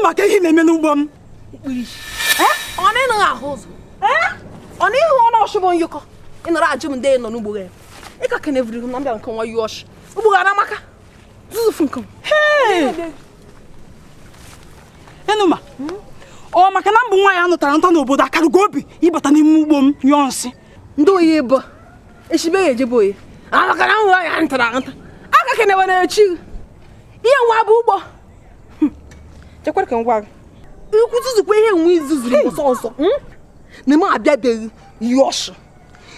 Enuma, ka ihe na-eme n'ugbo m? Ọ na-ịnụghị ahụ ụzọ? Ọ na ịhụ ọnụ ọchụ bụ nyụkọ ị nọrọ ajụ m ndị nọ n'ugbo gị. Ị ka keneviri m na mbịa nke nwa yuọshị ugbo gara amaka zuzufu nke m. Enuma, ọ maka na mbụ nwaanyị anụtara nta n'obodo akarụgo obi ịbata n'ime ugbo m nyụọ nsị. Ndị oyi bụ echibe ya ejebe oyi maka na nwa ya ntara nta aka kenewe na-echi ihe nwa bụ ugbo. Chekwara ka m gwa gị, ikwu zuzukwa ihe nwe izuzuru ọsọ ọsọ na m abịabeghị yọshụ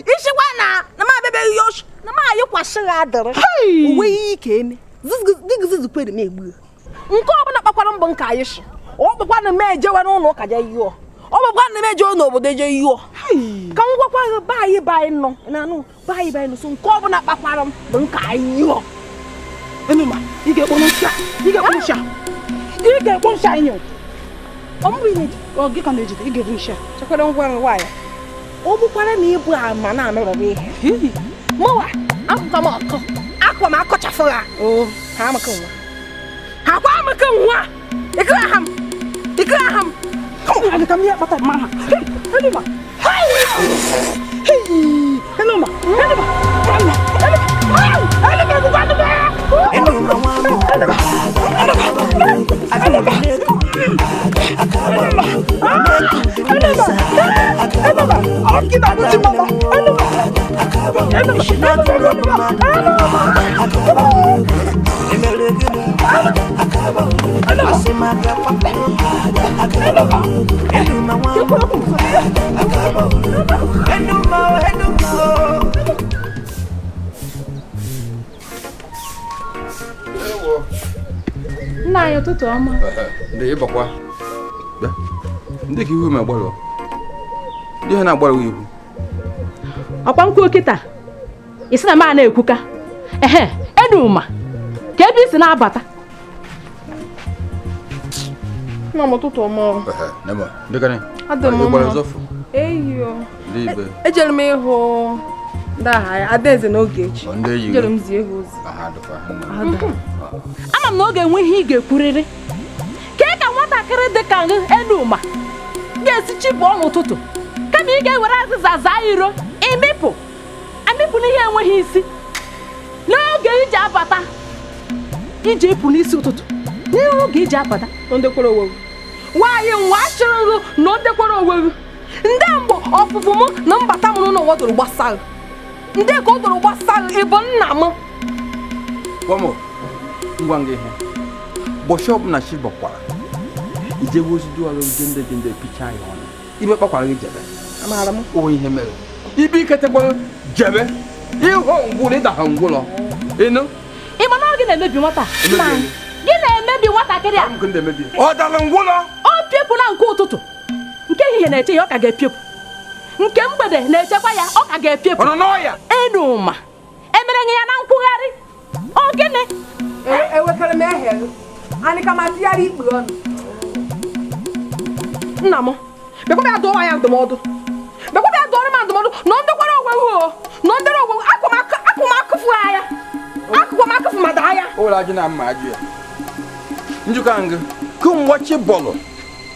ichekwa na m abịabeghị yọshụ na m ayịkwasị gị adịrị onwe ihe ike eme dịgị zuzukwere m egbu nke ọbụla kpakwara mbọ nke anyị shi ọ bụkwa na m ejewe n'ụlọ ụka je yụọ, ọ bụkwa na m ejewe n'obodo eje yụọ. Ka m gwakwa gị, be anyị be anyị nọ na anụ be anyị be anyị nọ so nke ọbụla kpakwara m bụ nke anyị yụọ. Enuma, ị ga-ekpo nsị a, ị ga-ekpo nsị a, ị ga-ekpo nsị anyị. Ọ mbụ ị na-eji Ọ gị ka na-ejide, ị ga-ebu nsị a. Chekwara ngwa nwaanyị, ọ bụkwara na ịbụ ama na-anọrọ ihe mụwa akwụkwa m ọkọ akwa m akọchafụ ha ha amaka nwa ha kwa amaka nwa ikiri aha m ikiri aha m. Aga ka m ihe kpata mma ha. Enuma, Enuma, Enuma, Enuma, Enuma, Enuma, Enuma, Nna anyị, ụtụtụ ọma. Ndị ịbakwa ndị ka ihu ma agbalụ ndị ha na-agbalụ ihu. Ọkwa nkwuo kịta isi na m a na-ekwuka ehe. Enuma, ka ebe isi na-abata. Nna m, ụtụtụ ọma. Ejere m ịhụ ndị agha Adaeze n'oge echi. Ejere m zie ha ozi. Ama m na ọ ga-enwe ihe ị ga-ekwurịrị. Kee ka nwatakịrị dị ka Enuma ga-esi chibụọ n'ụtụtụ kama ị ga-ewere azịza zaa iro ịmịpụ amịpụ n'ihe enweghị isi n'oge iji abata iji ịpụ n'isi ụtụtụ n'oge iji abata. Nwaanyị nwa achịrịghị na o dekwara onwe gị ndị mgbe ọfụfụ m na mbata m n'ụlọ doro gbasara ndị ka o doro gbasara ịbụ nna m. Gwam ngwa ngwa ihe bọchị ọbụla chi bọkwara ijebe ozi duara jende jende picha ya ọnụ ibe kpakwara gị jebe. Amaara m onwe ihe mere ibe iketekwara jebe ịhụ ngwụlọ ịda ha ngwụlọ ịnụ. Ị ma na ọ gị na-emebi nwata gị na-emebi nwatakịrị a. Ọ dara ngwụlọ ọ piepụla nke ụtụtụ nke ehihie na-eche ya ọ ka ga-epiepụ nke mgbede na-echekwa ya ọ ka ga-epiepụ. Enuma emere ya na nkwugharị ọ gịnị? Ewekere m ehe anyị ka ma tụgharị ikpe ọnụ. Nna m bịakwa bịa dụọ ya ndụmọdụ, bịakwa bịa dụọrọ m ndụmọdụ na ọ ndekwara onwe hụ na ọ ndere onwe akwa m akụfụ ya akụkwa m akụfụ ma daa ya. Ụlọ ajụ na mma ajụ ya njikọ ngụ kemgbachi bọọlụ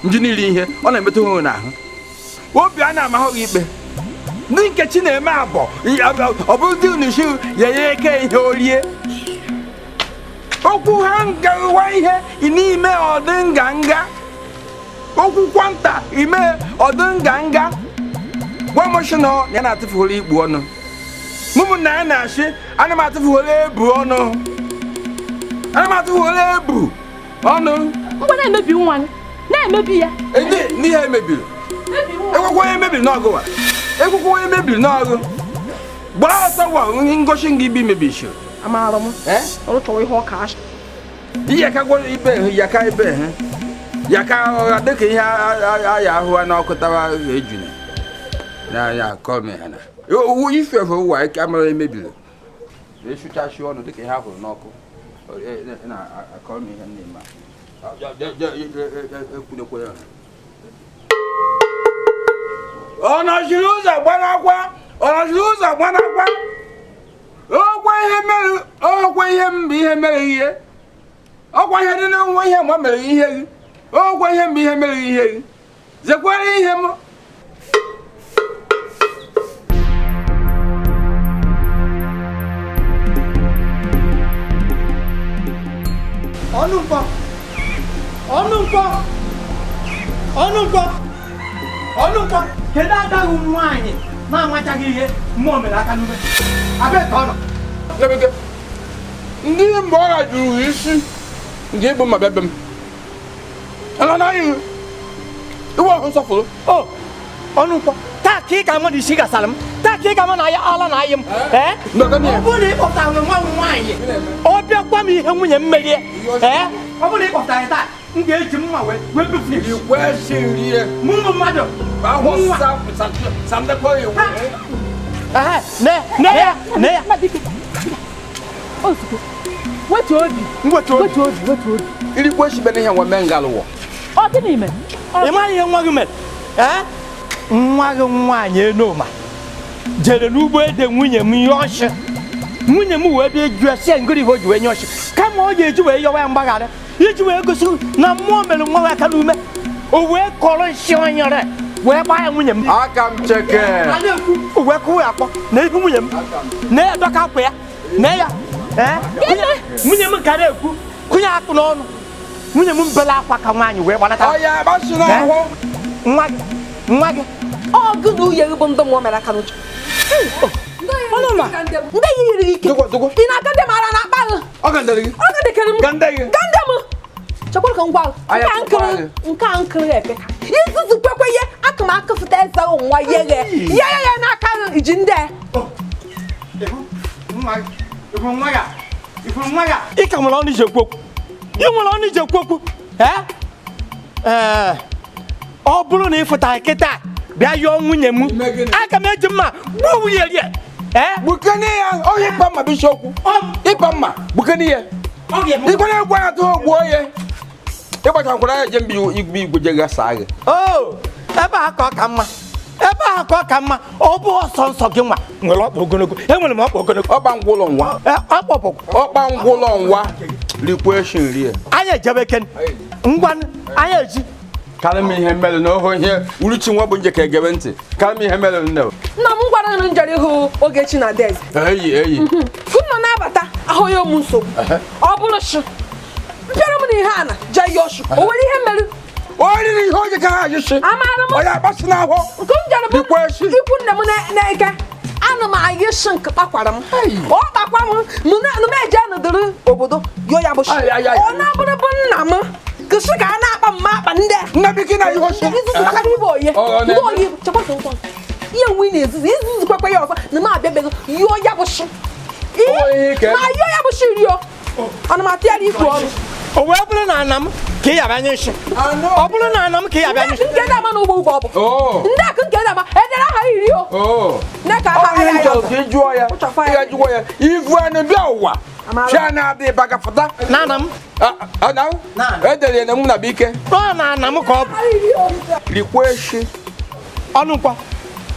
ndị niile ihe ọ na-emetụ ha n'ahụ obi a na-amahụ gị ikpe ndị nkechi na-eme abọ ọ bụrụ dị n'isi ya ya eke ihe orie okwu ha ngawa ihe n'ime ọdị nganga okwu kwanta ime ọdị nganga gwa m sị na ya na-atụfughoro ikpu ọnụ mụmụ na ya na-asị ana m atụfughoro ebu ọnụ ana m atụfughoro ebu ọnụ. Ngwa na-emebi nwa gị na-emebi ya n'ihe emebiri ekwekwe onye mebiri n'ọgụ wa ekwekwe onye mebiri n'ọgụ gbaa ọsọ gwa ngosi ngị ibe mebisiri. Amaara m ọrụ chọrọ ihe ọka asha iyaka gwara ibe yaka ibe ha yaka ọha dịka ihe aya ahụ n'ọkụ tawa ejuna na ya akọ ha na ife efe ụwa ike amara emebiri esụchasị ọnụ dịka ihe ahụrụ n'ọkụ na-akọ m ihe na-eme ọ nọchiri ụzọ gbanakwa ọ nọchiri ụzọ gbanakwa ọkwa ihe mere ọkwa ihe mbụ ihe mere ihe ọkwa ihe dị n'onwe ihe ma mere ihe gị Ogwa ihe mgbe ihe mere ihe gị. Zekwara ihe m. Ọnụ nkwọ. Ọnụ nkwọ. Ọnụ nkwọ. Ọnụ nkwọ. Kedu adaghị nwaanyị na-amachaghị ihe mmụọ mere aka n'ume? Abịa ka ọ nọ. Nebeke. Ndị mgbe ọ jụrụ isi nke ịbụ mma bịa be m. Ala na anyị iwe ọhụ nsọfụrụ. O, ọnụ nkwọ. Taa ka ị ga-ama na isi gasara m. Taa ka ị ga-ama na ya ala na ayị m. Ee? Ọ bụrụ na ị kpọtara nwa m nwaanyị, ọ bịakwa m ihe nwunye m merie. Ee? Ọ bụrụ na ị kpọtara ya taa, m ga-eji mma wee befu ya. Ikwesịrị ya. Mụ ụmụ mmadụ. Ahụ samdekọ iwu. Ee, ne ya, ne ya. Ozugbo. Wetu obi. Wetu obi. Wetu obi, wetu obi. Iri kwesị bene ihe nwa mee ngalụwọ. Ọ gịnị mere? Ị maghị ihe nwa gị mere? Ee? Nwa gị nwaanyị Enoma jere n'ugbo ede nwunye m nye ọchị. Nwunye m wee bịa jụọ sị ngịrị ihe o ji wee nye ọchị. Kama ọ ga-eji wee yọwa ya mgbaghara iji wee gosi na mmụọ mere nwa ya aka n'ume. O wee kọrọ nsị onyere wee gbaa ya nwunye m. Aka m cheke. A na-ekwu o wee kụwa ya akpọ na ihu nwunye m. Na ya dọka akwa ya. Na ya. Ee? Nwunye m ka na-ekwu kụnye akpụ n'ọnụ. Nwunye m bela akwa ka nwaanyị wee gbanata. Ọ ya agbasi n'ahụ. Nwa gị. Nwa gị. Ọ gị na uye gị bụ ndị mmụọ mere aka n'uche. Ọnụma. Ndị yiri gị ike. Ị na-aka ndị mara na akpa gị. Ọ gandere gị. Ọ gandekere m. Gande gị. Gande m. Chekwara ka m gwa gị. Nke a nkiri epeka. Izuzu kwekwe ihe aka m akụfụta eze nwa yeghe. Ye ye ye n'aka gị iji ndị. Ị ka nwere ọnụ iji ekwu okwu. Ị nwere ọnụ iji ekwu okwu. Ee? Ọ bụrụ na ị fụtara kịta bịa yọọ nwunye m, aga m eji mma gbuo nwunye rie. Ee? Gbukene ya, ọ ịkpa mma bụ isiokwu. Ịkpa mma, gbukene ya. Ikwere egwu ya tụọ gbuo ya. Ịgbachakwara ya je mba igwe igwe je gasa gị. O, ebe a ka ọ ka mma. Ebe a ka ọ ka mma. Ọ bụ ọsọ nsọ gị nwa nwere ọkpa ogologo. Enwere m ọkpa ogologo. Ọkpa ngwụlọ nwa. Ọkpa bụ. Ọkpa ngwụlọ nwa. Rikwa eshi nri ya. Anyị ejebe ken. Ngwa anyị eji. Karị m ihe mere na oho ihe uruchi nwa bụ nje ka egebe ntị. Karị m ihe mere nne. Nna m gwara m njere ịhụ Ogechi na Adaeze. Eyi eyi. Unu na-abata ahụ ya ụmụ nsogbu. Ọ bụrụ shi. Mpịara m na ihe a na jee ya ọsụ. O nwere ihe mere? O riri ihe oge ka ha ajụsị. Amaara m. Ọ ya agbasi n'ahụ. Nke m jere bụ ikwu nne m na-eke. Ana m ayị shi nke kpakwara m. Ọ kpakwa m m eje nọdụrụ obodo yo ya bụ shi. Ọ na-abụrụ bụ nna m. Kụsị ka a na-akpa mma akpa ndị. Nna biki na ihe oshi. Izuzu maka na ibe oye. Ndị oyi chekwa ka nkwa. Ihe nwe na-ezuzu izuzu kwekwe ya ọzọ na m abịabeghị yọọ ya bụ shi. Ma yọọ ya bụ shi rio. Ana m atịgharị ikwu ọnụ. O wee bụrụ na ana m ka ị yaba anya nshi. Ọ bụrụ na ana m ka ị yaba anya nshi. Ndị na-ama n'ugbo ugbo ọ bụ. Ndị akụ nke na-ama edere aha iri o. Nne ka aha ya ya. Ọ jụọ ya. Ị jụọ ya. Ivu anụ bịa ụwa. Chi a na-adị baga fụta. Na ana m. Edere ya na mụ na bike. Ọ na ana m ka ọ bụ. Rikwa eshi. Ọnụ nkwọ.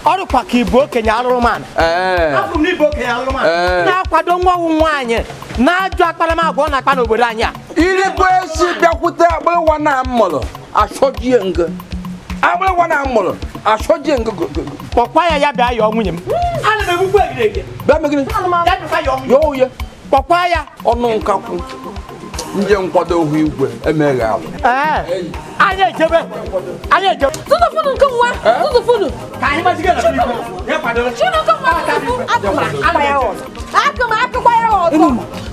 Ọrụkwa ka ịbụ okenye arụrụmanụ. Afọ m na ịbụ okenye arụrụmanụ. Na-akwado nwa nwaanyị na-ajụ akparamagwa ọ na-akpa n'obodo anyị a. Irikwa esi bịakwute agbịrịwa na mụrụ achọjie ngo. Agbịrịwa na mụrụ achọjie ngo. Kpọkwa ya ya bịa yọọ nwunye m. Ana m egbukwa egirege. Bịa megide. Ya bịakwa yọọ nwunye. Yọọ ya. Kpọkwa ya. Ọnụ nkakwụ. Nje nkwado ohu igwe emeghe alụ. Anyị ejebe. Anyị ejebe. Tụtụfụnụ nke nwa. Tụtụfụnụ. Ka anyị gbaziga na igwe. Ya kwadoro. Chineke nwa tụtụfụ. Aka m akpa ya ọzọ. Aka m akpakwa ya ọzọ.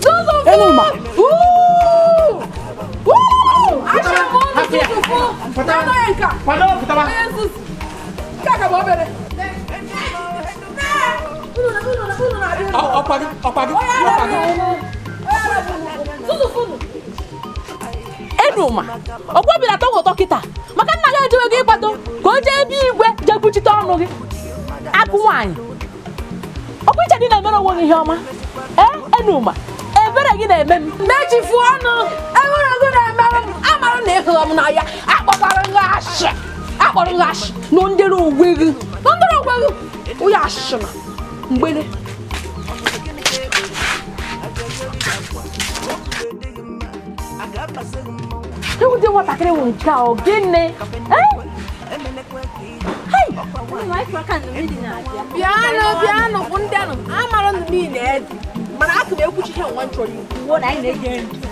Tụtụfụ. Enuma. Wuu! Wuu! Acha m ọnụ tụtụfụ. Anọ ya nke a. Kwado pụtaba. Onye nzuzu. Nke a ka bụ obere. Ọkwa gị, ọkwa gị, ọkwa gị. Tụtụfụnụ. Enuma, ọkwa bịara atọ ụtọ kịta maka nna gị ejewe gị ịkwado ka o jee ebe igwe jee kwuchite ọnụ gị akụ nwaanyị ọkwa iche dị na-emere onwe gị ihe ọma. Ee Enuma, ebere gị na-eme m mechifu ọnụ enwere gị na-emere m amara na ịhụrụ m n'anya akpọkwara gị ashị akpọrọ gị ashị na ndere onwe gị na ndere onwe gị onye ashị na mgbere. Ụdị nwatakịrị wụ nke a ọ gịnị? Bịanụ bịanụ bụ ndị anụ amara nụ niile edi mana aka m ekwuchi ihe nwa nchọrọ ikwu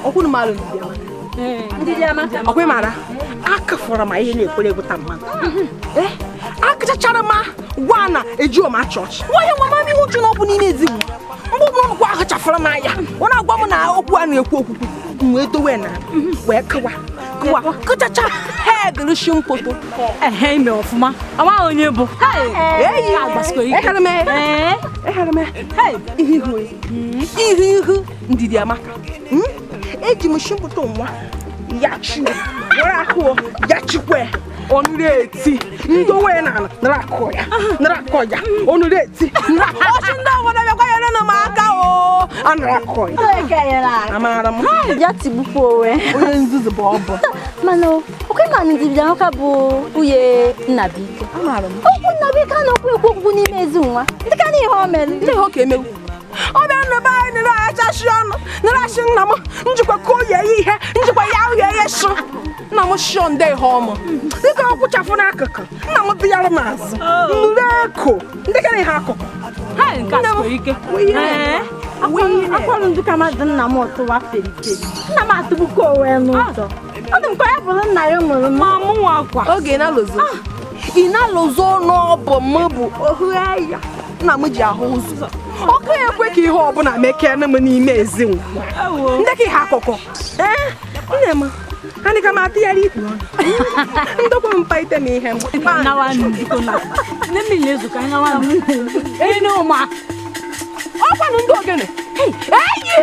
ọkwụnụ malụ ọkwa mara aka fọrọ ma ihe na-ekwere egwuta mmadụ akachachara ma gwa na ejiọ ma chọọchị nwa ihe nwa mama ihe uchu na ọ bụ n'ime ezigbo mgbe ọbụla ọnụkwa ahụ chafara m anya ọ na-agwa m na okwu a na-ekwu okwukwu m wee dowe na wee kụwa kụwa kụchacha hedịrị mkpoto ehe ime ọfụma amaghị onye bụ ihu ihu ndidi amaka eji m shimpoto nwa ya chi were akụ ya chikwe ọnụrụ eti ndị onwe na nara akụ ya nara akụ ya ọnụrụ eti ọchị ndị obodo bịakwa nyere m aka o anara akụ ya amara m ya tigbukwa onwe onye nzuzu bụ ọbụ mana okwe ma ndidi amaka bụ nwunye Nnabuike amara m okwu Nnabuike a na-okwu ekwu okwukwu n'ime ezi nwa ndị ka n'ihe o mere ndị ihe ọ ka emewu ọ bịara na be anyị nere achachi ọnụ nere achị nna m njikwa ka o yie ihe njikwa ya ahụ ihe sụ nna m shio nde ihe ọmụ dịka ọ kwụchafụ n'akụkụ nna m dịyara m azụ nụrụ eko ndị ka ihe akụkụ akwarụ ndụ ka mmadụ nna m ọtụwa feriferi nna m atụgbukwa onwe n'ụzọ ọ dị m ka ya bụrụ nna ya mụrụ m mụnwa akwa oge ị na-alụzo n'ọbụ m bụ ohu ya nna m ji ahụ ụzọ ọkụ ekwe ka ihe ọbụla mekee m n'ime ezi nwa ndị ka ihe akụkụ ee nne m anyị ka m atụgharị ikpu ọnụ ndokwa m mkparịta m ihe m ọkwanụ ndị ogene enyi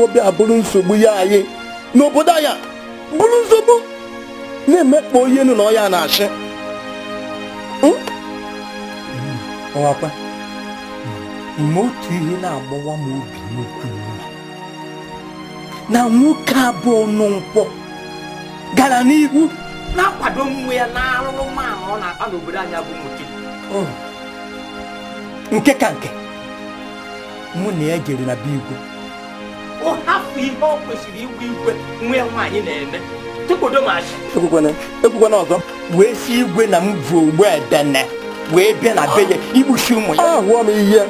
Obi abụrụ nsogbu ya anyị n'obodo anyị bụrụ nsogbu na-emekpa onye enu na ọya na-achị ọwakwa ime otu ihe na-agbawa m obi n'okwu na nwoke abụọ nkwọ gara n'ihu na-akwado nwe ya na arụrụmanụ ọ na-akpa n'obodo anyị bụ nwoke nke ka nke mụ na ya jere na be igwe ọ hapụ ihe ọ kwesịrị igwe igwe nwa ya nwaanyị na-eme tụkwodo m achị ekwukwana ọzọ wee si igwe na m bụ ogbu edene Wee bịa na be ya igbuchi ụmụ ya. Ahụọ m ihe.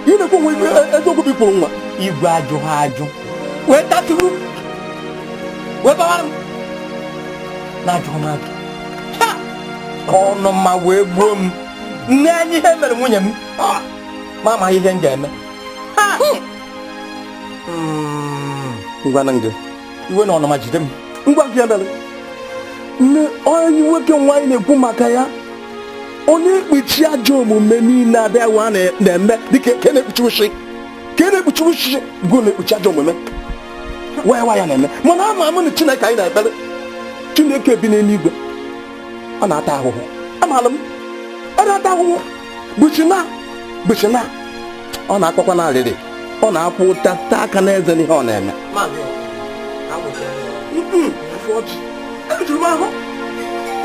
Ị na-ekwu nwe eziokwu bụ ikwuru nwa. Igwe ajụ ha ajụ. Wee tatụrụ. Wee bawara m. Na-ajụ m ajụ. Ọnụma wee gbuo m. Nne anyị ihe mere nwunye m. Ma amaghị ihe m ga-eme. Ngwa na nge. Iwe na ọnụma jide m. Ngwa gị emere. Nne onye nwoke nwaanyị na-ekwu maka ya. Onye ekpuchi ajọ omume niile abịawa na-eme dịka ka na-ekpuchi ushi. Ka na-ekpuchi ushi bụ na-ekpuchi ajọ omume. Wee wa ya na-eme. Mana ama m na Chineke anyị na-ekpere. Chineke bi n'eluigwe. Ọ na-ata ahụhụ. Amaala m. Ọ na-ata ahụhụ. Bụchina. Bụchina. Ọ na-akpakwa n'arịrị. Ọ na-akwụ ụta taa aka n'eze n'ihe ọ na-eme. Ejuru m ahụ.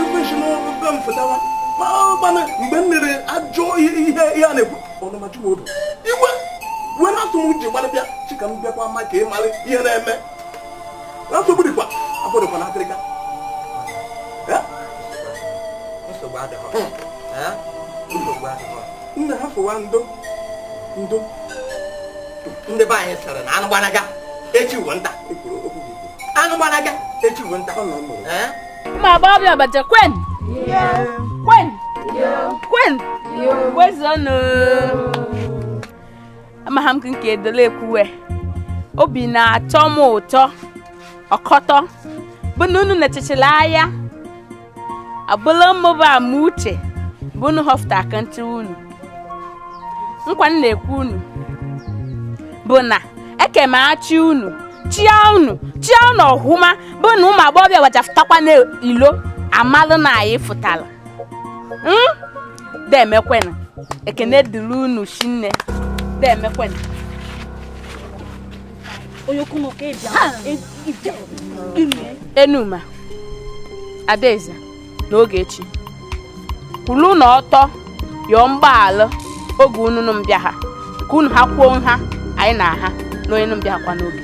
Ekwesị n'obe m fụtawa. Mana mgbe m mere ajọ ihe a na-ekwu ọnụma chukwu obi. Iwe were asụ m ji gbalị bịa chika m bịakwa ma ka ị mara ihe na-eme. Nsogbu dịkwa afọ dịkwa n'akịrịka. Nsogbu adịghọ. Nsogbu adịghọ. Nna ha fụwa ndo ndo. Ndị be anyị sịrị na anụ gbanaga echi wụ nta. Anụ gbanaga echi wụ nta. Ụmụ agbọghọbịa Ọgbaja kwen. Kwen. Kwen. Kwezonu. Amaghị m nke edole ekwuwe. Obi na-atọ m ụtọ ọkọtọ bụ na unu na-echechila anya abụla mmụba ama uche bụ unu họfụta akantị unu. Nkwa m na-ekwu unu bụ na eke m achị unu chia unu chia unu ọhụma bụ na ụmụ agbọghọbịa wachafụtakwa n'ilo amalụ na anyị fụtara. Demekwenụ ekene dịrị unu shinne. Demekwenụ. Enuma Adaeze na Ogechi kwulu na ọtọ yọọ mgbaghalụ oge unu mbịa ha ka unu ha kwuo nha anyị na ha na onye mbịa kwa n'oge.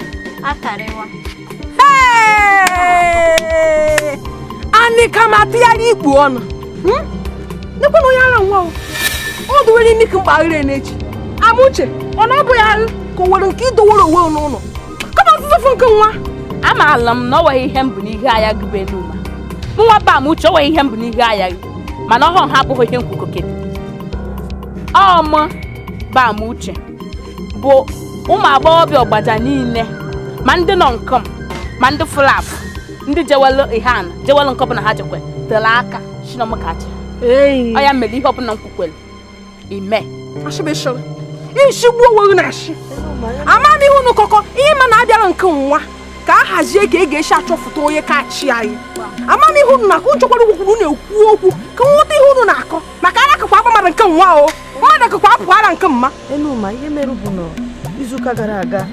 Anyị ka ma tụgharị ikpu ọnụ. Nekwa na onye ara nwa o. O dowere imi ka mkpaghere n'echi. Amuche, ọ na ọ bụ ya ahụ ka o nwere nke idowere onwe n'ụlọ. Kama ọtụtụ nke nwa. Amaala m na ọ nweghị ihe mbụ n'ihe anya gị bụ Enuma. Mụ nwa bụ Amuche o nweghị ihe mbụ n'ihe anya gị. Mana ọhụụ ha abụghị ihe nkwukokere. Ọ mụ bụ Amuche bụ ụmụ agbọghọbịa Ọgbaja niile ma ndị nọ nkọm ma ndị fụlapụ ndị jewelu ihe ana jewelu nke ọbụla ha jekwe tere aka chinomkachi. Ọ ya mere ihe ọbụla m kwukwere ime. Ashịbịshịrị. Ishigbu onwe gị na-ashị. Ama m ihe unu kọkọ ihe ma na-abịara nke nwa ka a hazie ka e ga-esi achọfụta onye ka achị anyị. Ama m ihe unu na-akọ nchekwara ugwu na-ekwu okwu ka nghọta ihe unu na-akọ maka ara akakwa akpa mmadụ nke nwa o mmadụ akakwa apụ ara nke mma. Enuma ihe mere bụ na izuụka gara aga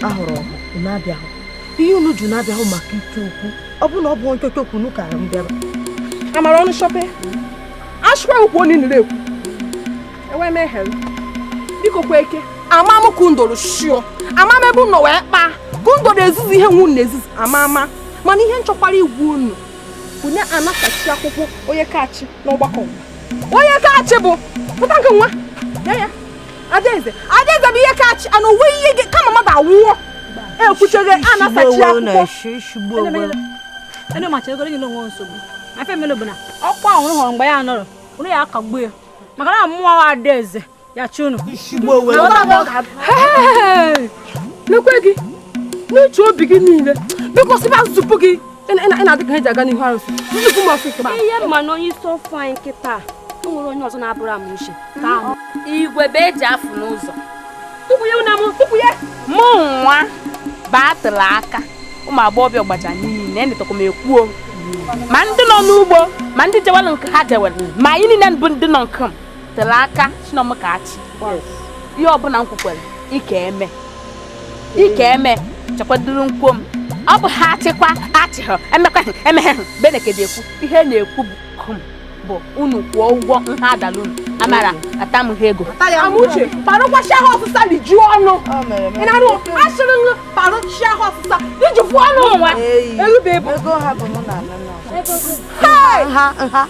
ahụrụ unu abịahụ ihe unu ju na-abịahụ maka ite okwu ọ bụ na ọ bụ nchocho okwu unu kara m bịara. Amara ọnụ shọpe ashịkwa ukwu onye nire ekwu enwe m ehere biko kwa eke ama m ka ndoro shio ama m ebe unu wee kpaa ka ndoro ezuzu ihe nwu na-ezuzu ama ama mana ihe nchọkwara igwu unu bụ na anasachi akwụkwọ onye kachi n'ọgbakọ onye kachi bụ pụta nke nwa ya ya Adaeze Adaeze bụ ihe kachi ana onwe ihe gị kama mmadụ awụọ ekwucheghe anasachi akwụkwọ. Ọkwa ahụ hụrụ mgbe ya nọrọ unu ya akagbuo ya maka na mmụọ Adaeze ya chi unu. Lekwe gị n'uche obi gị niile biko sịba nzupụ gị ị na-adị ka ha ji aga n'ihu arụsị nzupụ m ọsịsọ. Ihe mma na onye isi ofe anyị nkịta o nwere onye ọzọ na-abụrụ Amuche. Igwe bụ eji afụ n'ụzọ. Tupu ya na m tupu ya mụ nwa batụrụ aka ụmụ agbọghọbịa Ọgbaja niile enetọkwa m ekwuo ma ndị nọ n'ugbo ma ndị jewelu nke ha jewere ma anyị niile bụ ndị nọ nke m tere aka chinomkachi. Ihe ọbụla m kwukwere ike eme ike eme chekwaduru nkwuo m ọ bụ ha achịkwa achịghọ emekwa emeghe benekede ekwu ihe na-ekwu bụ kum bụ unu kwụọ ụgwọ nha adala unu amara ata m ha ego. Amuche parụkwasị ahụ ọsịsa lijuo ọnụ. Ị na-arụ asịrị nụ parụchi ahụ ọsịsa lijufu ọnụ nwa. Erube ebu. Ego ha bụ mụ na nna. Ha ha.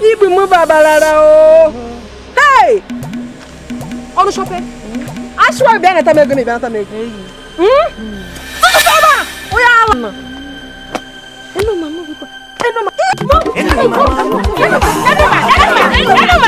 Igbu m babalara o. Hey! Ọnụ shọpe. Ashwa bịa nata m ego na bịa nata m ego. Tụtụ ebe a! Onye ala. Enuma m biko. Enuma. Enuma. Enuma. Enuma.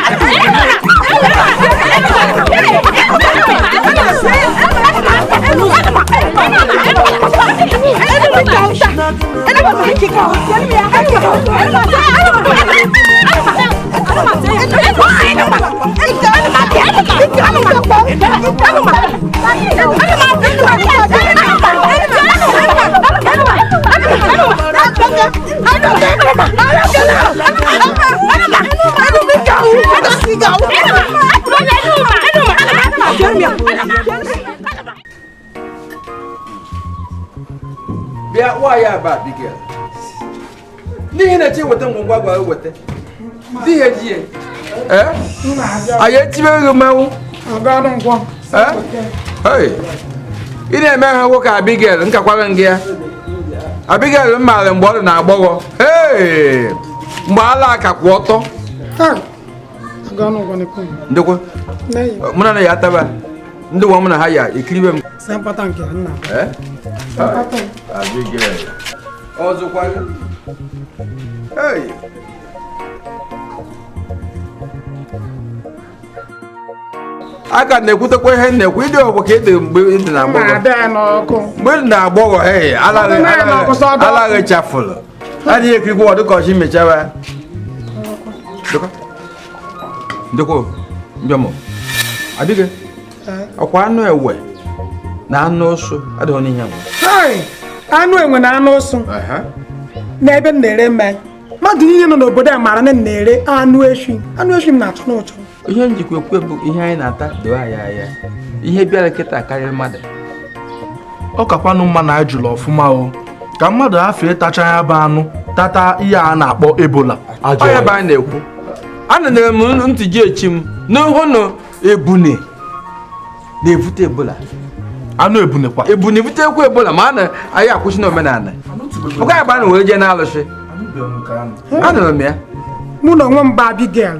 Bịa nwaanyị aba Abigail n'ihi na chi weta ngwongwo agwa weta n'ihi eji ya anyị etibe gị mmanwụ ị na-eme ha nwoke Abigail nkakwara gị ya Abigail m maara mgbe ọ dị na agbọghọ mgbe ala aka kwụ ọtọ ndekwa mụ na ya ataba ndị nwa m na ha ya ekiribe m Abigail ọzọkwa hey aka na-ekwutekwa ihe na-ekwu ịdị ọgwụ ka ịdị mgbe ịdị na agbọghọ mgbe ịdị na agbọghọ ee alaghị chafụlụ adịghị ekirikwa ọdụ ka ọchị mechawa ndekwa mbịamụ adịghị ọkwa anụ enwe na anụ ụsụ adịghị n'ihe nwe anụ enwe na anụ ụsụ n'ebe m na-ere mmanya mmadụ niile nọ n'obodo a maara na m na-ere anụ efi anụ efi m na-atọ n'ụtọ ihe njikwa ekwe bụ ihe anyị na-ata doo anyị anya ihe bịara kịta karịrị mmadụ ọ kakwanụ mma na anyị jụrụ ọfụma o ka mmadụ afọ ịtacha ya bụ anụ tata ihe a na-akpọ ebola ọ ya bụ anyị na-ekwu anụnere m ntị ji echi m n'hụ na ebune na-ebute ebola anụ ebune kwa ebune butekwa ebola ma a na anyị akwụsị n'omenala ọ gaghị agba na were jee na-alụsị anụrụ m ya mụ na onwe m bụ Abigail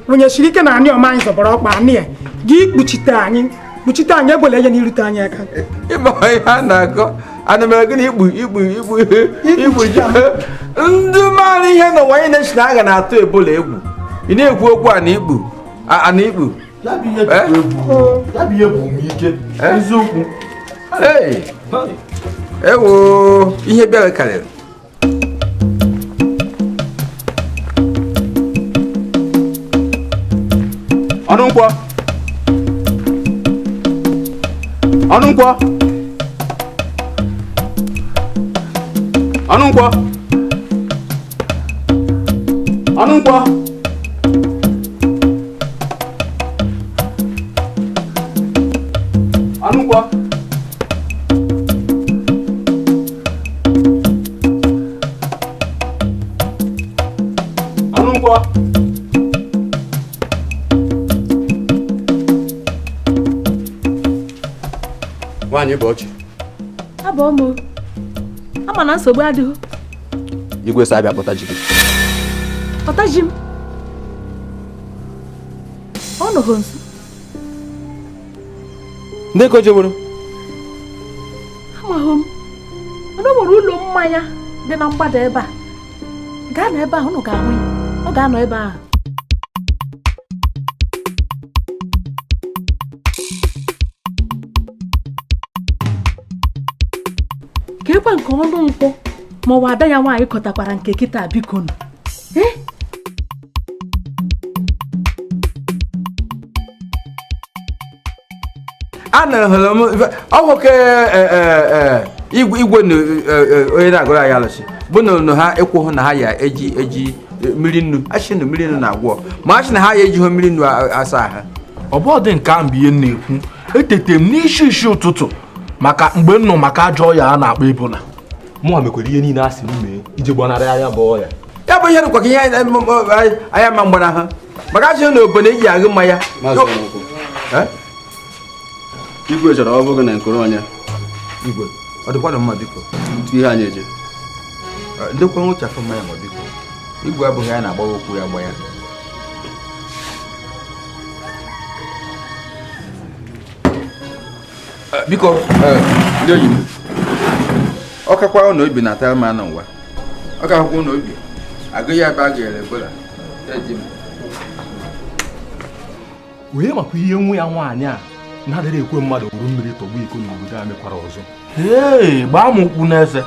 onye siri ike na anị ọma anyị zọbara ọkpa anị ya gị kpuchite anyị kpuchite anyị egbela enye n'irute anyị aka ịma ihe a na-akọ ana mere gịnị ikpu ikpu ikpu ikpu ndị maara ihe n'ụwa anyị na-esi na aga na-atụ ebola egwu ị na-ekwu okwu a na ikpu a na ikpu ya bụ ihe bụ m ike eziokwu ewo ihe bịara karịrị ọnụ nkwọ ọnụ nkwọ ọnụ nkwọ ọnụ nkwọ ọnụ nkwọ ọnụ nkwọ nwaanyị bụ ọchị abụ m ama na nsogbu adịghị igwe sị abịa kpọta ji gị kpọta ji m ọ nọghị nso ndị ka o jeworo amaghị m mana o nwere ụlọ mmanya dị na mgbada ebe a gaa na ebe ahụ unu ga-ahụ ya ọ ga-anọ ebe ahụ ka ekwe nke ọnụ nkwọ ma ọ bụ ada ya nwaanyị kọtakwara nke kịta biko nụ a na hụrụ m ọgwụ ke igwe na onye na-agụrụ anyị alụsị bụ na ha ekwughị na ha ya eji eji mmiri nnu achị na mmiri nnu na-agwọ ma achị na ha ya ejighị mmiri nnu asa ahụ ọ bụ dị nke ahụ bụ ihe m na-ekwu etete m n'isi isi ụtụtụ maka mgbe m nọ maka ajọ ọya a na-akpọ ebola mụnwa mekwara ihe niile a sị m mee iji gbanarị anya bụ ọya ya bụ ihe dịkwa ka ihe anya ma mgbana ha maka achị na obodo eji aṅụ mmanya igwe chọrọ ọ bụghị na nkoro onye igwe ọ dịkwa mma biko ihe anyị eje ndekwa nwụchafụ mmanya ma biko igwe abụghị ya na-agbawa okwu ya gba ya. Biko ndị enyi m, ọ kakwa na obi na-atara m anụ ụwa, ọ kakwa na obi agụghị ebe a ga-ere ebola. Onye makwa ihe nwa ya nwaanyị a na-adịrị ekwe mmadụ wuru mmiri tọgbu iko n'obodo a mekwara ọzọ. Ee, gbaa m ụkwụ n'eze.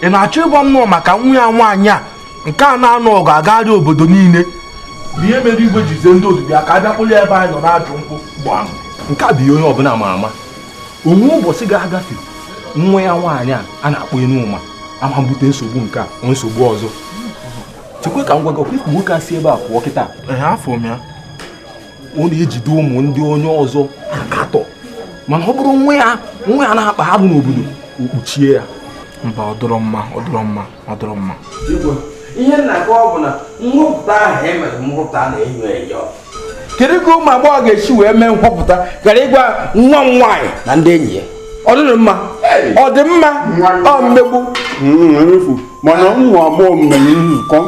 Ị na-achọ ịgwa m nọ maka nwa ya nwaanyị a nke a na-anụ ọgụ agagharị obodo niile bụ ihe mere igwe jizie ndị ozugbo ka abịa kpụrụ ebe anyị nọ na-ajụ nkwụ gbam. Nke a bụ ihe onye ọbụla ma ama. Onwe ụbọchị ga-agafe nwa ya nwaanyị a na-akpọ Enuma ama mbute nsogbu nke a nsogbu ọzọ. Chekwa ka m gwa gị, ọkwa ikwu nwoke a si ebe a pụọ kịta. Afọ m ya. Ọ na-ejide ụmụ ndị onye ọzọ akatọ, mana ọ bụrụ nwa ya na-akpa arụ n'obodo, o kpuchie ya. Mba, ọ dọrọ mma, ọ dọrọ mma, ọ dọrọ mma. Ihe na-akọ ọ bụ na nhọpụta ahụ e mere nhọpụta na-enyo enyo. Kedu ka ụmụ agbọghọ ga-esi wee mee nhọpụta gara ịgwa nwa m nwaanyị na ndị enyi ya? Ọ dịrị mma, ọ dị mma, ọ mmegbu. Efu, mana ụmụ agbọghọ mere nzukọ,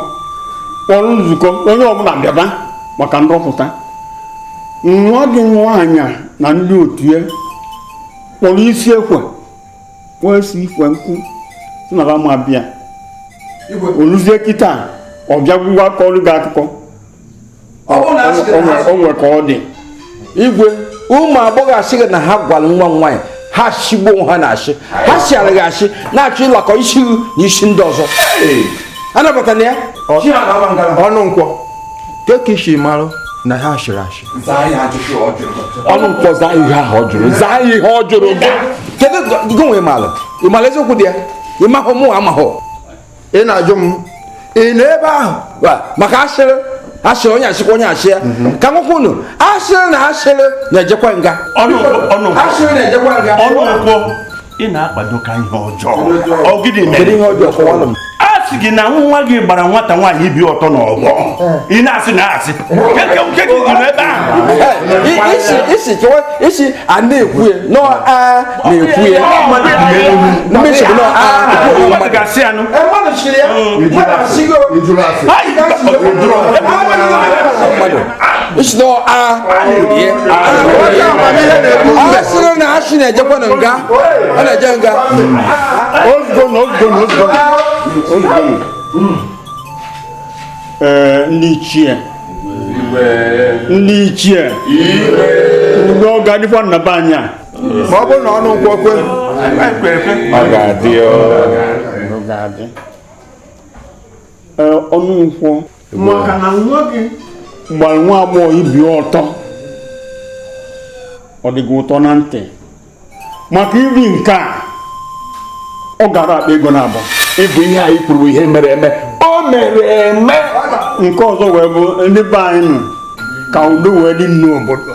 kpọrọ nzukọ onye ọbụla bịaba maka nrọpụta. Nwa gị nwaanyị na ndị otu ya kpọrọ isi ekwe wee si ikwe nkwụ si na ma bịa. Oluzie kịta ọ bịagwụwa akọrọ gị akụkọ. O nwere ka ọ dị. Igwe, ụmụ agbọghọ asịghị na ha gwara nwa m nwaanyị, ha shigbuo ha na-ashị, ha shịara gị ashị na-achọ ịlakọ isi na isi ndị ọzọ. Anabatana ya. Ọnụ nkwọ ka isi marụ na ha shịrị ashị. Ọnụ nkwọ zaa ihe ahụ ọ jụrụ, zaa ihe ọ jụrụ gị. Kedu gị nwe ịmalụ? Ịmalụ eziokwu dị ya? Ịmahụ mụ amahụ. Ị na-ajụ m, ị nọ ebe ahụ? Maka ashịrị ashịrị onye ashịkwa onye ashị ya. Ka nwekwa unu ashịrị na ashịrị na-ejekwa nga. Ashịrị na-ejekwa nga. Ọnụ nkwọ, ị na-akwado ka ihe ọjọọ. Ọ gịnị mere? Kedu ihe ọjọọ kọwalụ m? A sị gị na nwa gị gbara nwata nwaanyị ibi ọtọ n'ọgbọ. Ị na-asị na asị. Nke gị nọ ebe ahụ. Isi chewa isi a na-ekwu ya nọ a na-ekwu ya. Mmesi bụ nọ a na-ekwu ya. Mmadụ ga-asị anụ. Mmadụ chịrị ya. Mmadụ asịgo. Mmadụ. Isi nọ a na-ekwu ya. A sịrị na asị na-ejekwa na nga. Ọ na-eje nga. Ozugbo ozugbo ozugbo. Ee, ndị ichie, ndị ichie, udo ọ ga-adịkwa na be anyị a. Ma ọ bụrụ na ọnụ nkwọ kwe, ọ ga-adị. Ọ ga-adị. Ee, ọnụ nkwọ. Maka na nwa gị gbara nwa agbọghọ ibi ọtọ, ọ dị gị ụtọ na ntị. Maka iri nke a, ọ gara akpa ego na-abụ. Ịbụ ihe anyị kwuru ihe mere eme. O mere eme. Nke ọzọ wee bụ ndị be anyị nọ ka udo wee dị n'obodo.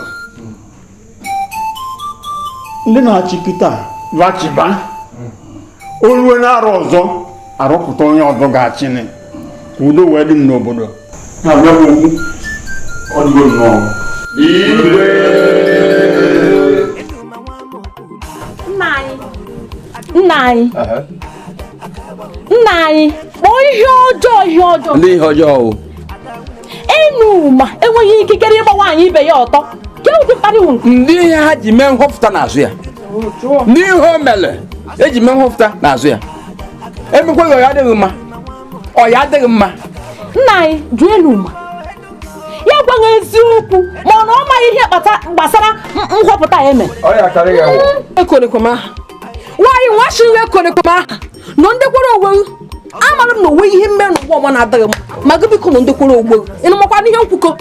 Ndị na-achị kịta vachiba o ruo n'arọ ọzọ arọpụta onye ọzọ ga-achịnị ka udo wee dị n'obodo. Na-abịa bụ okwu ọ dịgo nnọọ. Nna anyị, nna anyị, nna anyị, kpọọ ihe ọjọọ ihe ọjọọ. Ndị ihe ọjọọ o. Enuma enweghị ikikere ịgba nwaanyị ibe ya ọtọ. Ke ụdị mkparị wụ nke. Ndị ihe ha ji mee nhọpụta n'azụ ya. Ndị ihe o mere eji mee nhọpụta n'azụ ya. Emekwaghị ọ ya adịghị mma. Ọ ya adịghị mma. Nna anyị jụọ Enuma. Ya gwaghị eziokwu ma ọ na ọ maghị ihe gbasara nhọpụta ya eme. Ọ ya karịa ya. Ekonekwem aha. Nwaanyị nwa shiri ekonekwem aha. Nọ ndị kwere onwe amara m na onwe ihe mmere n'ụwa ọma na-adịghị m ma gị biko nọ ndị kwere onwe ị nụmakwa n'ihe nkwukọ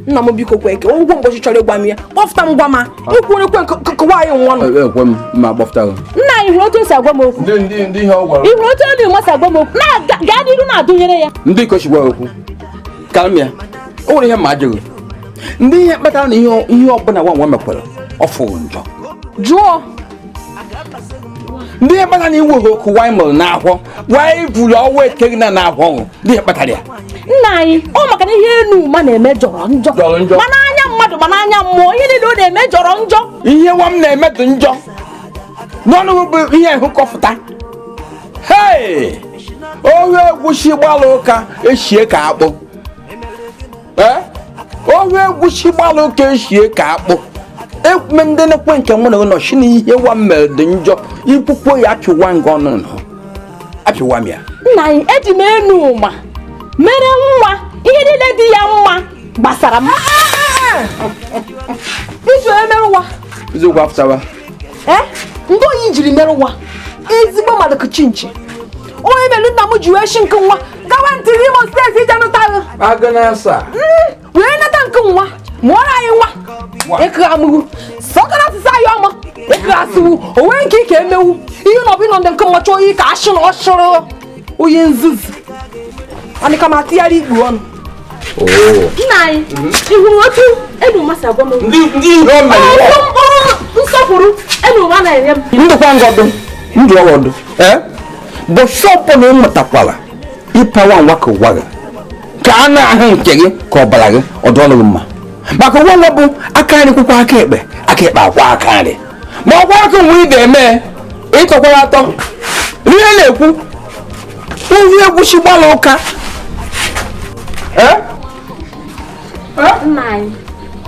nna m biko kwe eke ụgwọ mgbochi chọrọ ịgwa m ya kpọfụta m gwa ma ikwere ekwe nke nwaanyị nwa nọ. Ekwe m ma kpọfụta gị. Nna anyị hụrụ otu o si agwa m okwu. Ndị ihe ọ gwara. Ị hụrụ otu Enuma si agwa m okwu. Na-gaa n'iru na-adụnyere ya. Ndị iko chigwa okwu. Kalm ya. O nwere ihe ma ajụghị. Ndị ihe kpatara na ihe ọbụla nwa nwa mekwara ọ fụrụ njọ. Jụọ. Ndị ihe kpatara na inwe ha okwu wanyị mụrụ n'akwọ wanyị buru ọnwa ekeghị na n'akwọ ndị ihe kpatara ya. Nna anyị ọ maka na ihe Enuma na-eme jọrọ njọ. Ma n'anya mmadụ ma n'anya mmụọ ihe niile ọ na-eme jọrọ njọ. Ihe nwa m na-eme dị njọ. N'ọnụ bụ ihe hụ kọfụta. Hei! Ohu egwusi gbara ụka eshie ka akpụ. Ohu egwusi gbara ụka eshie ka akpụ. Ekwume ndị na-ekwe nke mụ na gị nọ shi na ihe wa mere dị njọ ikwukwo ya apịwa nga ọnụ nọ apịwa m ya. Nna anyị eji m Enuma mere nwa ihe niile dị ya mma gbasara m. Iji onye mere nwa eziokwu afụtawa ndị oyi jiri mere nwa ezigbo mmadụ kichinchi onye mere nna m ji wee shi nke nwa gawa ntiri Imo steeti ije nụta wee nata nke nwa mụọrọ anyị nwa ekere amụgụ sọkara asịsị anyị ọma ekere asịwụ onwe nke ike emewu ihe na ọbụ ịnọ ndị nke nwa chọọ iyi ka ashị na ọshụrụ onye nzuzu anịka ma atịgharị ikpu ọnụ. Nna anyị ị hụrụ otu Enuma si agwa m ndị ihe o mere mkpụrụ nsọpụrụ Enuma na-enye m ndụkwa ngọdụ ndụ ọwọdụ bụ shọpụ na ịmụtakwala ịpawa nwa ka ụwa gị ka a na-ahụ nke gị ka ọbara gị ọ dụọlụ gị mma maka ụwa nwa bụ aka nri kwụkwa aka ekpe aka ekpe akwa aka nri ma ọkwa aka nwe ị ga-eme ịtọkwara atọ ihe na-ekwu ihe egwuchi gbala ụka.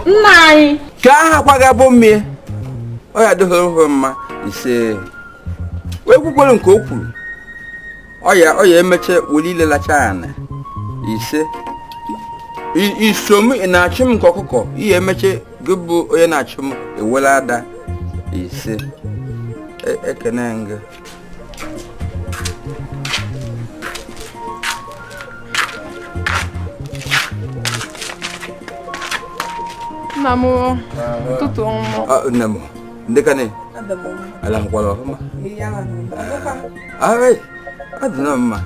Nna anyị ka aha kwaga bụ mmie ọ ya adịghị mma ise wee kwukwere nke o kwuru ọ ya emeche were ilelacha ana ise iso m ị na-achụ m nke ọkụkọ ihe emeche gị bụ onye na-achụ m ewela ada ise ekene gị. Nna m ụtụtụ ọma. Nne m ndị ka ne ala nkwara ọfụma ọ dị na mma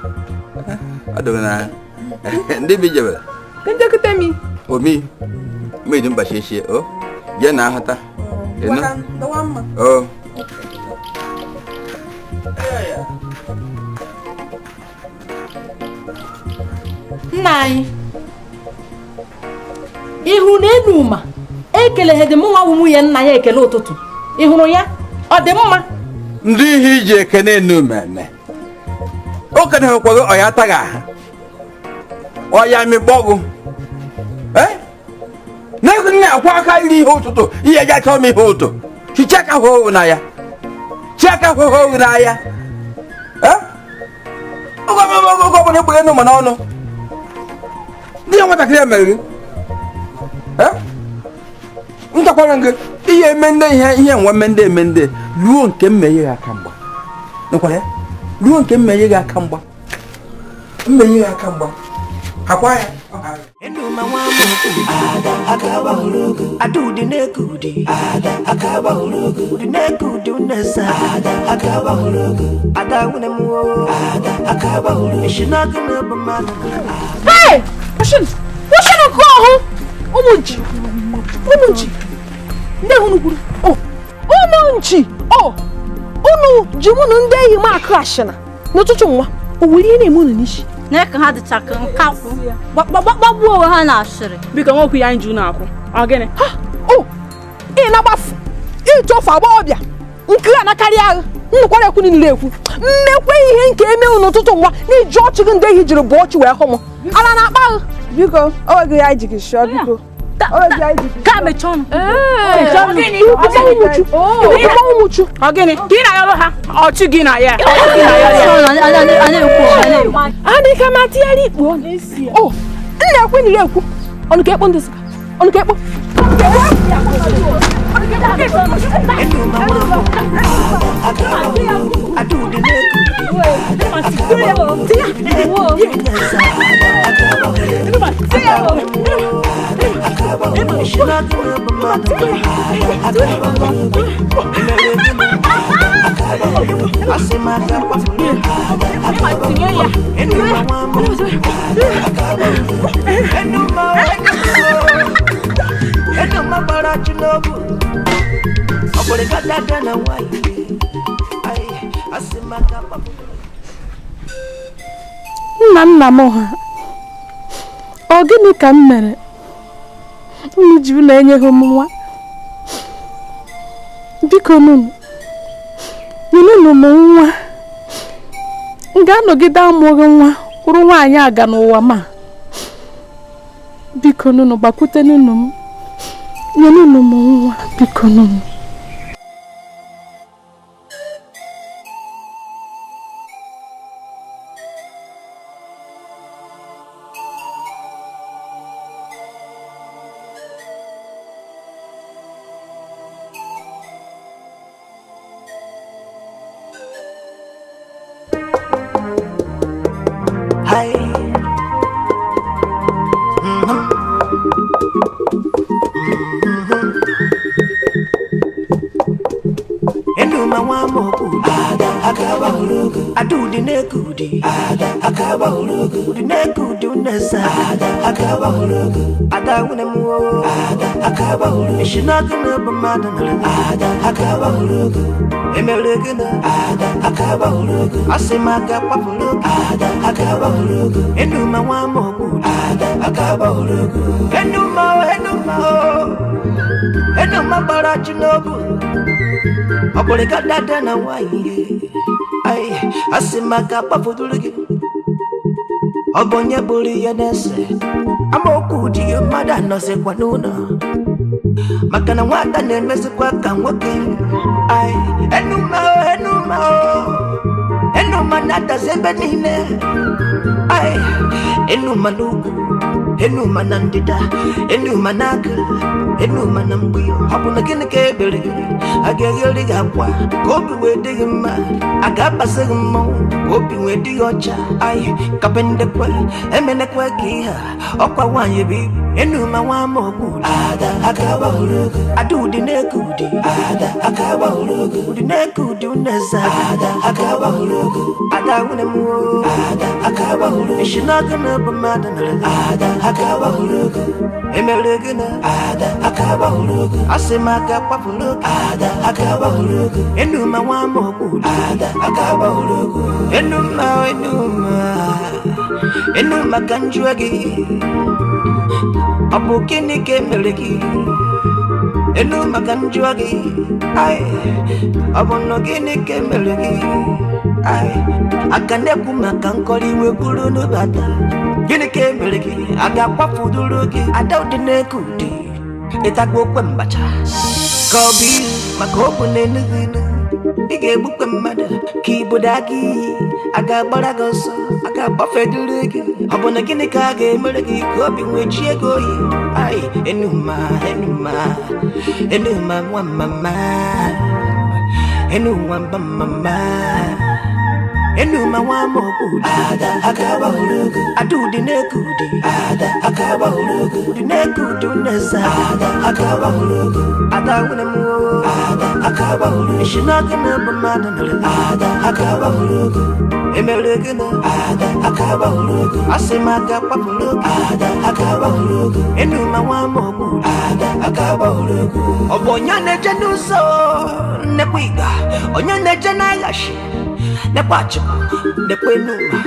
ọ dị na ndị bi jebere ndekọta mi omi mmiri mkpachi echie o jee na ahụta ịnụ o Nna anyị ị hụrụ na Enuma ekeleghị dị mụ nwa nwunye nna ya ekele ụtụtụ ị hụrụ ya ọ dị mma ndị ihe iji ekene Enuma eme o keneghịkwaghị ọya ataghị ahụ ọya mịgbọgụ na akwa aka iri ihe ụtụtụ ihe eji achọ m ihe ụtụ chichaka hụhụ na ya chiaka hụhụ na ya oge ọbụla ekpere Enuma n'ọnụ ndị ya nwatakịrị mere gị ntakwara gị ihe eme ndị ihe nwe mende emende ruo nke mmeghe gị aka mgba nụkwara ya ruo nke mmeghe gị aka mgba mmeghe gị aka mgba akwa ya. Enuma nwa m ada aka gbahụrụ ada ụdị na-eke ụdị ada aka gbahụrụ ụdị na-eke ụdị unesa ada aka gbahụrụ ada nwunye m ada aka gbahụrụ ishinaka na bụ mmadụ. Hey! Kwụsịnụ nke ọhụ ụmụ nchi ụmụ nchi ndị hụrụ kwuru ụmụ nchi unu ji mụ na ndị enyi m akụ ashịna n'ụtụtụ nwa o nwere ihe na-eme unu n'isi na ka ha dịcha ka nkakwụ gbagbuo onwe ha na asịrị. Biko nwekwu ya anyị ji unu akwụ ọ gịnị o ị na-agbafu ịtọfu agbọghọbịa nke a na-akarị agha nnukwara ekwu niile ekwu mmekwe ihe nke eme unu n'ụtụtụ nwa na iji ọchị gị ndị enyi jiri bụ ọchị wee hụ m ala na-akpa agha. Biko o nweghị ya iji gị shọọ biko Ka mechie ọnụ. Ọ gịnị ka ị na-ayọrọ ha ọchị gị na ya a na atịgharị ikpu ọnụ nna ekwe nire ekwu ọnụ ka ekpo ndị sịka ọnụ ka ekpo Nna nna m ha, ọ gịnị ka m mere unu ji unu enyeghị m nwa? Biko nunu nyenụ m nwa. M ga-anọgide amụghị nwa kwụrụ nwaanyị aga n'ụwa ma. Biko nunu gbakwute nunu m, Nyenụ m nwa biko nụ. Ọ bụ onye bụrụ ihe na-ese amaokwu dị mmadụ anọzikwa n'ụlọ maka na nwata na-emezikwa ka nwoke. Ai, enuma enuma enuma na-adazi ebe niile. Ai, enuma n'ugwu, enuma na ndịda, enuma n'aka, enuma na mgbe. Ọ bụ na gịnị ka ebere gị? A ga-egheri gị akwa ka obi wee dị gị mma, a ga-abasị gị mmanwụ ka obi wee dị gị ọcha. Ai, kapendekwe emenekwe ka ihe a ọkwa nwaanyị bụ ibu. Enuma nwa amaokwu ada aka gbahụrụ ada ụdị na-eke ụdị ada aka gbahụrụ ụdị na-eke ụdị uneza ada aka gbahụrụ ada nwunye m ada aka gbahụrụ isi n'ọkụ na-ebu mmadụ mere ada aka gbahụrụ emere gị na ada aka gbahụrụ asị m aka kwapụrụ ada aka gbahụrụ enuma nwa amaokwu ada aka gbahụrụ enuma enuma enuma ka njụọ gị ọ bụ gịnị ka emere gị? Enuma ka njụọ gị. Ai, ọ bụ nọ gịnị ka emere gị? Ai, aka na-ekwu maka nkọrọ iwe buru n'ụbata. Gịnị ka emere gị? A ga-akwafuduru gị ada ụdị na-eke ụdị ịtagbu okwe mbacha ka ọ bụ ilu maka ọ bụ na enughị inu. Ị ga-egbukwe mmadụ ka ibodo aka iyi a ga-agbara gị ọsọ a ga-agbafeduru gị. Ọ bụ na gịnị ka a ga-emere gị ka obi nwee chi ego oyi? Ai, enuma enuma enuma nwa mama enuma mba mama enuma nwa amaokwu ada aka gbahụrụ ada ụdị na-eke ụdị ada aka gbahụrụ ụdị na-eke ụdị uneza ada aka gbahụrụ ada nwunye m ada aka gbahụrụ isi n'ọkụ na-ebu mmadụ mere ada aka gbahụrụ emere gị na ada aka gbahụrụ asị m aka kwapụrụ ada aka gbahụrụ enuma nwa amaokwu ada aka gbahụrụ. Ọ bụ onye na-eje n'ụzọ nnekwa ịga, onye na-eje n'aghachi nekwa achịkwa nekwa enuma.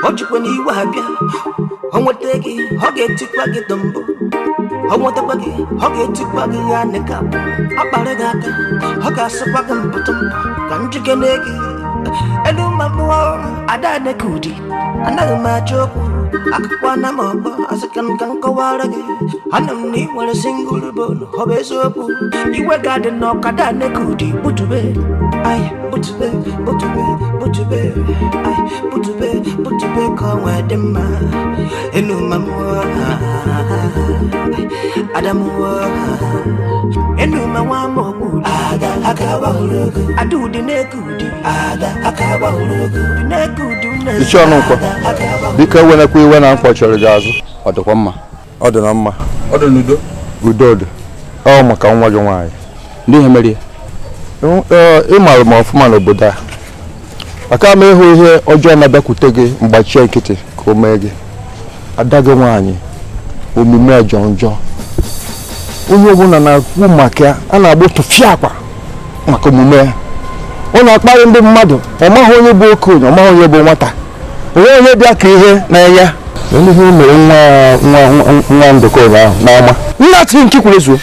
Ọ jikwa na iwe abịa ọ nweta gị ọ ga-etikwa gị dọmbụ, ọ nwetakwa gị ọ ga-etikwa gị ya neka ọ kpara gị aka ọ ga-asịkwa gị mpụtụ mpụ ka njikere gị. Enuma mmụọ ada neka ụdị anaghị m achọ okwu akụkọ na m ọgbọ asị ka m ka m kọwara gị. Anụ m na ị nwere singụl bone ọ bụ eziokwu iwe ga-adị n'ọkada neka ụdị butube. Ai, butube butube butube. Ai, butube butube ka ọ nwee dị mma. Enuma mmụọ ada mmụọ enuma nwa amaokwu ada aka gbahụrụ ada ụdị na-eke ụdị ada aka gbahụrụ ụdị na-eke ụdị uneza. Ichie Ọnụnkwọ, biko ewenekwa iwe na mkpọchiri gị azụ. Ọ dịkwa mma. Ọ dị na mma. Ọ dị n'udo. Udo dị. Ọ maka nwa gị nwaanyị. Ndị ihe mere ya? Ị maara m ọfụma n'obodo a. Aka m ịhụ ihe ọjọọ na-abịakwute gị mgbachie nkịtị ka o mee gị. Ada gị nwaanyị omume jọọ njọ. Onye ọbụla na-ekwu maka ya a na-agba tụfịa akwa maka omume ya. Ọ na-akparị ndị mmadụ, ọ maghị onye bụ okenye, ọ maghị onye bụ nwata. Onwe onye bịa ka ihe na-enye. Ndị ihe mere nwa nwa Ndụka ụnyaahụ n'ama. Nna tiri nke kwuru ezuo.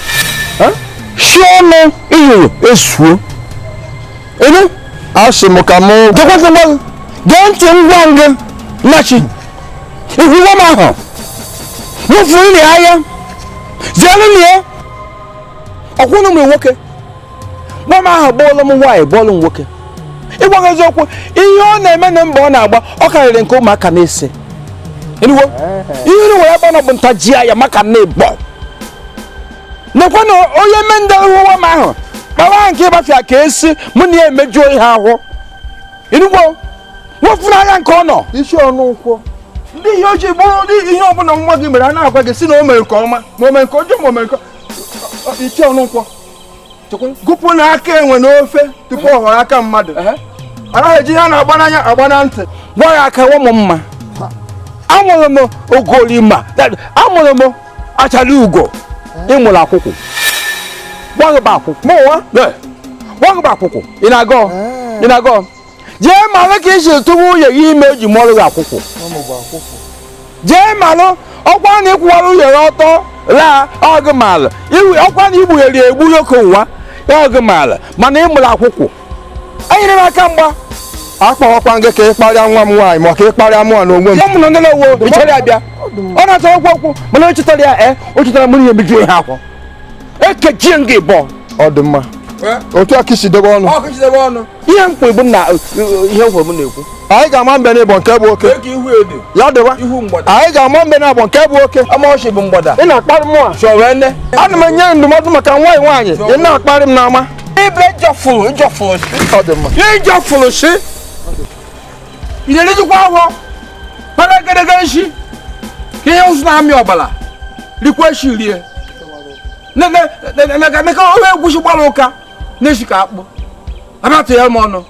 Shi ọnụ ịnyịnya ezuo. Enu asị m ka mụ gekwentị ngwa gee ntị ngwa ngị nnachi. Ihu nwa m ahụ. Mụfuru ya anya. Zeere ya. Ọkwụnụ m nwoke. Nwa m ahụ bụọlụ m nwaanyị bụọlụ m nwoke. Ịgwa gị eziokwu, ihe ọ na-eme na mba ọ na-agba ọ karịrị nke ụmụaka na-ese. Ịnụwo? Ihe unu nwere ebe ọ nọ bụ ntaji anya maka na ịbọ. Nekwa na onye mme ndị nwa m ahụ kpawa nke ịgbafịa ka esi mụ na ya emejuo ihe ahụ. Ịnụwo? Nwefuru anya nke ọ nọ. Isi ọnụ nkwọ. Ndị ihe ojii bụrụ ihe ọbụla nwa gị mere a na-agwa gị si na o mere nke ọma ma o mere nke ọjọọ ma o mere nke iche ọnụ nkwọ. Gụpụ na aka enwe n'ofe tupu ọ ghọrọ aka mmadụ. Anaghị eji ihe a na-agba n'anya agba na ntị. Gwa ya aka nwa m mma. Amụrụ m ogolima, amụrụ m achara ugo, ịmụrụ akwụkwụ. Gwa gị bụ akwụkwụ. Mụ nwa? Gwa gị bụ akwụkwụ. Ị na-agọ? Ị na-agọ? Jee malụ ka isi tụwa nwunye gị ime eji mụọrọ gị akwụkwụ. Jee malụ ọkwa na ịkwụwara nwunye gị ọtọ laa ọgụ malụ. Ọkwa na igbughere egbu oke ụwa ọgụ malụ mana ịmụrụ akwụkwụ. Enyere m aka mgba. Akpọwakwa gị ka ị kparịa nwa m nwaanyị ma ka ị kparịa mụ na onwe m. Ọ mụ na ndị na-ewo ị chọrọ ya bịa. Ọ na-achọ okwu okwu mana o chetara ya o chetara mụ na ihe mejuo ihe akwụ. Ekechie m gị bọ. Ọ dị mma. Otu aka isi debe ọnụ. Ihe m kwuru bụ na ihe m kwuru m na-ekwu. Anyị ga-ama mbe n'ịbọ nke bụ oke. Ya dịwa. Anyị ga-ama mbe n'abọ nke bụ oke. Amaochi bụ mgbada. Ị na-akparị mụ a. Ana m enye ndụmọdụ maka nwaanyị nwaanyị. Ị na-akparị m n'ama. Ibe jọfụrụ jọfụrụ. Ọ dị mma. Ihe jọfụrụ si. Ị na-erejikwa ahụ. Mana egedege nshi. Ka ihe ụzụ na-amị ọbara. Rikwa eshi rie. Neka onye egwusi gbara ụka na-esi ka akpụ. Abatụ ya m ọnụ.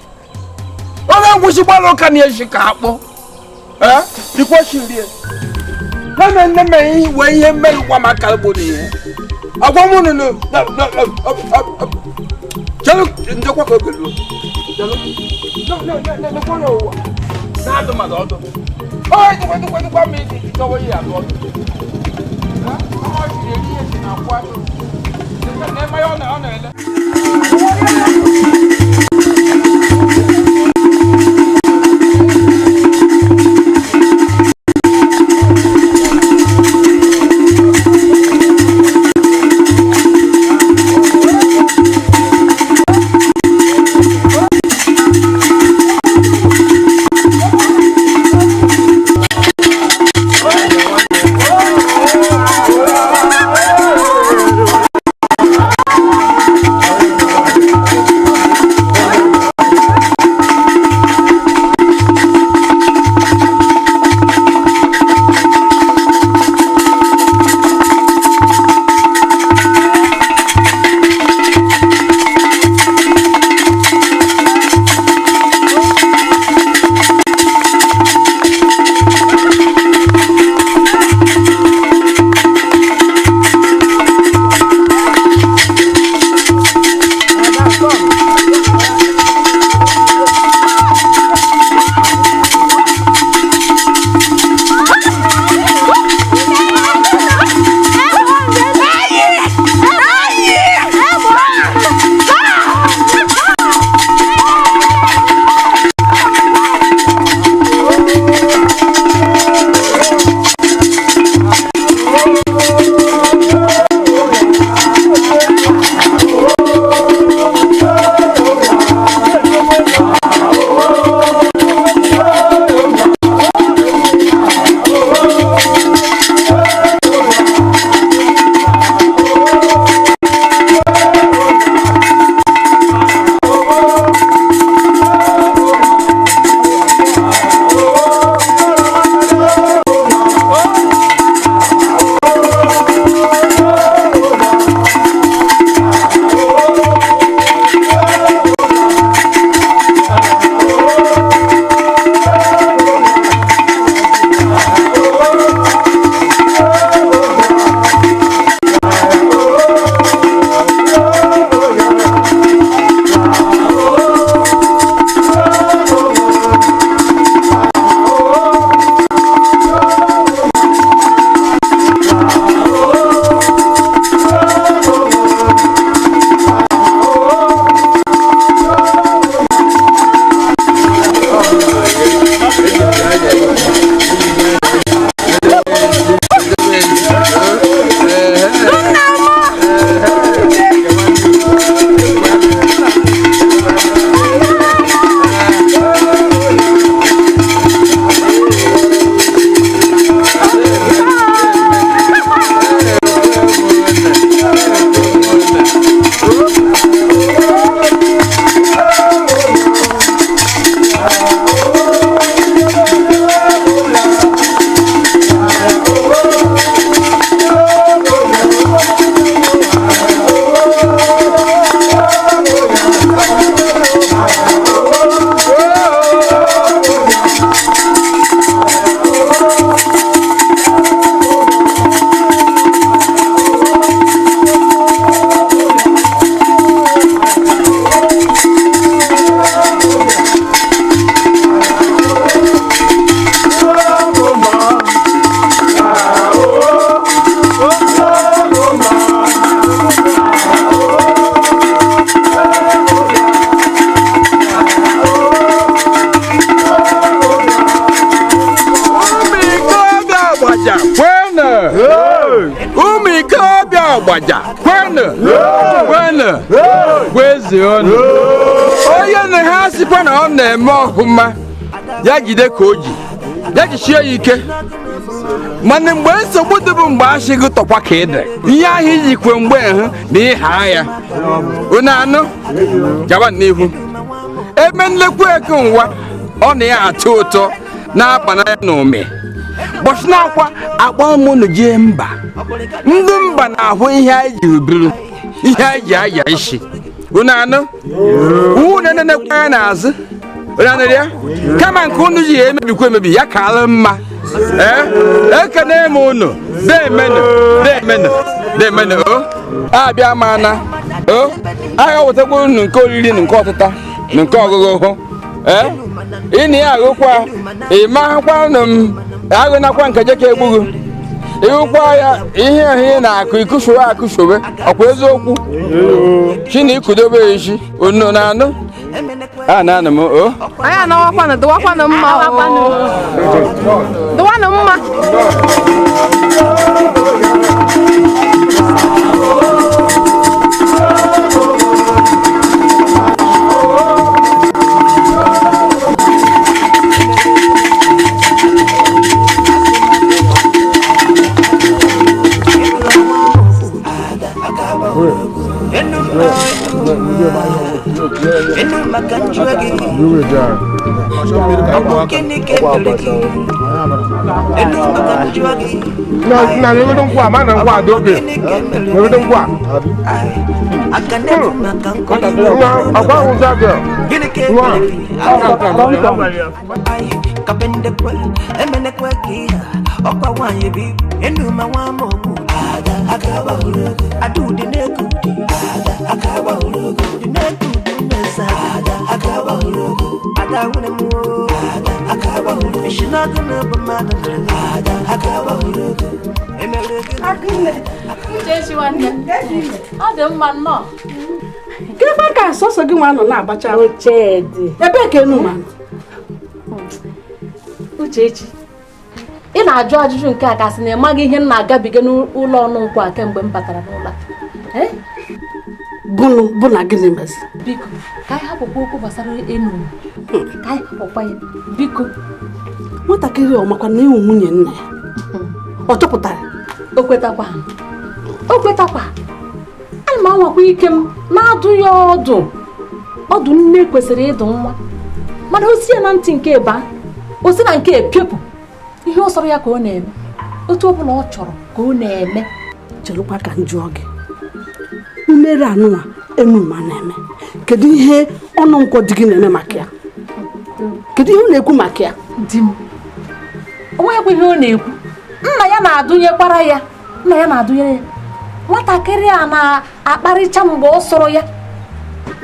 Onye egwusi gbara ụka na-esi ka akpụ. Rikwa eshi rie. Nne nne m wee ihe mmeri gwa m aka gboro ihe. Agwa m unu na chelụ ndekwa ka oge ruo. Chelụ. Nekwa n'ụwa. Na-adụ mmadụ ọdụ. Onye dịkwa dịkwa dịkwa ma iji chọwa ihe adụ ọdụ. Ọgbaja kwenu kwenu kwezuonu. Onye na ha sịkwa na ọ na-eme ọfụma ya jide ka o ji ya jichie ya ike. Mana mgbe nsogbu dị bụ mgbe asị gị tọkwa ka ị dị ihe ahụ ijikwe mgbe hụ na ịha ya unu anụ gaba n'ihu. Ebe nlekwa eke nwa ọ na ya atọ ụtọ na-akpa n'anya na ụmị bọchị na-akwa akpọ m unu jee mba. Ndị mba na-ahụ ihe anyị jiri biri ihe anyị ji aya isi unu anụ unu nenekwa ya n'azụ unu anụrụ ya kama nke unu ji ya emebikwa emebi ya ka alụ mma. Ee, ekene m unu deemenụ deemenụ deemenụ o abịa mana o agha wetakwa unu nke oriri na nke ọtụta na nke ọgụgụ hụ. Ee, ị na ya agụkwa ị makwa nụ m agụnakwa nke jeka egbughu ịhụkwa ya ihe ahụ ị na-akụ ikusoro akụsobe ọkwa eziokwu chi na ikudobe isi unu na anụ a na-anụ m o anyị anawakwanụ dụwakwanụ mma o dụwanụ mma. Na nwegodo nkwụ a ma na nkwụ a dị oge nwegodo nkwụ a ọkwa ahụ ụzọ gị nwa Ọ dị mma nnọọ. Kekwa ka sọsọ gị nwa nọ na-abacha ebee ka enu ma Uchechi, ị na-ajụ ajụjụ nke a kasị na ị maghị ihe m na-agabiga n'ụlọ ọnụ nkwụ a kemgbe m batara n'ụlọ a. Bụ na gịnị mezi? Biko, ka anyị hapụkwa okwu gbasara enu ka anyị hapụkwa ya biko. Nwatakịrị ọ makwa na ịwụ nwunye nna ya ọ chọpụtara? O kwetakwa o kwetakwa. Ana m anwakwa ike m na-adụ ya ọdụ ọdụ nne kwesịrị ịdụ nwa, mana o si ya na ntị nke ba o si na nke epiopụ. Ihe ọ sọrọ ya ka ọ na-eme, otu ọ bụla ọ chọrọ ka ọ na-eme. Cherekwa ka m jụọ gị, mmeri anụnwa Enuma na-eme, kedu ihe ọnụ nkwọ di gị na-eme maka ya? Kedu ihe ọ na-ekwu maka ya? Di m o nweghịkwa ihe ọ na-ekwu. Nna ya na-adụnyekwara ya, nna ya na-adụnyere ya. Nwatakịrị a na-akparịcha mgbe ọ sọrọ ya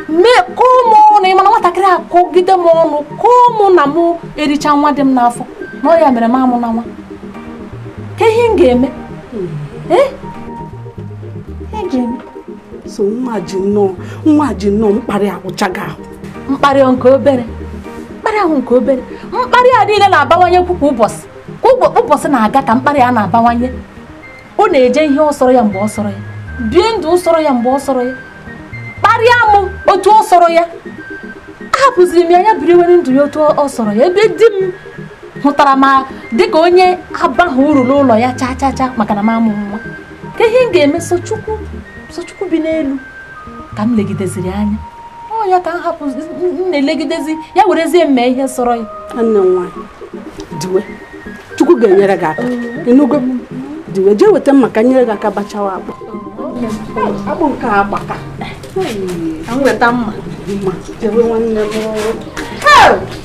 mee kụọ m ọnụ. Ị mana nwatakịrị a kụgide m ọnụ kụọ mụ na mụ ericha nwa dị m n'afọ na ọ ya mere m amụ na nwa. Ka ihe m ga-eme? So nwa ji nnọọ mkparị agwụchaghị ahụ. Mkparị nke obere, mkparị ahụ nke obere, mkparị a niile na-abawanye kwa ụbọchị. Kwa ụbọchị na-aga ka mkparị a na-abawanye. Ọ na-eje ihe ọ sọrọ ya mgbe ọ sọrọ ya, bie ndụ ọ sọrọ ya mgbe ọ sọrọ ya, kparịa m otu ọ sọrọ ya. Ahapụziri m ya ya biri were ndụ ya otu ọ sọrọ ya. Ebe di m hụtara ma dịka onye abaghị uru n'ụlọ ya chaa chaa chaa maka na m amụ nwa. Ka ihe m ga-eme Sochukwu bi n'elu ka m legideziri anya. Ọ ya ka m hapụ m na-elegidezi ya werezie m mee ihe sọrọ ya. Nwanne m nwaanyị, diwe Chukwu ga-enyere gị aka. Ịnụgo? Diwe jee weta mma ka nyere gị aka bachawa akpụ. Akpụ nke a agbaka. Ka m weta mma. Mma jewe nwanne m.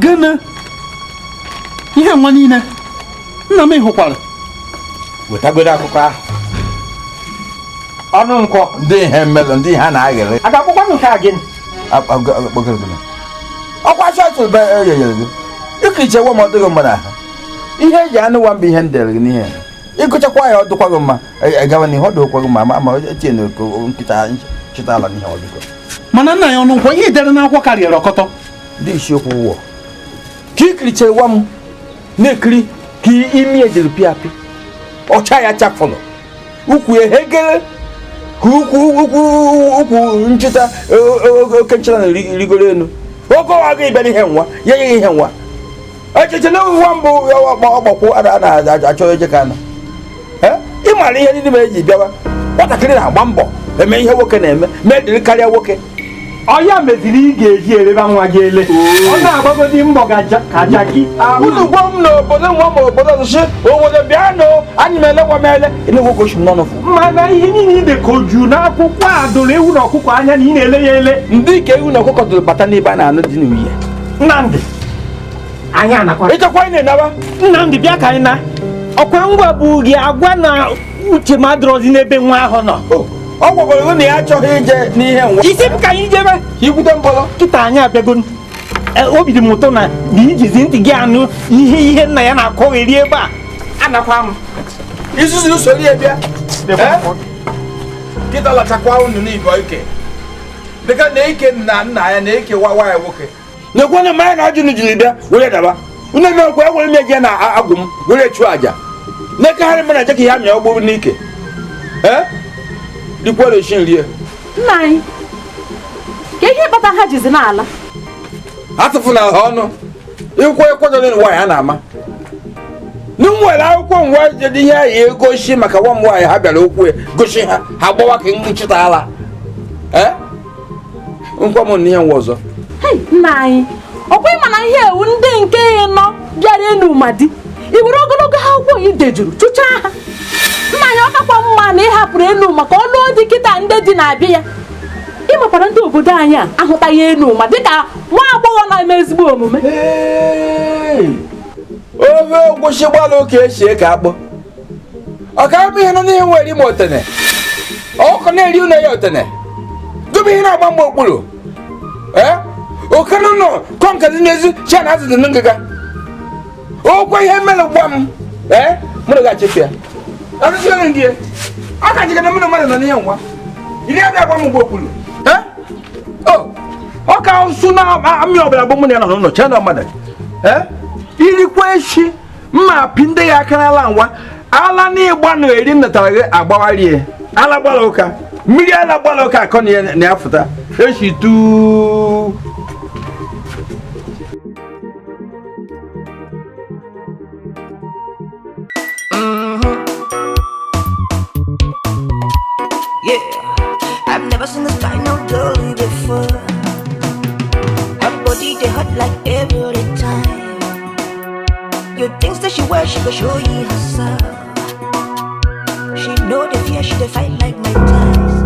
Gịnị ihe nwa niile nna m hụkwara? Wetagodo akụkọ ahụ. Ọnụ nkwọ ndị ihe mmelụ ndị ha na-aghịrị. A ga-akpọkwa nke a gịnị? Ọkwa chọọchị bụ eyeyere gị. Ịka ichewe ma ọ dịghị mma n'ahụ. Ihe eji anụ nwa mbụ ihe m dere gị n'ihe. Ịgụchakwa ya ọ dịkwa gị mma gawa n'ihu ọ dịkwa gị mma ma etinye na nkịta chịta ala n'ihe ọ biko. Mana nna ya ọnụ nkwọ ihe dere n'akwụkwọ karịrị ọkọtọ. Ndị isiokwu ụwa. Ka ikirichara nwa m na-ekiri ka imi ejiri pịa apị. Ọcha ya chafụrụ. Ukwu ehegere ka ukwu nchịta oke nchịta na-rigoro elu. Oge ọwa gị bịara ihe nwa ya nye ihe nwa. Echiche na nwa mbụ ọgbakwu a na-achọ eje ka anọ. Ị maara ihe ndị mere eji bịawa nwatakịrị na-agba mbọ eme ihe nwoke na-eme mee dịrị karịa nwoke. Ọ ya meziri ị ga-eji ereba nwa gị ele. Ọ na-agbagodi mbọ ka jaki. Unu gwa m n'obodo nwa ma obodo ọzọ obodo bịa nụ anyị m ele nwa m ele enegwu gosi m n'ọnụ fụ. Mana ihe niile ide ka oju n'akwụkwọ a doro ewu na ọkụkọ anya na ị na-ele ya ele. Ndị ka ewu na ọkụkọ doro bata n'ebe a na-anụ di n'uhie. Nnamdị anyị anakwa. Ịchọkwa anyị na-enaba. Nnamdị bịa ka anyị na. Ọkwa ngwa bụ gị agwa na uche m adịrọzi n'ebe nwa ahụ nọ. Ọ gwagoro na ya achọghị ije n'ihe nwa. Isi m ka anyị jebe. Ikwute mbọlọ. Kịta anyị abịago. Obi dị m ụtọ na ijizi ntị gị anụ ihe nna ya na-akọgheri ebe a. Anakwa m. Isuzu usoro ya bịa. Kịta lachakwa unu n'ibe ike. Dịka na ike nna nna ya na eke nwa ya nwoke. Nekwe na mmanya na ajụ jiri bịa were daba. Unu emekwa ewere m eje na agwụ m were chụọ aja. Nekegharị m na eje ka ihe amịa ọgbụ n'ike. Nna anyị, ka ihe kpata ha jizi n'ala. Atụfuna ha ọnụ. Ịkwụ ekwadoro nwaanyị a na-ama. N nwere akwụkwọ nwa jede ihe anyị egosi maka nwa m nwaanyị ha bịara okwu gosi ha ha gbawa ka nchịta ala. Nkwa m na ihe nwa ọzọ. Nna anyị, ọkwa ịma na ihe ewu ndị nke nọ bịara enu ma di. I were ogologo akwụkwọ ị dejuru chụchaa ha. Nna anyị ọ kakwa mma na ị hapụrụ enu maka ọnụ dị kịta ndị dị na-abịa ya. Ị makwara ndị obodo anyị a ahụtaghị enu ma dịka nwa agbọghọ na-eme ezigbo omume. Ofe ogwusi gbalụ ka esi eke akpụ. Ọ ka bụ ihe nọ n'ihe nwere ime otene. Ọkụ na-eri ụlọ ya otene. Dobe ihe na-agba mgbe okpuru. Oke nọ kọnka dị n'ezi chi na azụ dị n'ngịga. Okwe ihe mere gwa m. Mụ na ga-achịpụ ya. Ọ ka jikere mmadụ mmadụ nọ n'ihe nwa. Iri abịa agwa m mgbe okpuru. Ọ ka nsụ na amị ọbụla bụ mụ na ya nọ n'ụlọ chee na mmadụ. Irikwa echi mma apị ndị ya aka n'ala nwa. Ala n'ịgba na eri m natara gị agbagharie. Ala gbara ụka. Mmiri ala gbara ụka akọ na ya fụta. Echi tuu. Yeah, I've never seen this kind of girl before. Her body they hot like every time. You think that she wear, she go show you herself. She know the fear, she dey fight like my ties.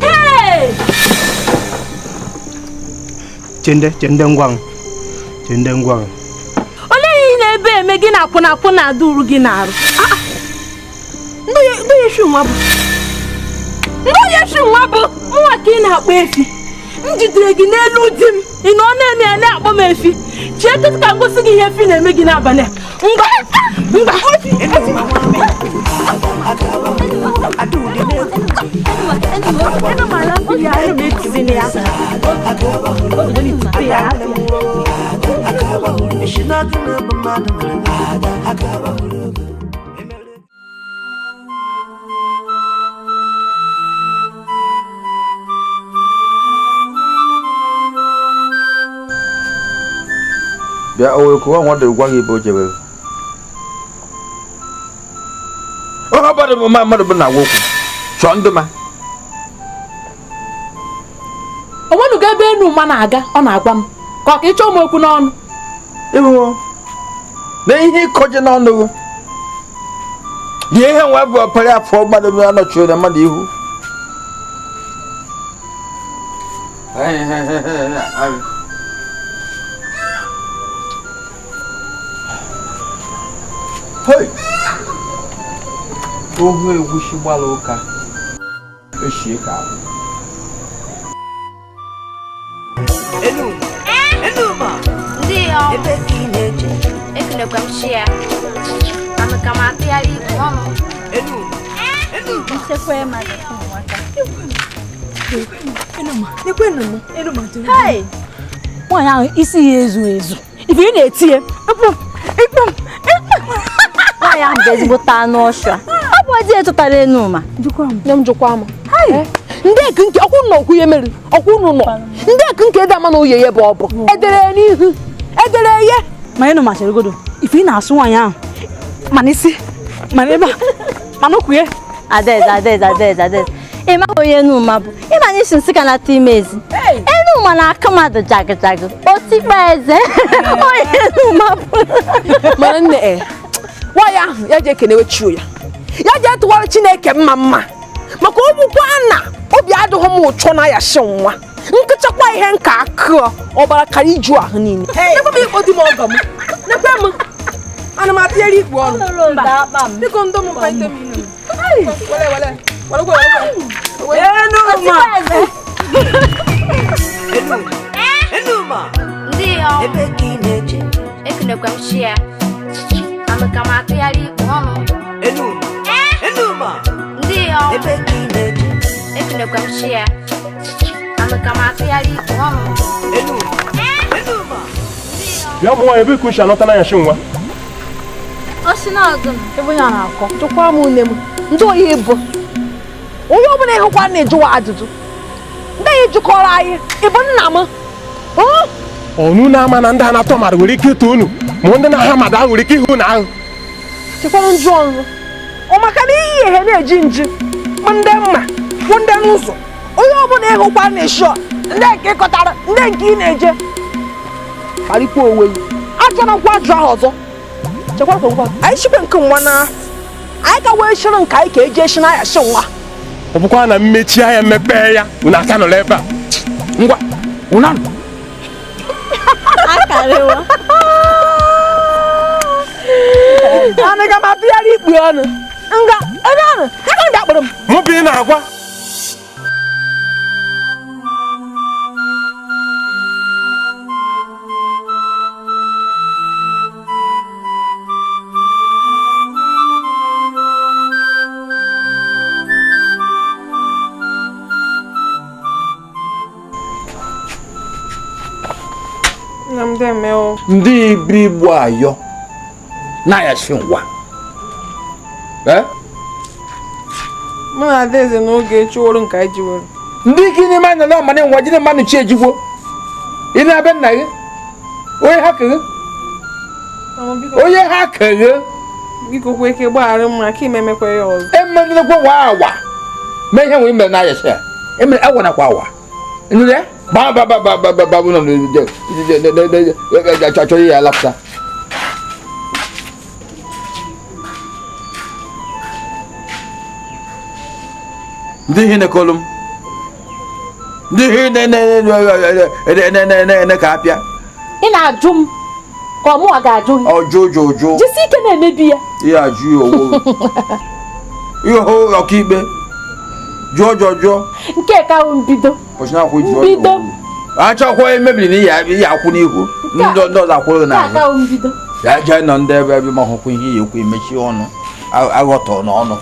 Hey! Chende, chende ngwang, chende ngwang. Ole ihe na-ebe eme gị na akwụna akwụna adụrụ gị na-arụ. Ndị onye nwa bụ nwa ka ị na-akpọ efi. M jidere gị n'elu di m. Ị nọ na-eme ya na-akpọ m efi. Chee kịtị ka m gosi gị ihe efi na-eme gị n'abalị a. Ngwa ngwa. Bịa owe kuwa nwa gwa gị ebe o jebere. Ọ bụrụ bụ mmadụ bụ na agwa okwu chọọ ndị ma. O nwenugo ebe enu ma na-aga ọ na-agwa m ka ọ ka ịchọ m okwu n'ọnụ. Ịhụ na ihe ịkọje n'ọnụ gị. Lie ihe nwa bụ ọpara afọ mmadụ bụ anọchiri na mmadụ ihu. Hey! Ohu egwusi gbara ụka eshie ka abụ. Enuma, Enuma, ebe ka ị na-eje, Ekenekwa m chi ya. Anụ ka m atụgharị ikpu ọnụ. Nchekwa ya mmadụ ụmụaka. Hey! Nwaanyị ahụ isi ya ezu ezu. Ife ị na-eti ya. Nwaanyị ahụ bụ ezigbote anụ ọsha. Ọ bụ ezi etụtara Enuma. Nne m jụkwa m. Ndị eke nke ọkwụ nọ okwu ihe mere ọkwụ unu nọ. Ndị eke nke ede ama na oye ya bụ ọ bụ. Edere ya n'ihu. Edere ya. Ma Enuma chere godo. Ife ị na-asụ nwaanyị ahụ. Mana isi, mana ebe a, mana okwu ya. Adaeze, Adaeze, Adaeze, Adaeze. Ị maghị onye Enuma bụ. Ị ma na isi nsị ka na-atụ ime ezi. Enuma na-akụ mmadụ jagụ jagụ. Otikpa eze. Onye Enuma bụ. Mana nne e, nwaanyị ahụ ya ji ekenewe chi ya. Ya ji etụwara Chineke mma mma. Maka ogbukwa na obi adịghị m ụchọ na ya shi nwa. Nkịchakwa ihe nka akụọ ọbara kara iju ahụ niile. Nekwe m ikpo di m ọgọ m. Nekwe m. Ana m atụgharị ikpu ọnụ. Biko ndo m mkpa ite m ihe. Wele wele. Wele wele. Enuma! Enuma! Ndị ọ. Ebe ka ị na-eje? Ekenekwa m chi ya. Anụ ka m atụgharị ikpu ọnụ. Enuma! Enuma! Ndị ọ. Ebe ka ị na-eje? Ekenekwa m chi ya. Anụ ka m atụgharị ikpu ọnụ. Enuma! Enuma! Bịa ụmụ nwaanyị ebe ka uche anọta n'anya shi nwa. Oshi na-agụ m. Ebe onye a na-akọ. Jụkwa m nne m. Ndị oyi bụ. Onye ọbụla ịhụkwa na-ejụwa ajụjụ. Ndị anyị jụkọrọ anyị, ị bụ nna m. Ọnụ na-ama na ndị a na-atọ mmadụ nwere ike ịtụ unu, ma ndị na-aha mmadụ ahụ nwere ike ịhụ unu ahụ. Chekwara njụ ọnụ. Ọ maka na iyi ihe na-eji nji, bụ ndị mma, bụ ndị n'ụzọ. Onye ọbụla ịhụkwa na-eshi ndị nke ịkọtara, ndị nke ị na-eje. Kparịkwa onwe gị. Ajụna nkwa ajụ ahụ ọzọ. Chekwara ka ngwa. Anyị chikwe nke nwa na anyị ka wee shiri nke anyị ka eji eshi na ya shi nwa. Ọ bụkwa na mmechi anya mmepe ya, unu aka nọrọ ebe a. Ngwa, unu anọ. Akarịwa. Anaghị m atụgharị ikpu ọnụ. Nga, ebe ahụ, ebe ndị akpọrọ m. Mụ bụ ị na-agwa. Ndị ibi igbo ayọ na-ayashi ngwa. Mụ na Adaeze n'oge chụrụ nke anyị jiwere. Ndị ike n'ime anya na ọmana ngwa jide mmanụ chi ejigbo. Ị na-abịa nna gị? Onye ha keghe? Onye ha keghe? Biko kwe ike gbaghara m maka ime emekwa ya ọzọ. Emenekwa wa awa. Mee ihe nwere ime na ayashi ya. Emere awa nakwa awa. Nụ ya? Ba ba ba ba ba ba ba no achọrọ ya lapụta. Ndị ihe na-ekolu m. Ndị ihe na-ene ka apịa. Ị na-ajụ m ka ọ mụnwa ga-ajụ gị. Ọjụ jụ jụ. Jisi ike na-emebi ya. Ihe ajụ ya owo. Ihe hụ ọkaikpe. Jụọ jụọ jụọ. Nke ka mbido. Mbido. Achọkwa emebiri na ihe akwụ n'ihu. Ndị ọzọ akwụrụ n'azụ. Mbido. Ya jee nọ ndị ebe ebe ma hụkwa ihe ya ekwu emechi ọnụ. Aghọtọ n'ọnụ.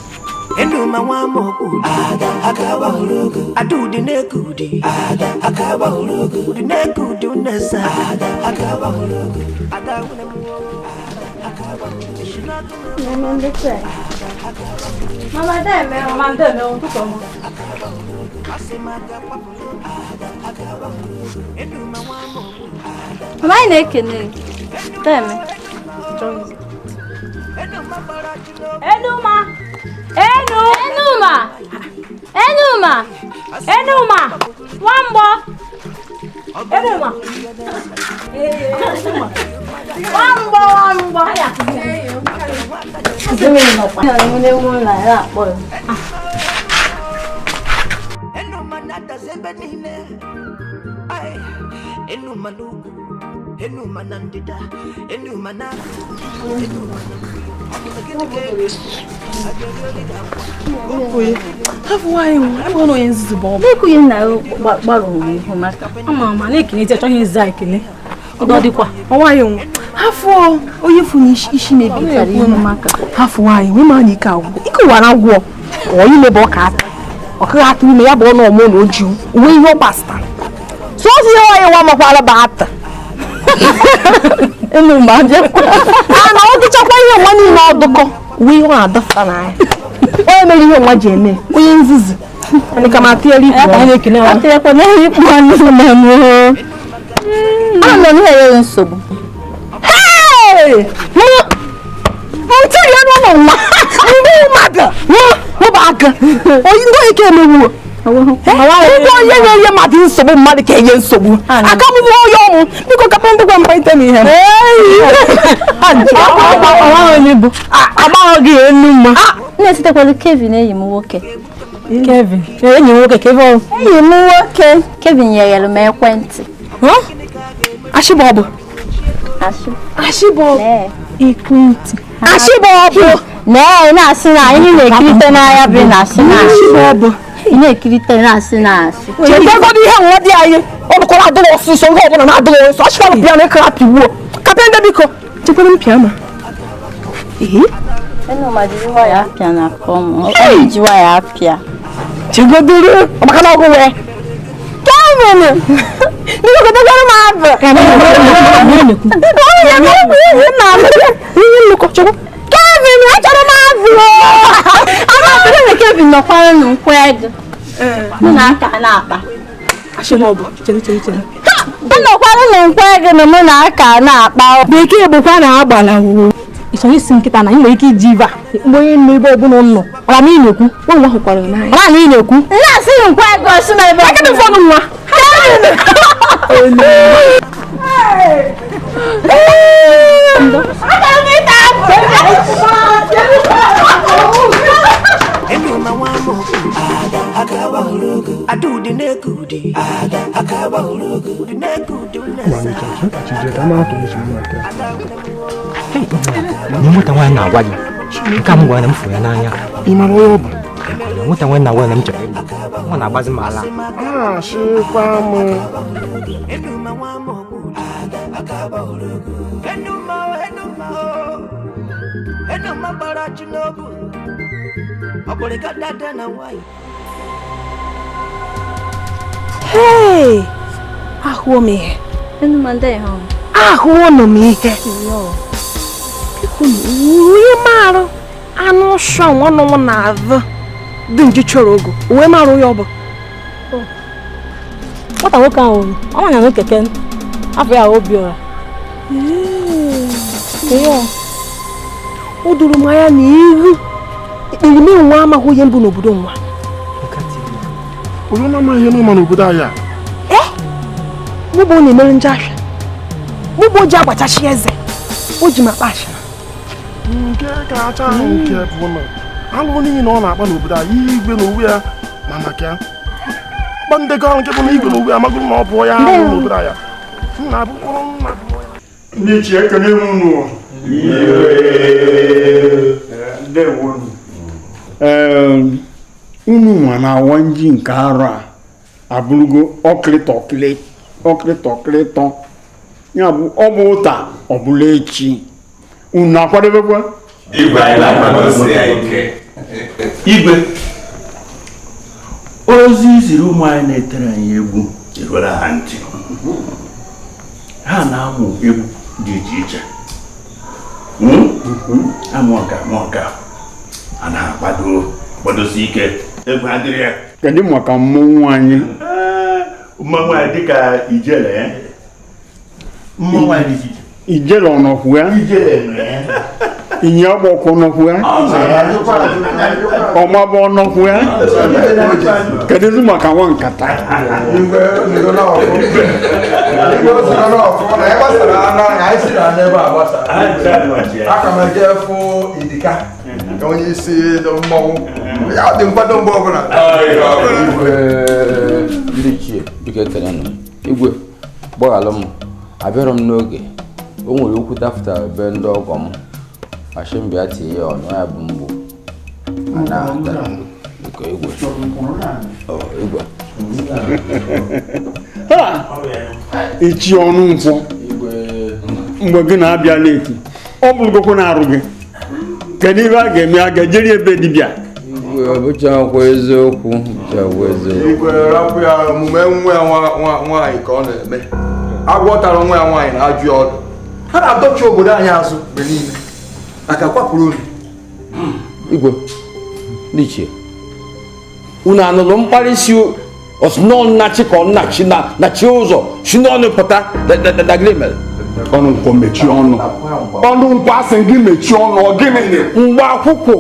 Enuma nwa amokwu ada aka gbahụrụ ogo ada ude na-eke ude ada aka gbahụrụ ogo ude na-eke ude unesa ada aka gbahụrụ ogo ada nwune m aka gbahụrụ Mama deme, mama deme, ụtụtụ ọma. Mama anyị na-ekene. Deme. Enuma. Enu. Enuma. Enuma. Enuma. Nwamgbọ. Enuma. Nwamgbọ, nwamgbọ. Enuma na-adazi ebe niile. Enuma n'ugwu, Enuma na ndịda, Enuma na Enuma na na-ekwughị nna ya gbara onwe ihu maka ama ama na-ekele ezi achọghị ezi ekele ọ dịkwa ọnwaghị nwa Hafụ onye fụ na isi mebiri hafụ nwaanyị nwe ma na ike agwụ ike ụwa na agwụ ọ ime bụ ọka ata ọkụghị atụ ime ya bụ ọnụ ọmụ na oji uwe ihe ọ gbasara sọsọ ihe nwaanyị nwa makwara bụ ata a na ọ dịchakwa ihe nwa niile ọdụkọ uwe ihe ọ na-adọfụta n'anya onye mere ihe nwa ji eme onye nzuzu ka m atịnyere ikpu ọnụ anọ m ihe nsogbu. Ntị ya nọ n'ụwa ndị mmadụ mụba aka onye ndị ike emewuo ndị onye na-enye mmadụ nsogbu mmadụ ka enye nsogbu aka m bụ onye ọmụ biko kapa ndị gwa mkpa ite m ihe agbaghọ gị enu mma na-esitekwala Kevin enyi m nwoke. Kevin enyi m nwoke Kevin enyi m nwoke Kevin nyere m ekwentị. Ashịbọbụ Ashịbọbụ ekwentị Ashịbọbụ nee na-asị na anyị na-ekirite n'anya bụ na-asị na Ashịbọbụ ị na-ekirite na-asị na asị chetegodo ihe nwa dị anyị ọ bụkwara adụrụ ọsịsọ ihe ọbụla na-adụrụ ọsọ achịkwara pịa na ịkara pịgbuo kapịa ndị biko chekwara m pịa ma Enuma jiri waya apịa na akọ m ọ ji waya apịa chegodoro maka na ọgụ wee Kevin! Biko gotekwara m abụ Kevin achọrọ m abụ Ama na Kevin nọkwara n'ụkwụ ego mụ na aka na-akpa ọ nọkwara n'ụkwụ ego na mụ na aka na-akpa bekee bụkwa na agbala ịchọrọ isi nkịta na ị nwere ike iji ive a mgbe onye nọ ebe ọbụla nọ ọra na ị na-ekwu nwa hụkwara n'anya ọra na ị na-ekwu na-asị nkwa ego si na ebe akadị fọnụ nwa Nwata nwaanyị na-agwa gị nke a m gwara na m fụrụ ya n'anya ị mara onye ọ bụ nwata nwaanyị na-agwa na m chọrọ ịlụ ọ na-agbazi m ala asịkwa m Hey! Ahụọ m ihe ahụọ nọ m ihe onye marụ anụ ụsọ nwanne m na-azụ dị nji chọrọ ogo uwe marụ ya ọ bụ nwata nwoke ahụ ọ na na keke afọ ya Obiora o doro m anya na ihu ikpirime nwa amaghị onye mbụ n'obodo nwa onye na-amaghị ihe n'ụma n'obodo anyị a mụ bụ na-emere nje ahịa mụ bụ o ji agbachachi eze o ji m akpa ashịna nke kacha ahụ nke bụ na alụ niile ọ na-akpa n'obodo anyị igwe na owu ya ma maka ya ọkpa ndekọ ahụ nke bụ na igwe na owu ya amagoro na ọ bụ ya ahụ n'obodo anyị nna abụkwụrụ nna ndị ichie ekene m unu unu nwa na-awa nji nke arọ a abụrụgo ọkịrịtọkịrịtọ ya bụ ọ bụ ụta ọ bụla echi unu akwadebekwa igwe anyị na-akwadosi ya ike igwe ozi ziri ụmụ anyị na-etere anyị egwu eruola ha ntị ha na-amụ egwu dị iche iche amụ ọka a na-akwado kwadosi ike egwu adịrị ya kedu maka mmọnwụ anyị mmanwụ anyị dịka ijele mmọnwụ anyị dị iche iche ijele ọnọkwu ya inye ọgbọkwụ ọnọkwu ya ọmabụ ọnọkwu ya kedụzi maka nwa nkata aka m eje fụ idika onye isi mmọnwụ ya dị nkwado mgbe ọbụla ndị ichie biko ekele nụ igwe gbaghalụ m abịarọ m n'oge o nwere okwu dafụtara be ndị ọgọ m ashimbịa tinye ya ọnụ ya bụ mgbu biko igwe igwe echi ọnụ nkwọ Mgbe gị na-abịa leti ọ bụrụgokwu na-arụ gị kedu ihe a ga-eme a ga-ejeri ebe dibịa Igwe ọ bụchakwa eziokwu bụchakwa eziokwu. Igwe rapụ ya omume nwa ya nwaanyị ka ọ na-eme. Agwọ tara nwa ya nwaanyị na-ajụ ya ọdụ. Ha na-adọchi obodo anyị azụ mgbe niile. Aka kwapụrụ unu. Igwe ndị ichie unu anụrụ mkparịsị ọsịnọ nnachi ka ọ nnachi na chi ụzọ si n'ọnụ pụta dagịrị mere. Ọnụ nkwọ mechie ọnụ. Ọnụ nkwọ asị gị mechie ọnụ ọ gịnị? Mgbe akwụkwọ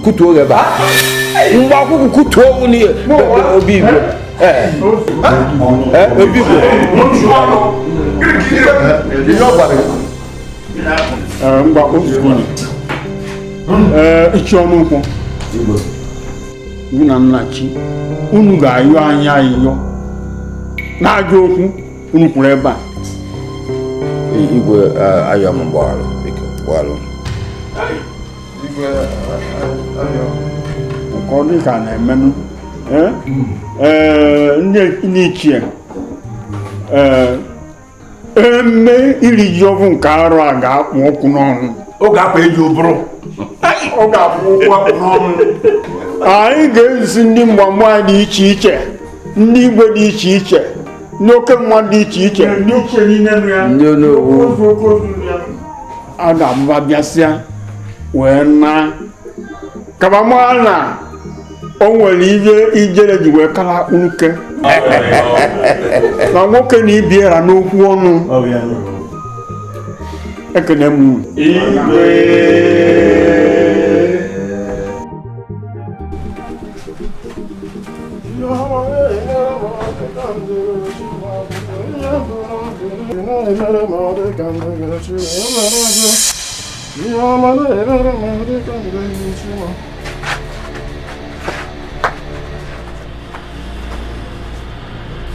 kutuo gị ebe a. Mgbe akwụkwọ kutuo n'ihe obi igwe. Obi igwe. Ngwa ozugbo ichi ọnụ nkwọ gị na nnachi unu ga-ayọ anyị ayịyọ na-ajọ okwu unu kwuru ebe a. Igwe ayọ m gbaghalụ biko gbaghalụ. Igwe ayọ nke ọ dị ka na-emenụ ndị ichie eme iri ji ọbụ nke arụ a ga-akpụ ọkụ n'ọnụ. Ọ ga-akpa eji ụbụrụ. Ọ ga-akpụ okwu akpụ n'ọnụ. Anyị ga-ezi ndị mgbamgba dị iche iche, ndị igwe dị iche iche, ndị oke mmadụ dị iche iche, ndị onowu a ga-abụba bịasịa wee na kabama na o nwere ihe ijere ji wee kara nwoke na nwoke na ibiera n'okwu ọnụ. Ekene m unu. Igwe.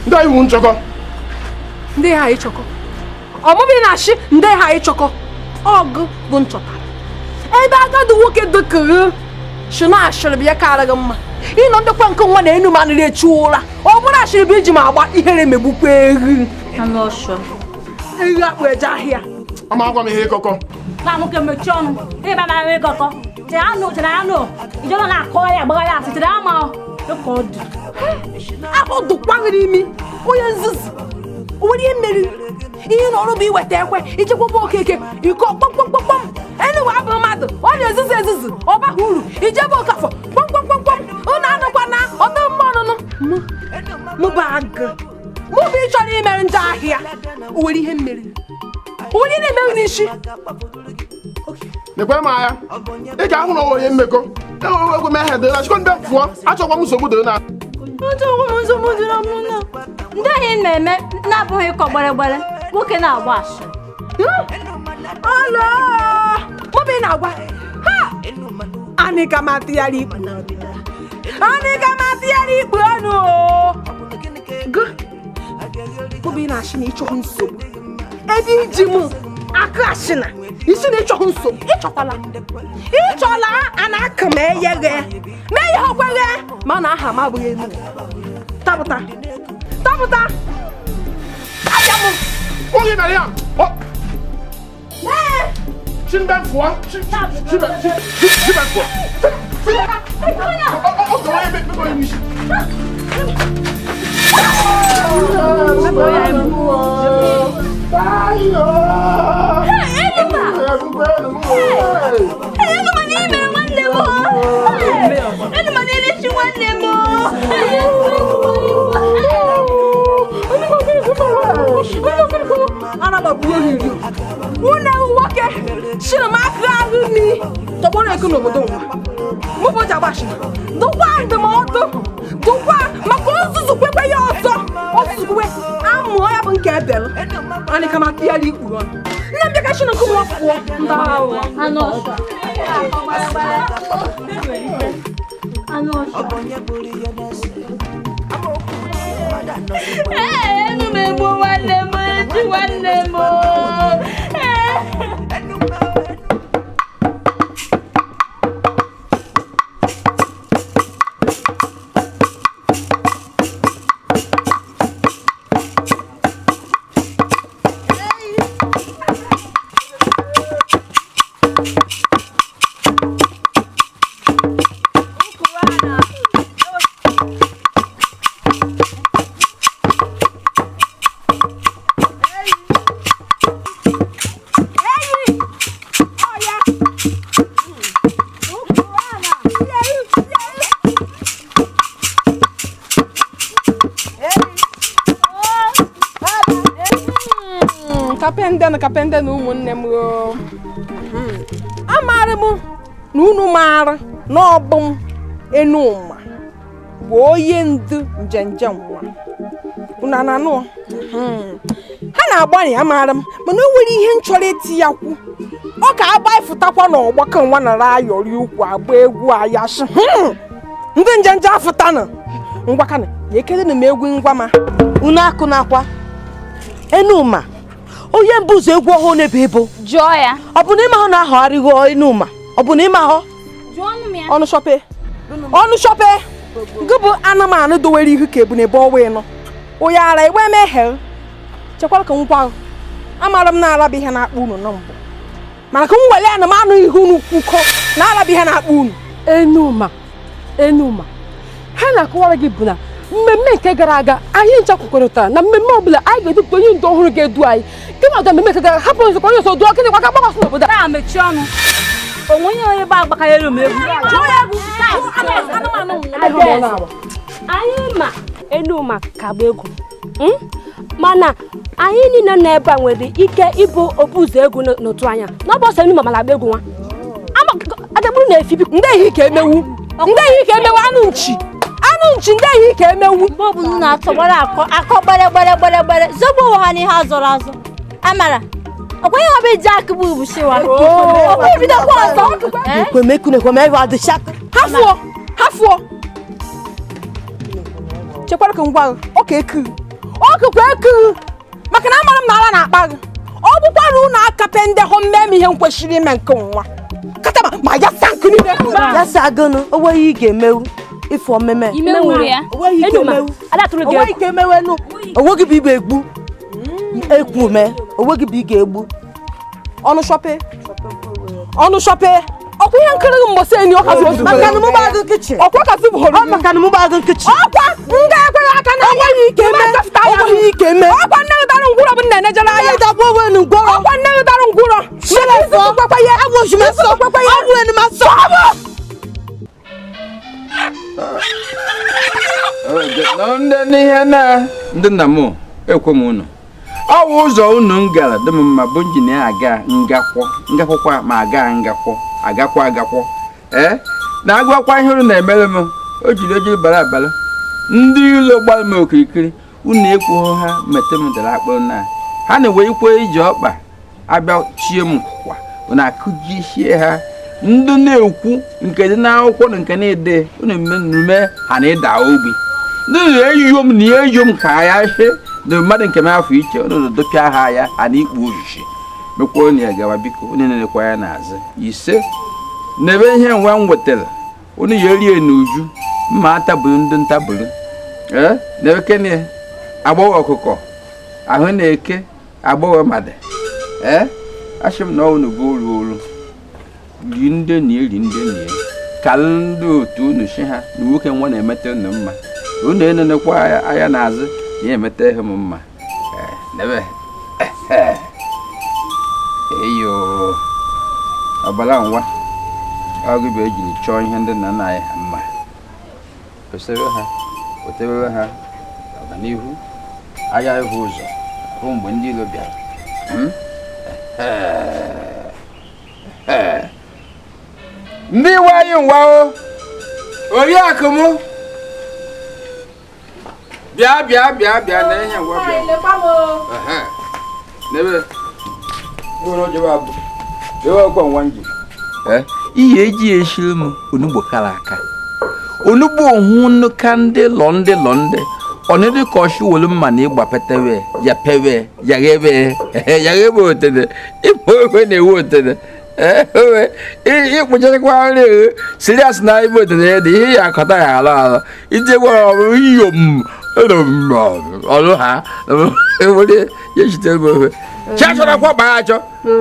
Ndị iwu nchọkọ. Ndị ha ịchọkọ. Ọmụmụ na-achị ndị ha ịchọkọ. Ọgụ bụ nchọtara. Ebe agadi nwoke dịkịrị shi na ashịrị bụ ya kara gị mma. Ịnọ ndekwa nke nwa na enu manịrị echu ụra. Ọ bụrụ ashịrị bụ iji ma agba ihere megbukwa ehi. Ehi akpụ eje ahịa. Ama agwa m ihe ịkọkọ. Na nwoke mechie ọnụ. Ịba ma ihe ịkọkọ. Chere anụ chere anụ. Ijọba na-akọ ya agbagha ya asị chere ama ka ọ dị. Afọ dụkwa gị n'imi. Onye nzuzu. O nwere ihe mmeri. Ihe na ọrụ bụ iweta ekwe ichekwaba okeke iko kpọmkpọmkpọm. Enugwu abụ mmadụ ọ na-ezuzu ezuzu ọ baghị uru ijebe okafọ kpọmkpọmkpọm unu anụkwa na ọdụ mma ọnụnụ mụ bụ agụ mụ bụ ịchọrọ imere ndị ahịa. O nwere ihe mmeri. O nwere ihe na-emerụ n'isi. Nekwe m anya ị ga-ahụ na onye mmekọ enwere egwu mehe dịrị na chikọ ndị pụọ achọkwa m nsogbu dịrị na ndị ahụ na-eme na-abụghị ịkọ gbere nwoke na-agba asị. Ọlọ mụ na-agwa ha anyị ga ma atụgharị ikpu anyị ga ma atụgharị ikpu ọnụ o gụ mụ na-achị na ịchọghị nsogbu ebe iji mụ akụ asị na isi na ịchọghị nsogbu ịchọkwala ịchọla a na-akụ ma eye ghe ma eye ọkwa ghe ma na aha m abụghị enu tapụta tapụta abịa m oge na ya Chimbe fụọ chimbe fụọ Unu nwoke shiri m aka ahụ mi tọgbọrọ eke n'obodo nwa mụ bụ jagbashina dụkwa ndụmọdụ dụkwa maka ozuzu kwekwe ya ọzọ ozuzu kwekwe amụọ ya bụ nke ebel anyị ka maka ya ikpuru ọnụ nne m bịa shiri nke nwa pụọ ndị Enu m egbu nwanne m eji nwanne m. Kapende na kapende na ụmụnne m o. Amaara m na unu maara na ọ bụ m Enuma bụ onye ndu njenje nwa. Unu na-anụ? Ha na-agbani amaara m mana o nwere ihe m chọrọ iti ya kwu. Ọ ka agbaịfụtakwa n'ọgbakọ nwa nara ayọrị ukwu agba egwu ayashi. Ndị njenje afụtanụ. Ngwakana ya ekele na m egwu ngwa ma. Unu akụ na-akwa Enuma onye mbụ ụzọ egwu ọhụụ na-ebe ebo jụọ ya ọ bụ na ịma hụ na ahọgharịghị Enuma ọ bụ na ịma hụ ọnụ shọpe ọnụ shọpe gị bụ anụmanụ dowere ihu ka ebu na ebe ọwa ịnọ onye ara egbe emeghe chekwara ka ngwa amara m na-arabụ ihe na-akpọ unu na mbụ mana ka m wele anụmanụ ihu unu kwukọ na-arabụ ihe na-akpọ unu. Enuma Enuma ha na-akọwara gị bụ na mmemme nke gara aga anyị ncha kwekọrịtara na mmemme ọbụla anyị ga-edupụta onye ndu ọhụrụ ga-edu anyị kemgbe mmemme nke gara hapụ nzukọ onye ọzọ duo gịnị kwa ka gbakọsị n'obodo a mechie ọnụ onwe onye onye gba agbakarịrị m egwu anyị ma Enuma ka gba egwu mana anyị niile nọ ebe a nwere ike ịbụ obu ụzọ egwu n'otu anya na ọ bụ ọsọ Enuma mara agba egwu nwa adagburu na-efi ndị ehi ka emewu ndị ehi ka emewu anụ nchi anụ nchi ndị ehi ka emewu mgbe ọbụla na-atọgbara akọ akọ gbere gbere gbere gbere zọgbu onwe ha n'ihe azọrọ azọ amara ọkwa ihe ọbụ iji akụ bụ ubushiwa ọkwa ebidokwa ọzọ ha fụọ chekwara ka ngwa ọka eku ọkụkwa eku maka na amara m na ara na-akpa gị ọ bụkwara unu akape ndị hụ mmemme ihe m kwesịrị ime nke nwa katama ma ya sa nkụ niile ya sa agụnụ o nweghị ị ga-emewu ifo mmemme onweghị ike emewenu onweghị bụ igbe egbu ekwu me onweghị bụ ị ga-egbu ọnụ shọpe ọnụ shọpe ọkwa ihe nkiri mgbọsị enyi ọkwa kasị bụrụ maka na mụ gbagụ nkịchị ọkwa nga ekweghị aka na enweghị ike eme onweghị ike eme ọkwa nne gị dara ngwụrọ bụ nna enejere anya ngwọrọ ọkwa nne gị dara ngwụrọ n'ihe na ndị nna m ekwe m unu ọ wụ ụzọ unu m gara dị m mma bụ injinia aga ngakwọ ngakwọkwa ma aga ngakwọ agakwa agakwọ ee na-agwakwa ihe unu na-emere m o jiri ojiri bara abara ndị ilo gbara m okirikiri unu ekwughị ha mete m dara akpụrụ na ha na-ewe ikwe iji ọkpa abịa chie m kwa unu akụjisie ha ndị na-ekwu nke dị n'akwụkwọ na nke na-ede unu emume ha na-ịda ogbi ndị na-eyiyo m na eyiyo m ka ya shi na mmadụ nke m afọ iche unu dopịa ha ya ha na ikpu ojiji mekwa unu ya gawa biko unu na-elekwa ya n'azụ ise n'ebe ihe nwa m wetara unu ya erie n'uju mma atabụrụ ndị ntabụrụ ee na ekene agbọghọ ọkụkọ ahụ na-eke agbọghọ mmadụ ee asị m na unu bụ olu olu ri ndị na eri ndị na ka ndị otu unu si ha na nwoke nwa na-emete unu mma unu enenekwa anya n'azụ na ya emete ihe m mma eyo ọbara nwa ọgụ bụ ejiri chọọ ihe ndị nna nna anyị ha mma kwesịrị ha wetebere ha ọganihu agha ịhụ ụzọ hụ mgbe ndị iro bịara. Ndị iwe anyị nwa o oriakụ m bịa bịa bịa bịa na ihe ngwa bịa n'ebe ihe eji eshiri m onugbo kara aka onugbo ohun ka ndị lọ ndị lọ ndị ọnịdị ka ọchị wolu mma na ịgba petewe ya pewe yaghebe yaghebe otene ịkpọ ofe na-ewu otene ịkpụchakwa nri sirias na ibe otene ya dị ihe ya akọta ya alọ alọ ije gwara ọrụ iyom ọrụ ha were ya chitere m ofe chi achọrakwa kpa ya achọ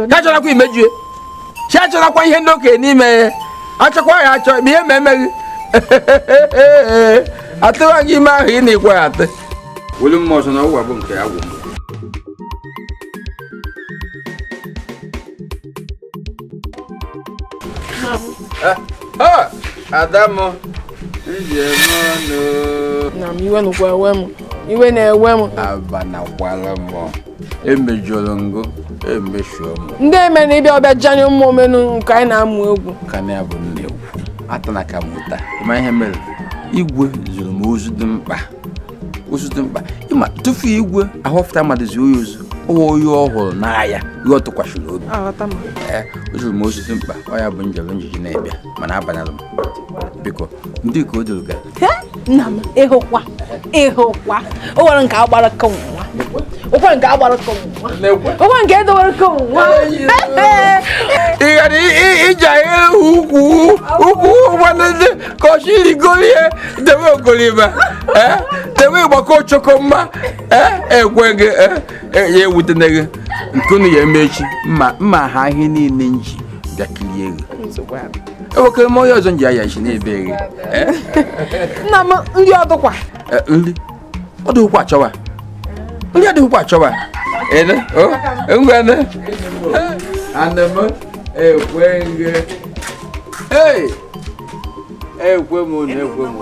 chi achọrakwa imejue chi achọrakwa ihe ndị okenye n'ime ya achọkwa ya achọ ma ihe ma emeghị atụwa gị ime ahụ ị na-ekwe ya atụ welu mma ọzọ na ọgwụ bụ nke agwụ. Adamu na m iwe nụkwa ewe m iwe na-ewe m abanakwala m Emejọrọ ngụ emeshuo m. Ndị eme na ịbịa ọbịa janye ụmụ omenu nke anyị na-amụ egwu. Ka na ya bụ nne egwu. Atana ka m ụta. Ịma ihe mere? Igwe zụrụ m ozu dị mkpa. Ozu dị mkpa. Ịma tufu igwe ahọpụta mmadụ zuo ya ozu. Ọ onye ọhụrụ n'ahịa ihe ọ tụkwasịrị obi. Ee, o zụrụ m ozu dị mkpa. Ọ ya bụ njem njiji na-ebịa mana abanala m. Biko, ndị ka o doro ga. Nna m, ịhụkwa. Ịhụkwa. O nwere nke agbara ka nwa. O nke agbara ka nwa. O nke edowere ka nwa. Ị gara ije ukwu ukwu nwanne ka ọ siri golie debe ogoliba. Debe ịgbakọ ochoko mma. Ekwe gị ya ewutene gị nkunu ya emechi mma ha ihe niile nji bịa kirie gị. Ewekere m onye ọzọ nji aya isi na-ebe gị. Nna m nri ọdụkwa. Nri ọdụkwa achọwa. Nri adịghịkwa achọwa. Ene o ngwane. Ana m ekwe gị. Hey! Ekwe m na ekwe m.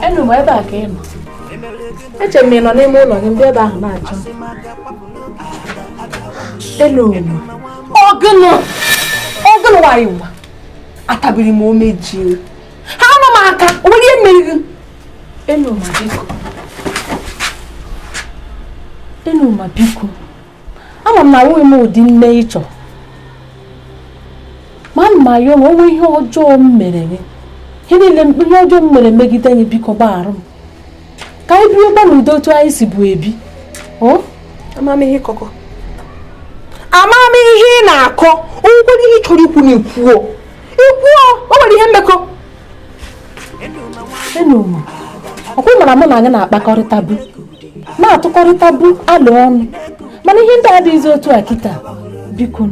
Enu m ebe a ka ị nọ. Eche m ị nọ n'ime ụlọ gị mgbe ebe ahụ na-achọ. Enu m. Ọgụnụ! Ọgụnụ nwanyị nwa. Atabiri m omeji. Ha nọ m aka, o nwere ihe mere gị. Enu m biko. Enu m biko. Ama m na ahụghị m ụdị nne ị chọrọ. Ma m ayọ m onwe ihe ọjọọ m mere gị. Ihe niile ihe ọjọọ m mere megide gị biko gbaghara m. Ka anyị biri gba n'udo otu anyị si bụ ebi. O? Ama m ihe kọkọ. Ama m ihe ị na-akọ. O nwekwara ihe ị chọrọ ikwu na ikwuo. Ikwuo, o nwere ihe mmekọ. Enu m. Ọkwa mara mụ na anyị na-akpakọrịta bụ. Na-atụkọrịta bụ alụ ọnụ. Mana ihe ndị adịghịzi otu a kịta. Biko.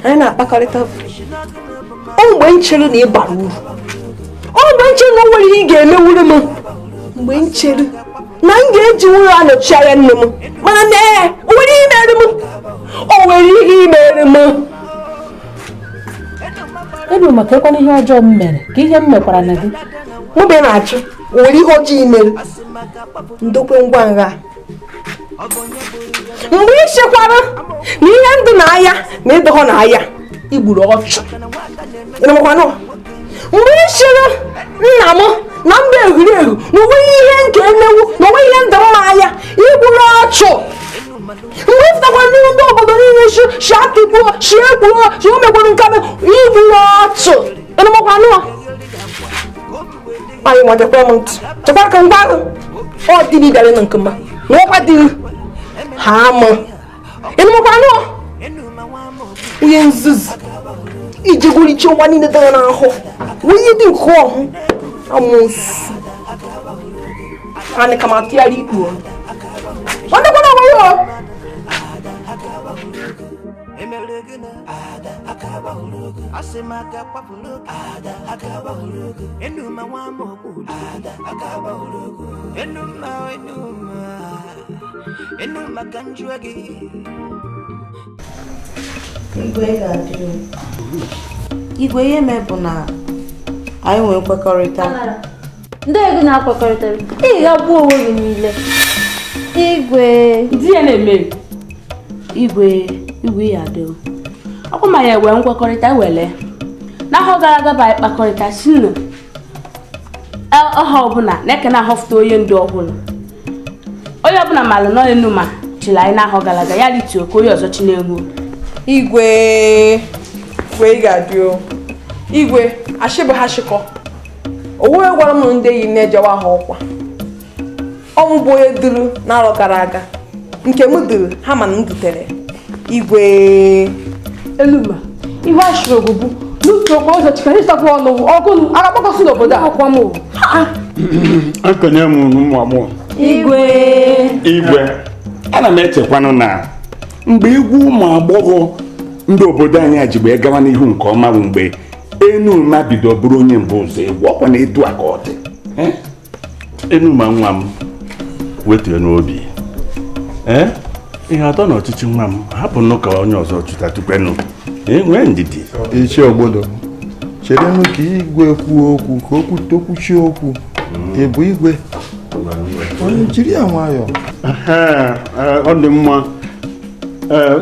Anyị na-akpakọrịta bụ. O mgbe nchere na ị bara uru. O mgbe nchere na o nwere ihe ị ga-emewuru m. Mgbe nchere na m ga-eji ụlọ anọchi anya nne m. Mana nee, o nwere ihe mere m. O nwere ihe mere m. Elu maka ekwana ihe ọjọọ m mere ka ihe m mekwara na gị. Mụ bụ na-achụ, o nwere ihe ọjọọ i mere. Ndokwe ngwa ngha. Mgbe ị chekwara na ihe ndụ na-aya na ịdọghọ na-aya, i gburu ọchụ. Mgbe ị chere nna m na mba egwuregwu na onweghị ihe nke emewu na onweghị ihe ndụ mma aya, i gburu ọchụ. Mgbe ị fụtakwara n'ihu ndị obodo niile shi atụgbuo, shi egbuo, shi o megburu nke i gburu ọchụ. Ịnụmakwanụ? Anyị nwadekwa m ntị. Chekwara ka ngwa ahụ ọ dị na ịbịara nke mma na ọkwa dị ha ama. Ịnụmakwanụ? Onye nzuzu iji gwuriche ụwa niile dara n'ahụ wee dị nke ọhụ amụsụ anyị ka ma tụgharị ikpu ọnụ. Nwadekwana onwe ya. Igwe ga-adị. Igwe ihe mee bụ na anyị nwee nkwekọrịta. Ndị ego na-akwekọrịta ị ga-agbuo onwe gị niile. Igwe di ya na-eme. Igwe igwe ya adị. Ọkwa ma ya enwe nkwekọrịta wele. N'ahọ gara aga bụ anyị kpakọrịta si na ọha ọbụla na-eke na-ahọfụta onye ndu ọhụrụ. Onye ọbụla malụ nọ enu ma chịrị anyị n'ahọ gara aga ya rituo ka onye ọzọ chi na-egwu. Igwe igwe ị ga-adị o. Igwe ashịbụ ha shịkọ. Owe gwara m ndị yi na-ejewa ha ọkwa. Ọ bụ onye duru n'arọ gara aga. Nke m duru ha mana m dutere. Igwe Eluma ihe ashịrị bụ n'uche okwu ụzọ chikere ịsakwa ọnụ ọgụ agakpọkọsị n'obodo a. Ọkwa m. Ekenye m ụmụ agbọghọ. Igwe Igwe ana m echekwanụ na mgbe egwu ụmụ agbọghọ ndị obodo anyị ji wee gawa n'ihu nke ọma bụ mgbe Enuma bido bụrụ onye mbụ ụzọ egwu ọkwa na etu a ka ọ dị. Enuma nwa m wetue n'obi. Ihe atọ na ọchịchị nwa m hapụnụ ka onye ọzọ chụta tupenụ. Nwee ndidi. Ichie Ogbodo, cherenụ ka igwe kwuo okwu ka okwu tokwuchie okwu. Ị bụ igwe? Onye jiri ya nwayọọ. Ọ dị mma.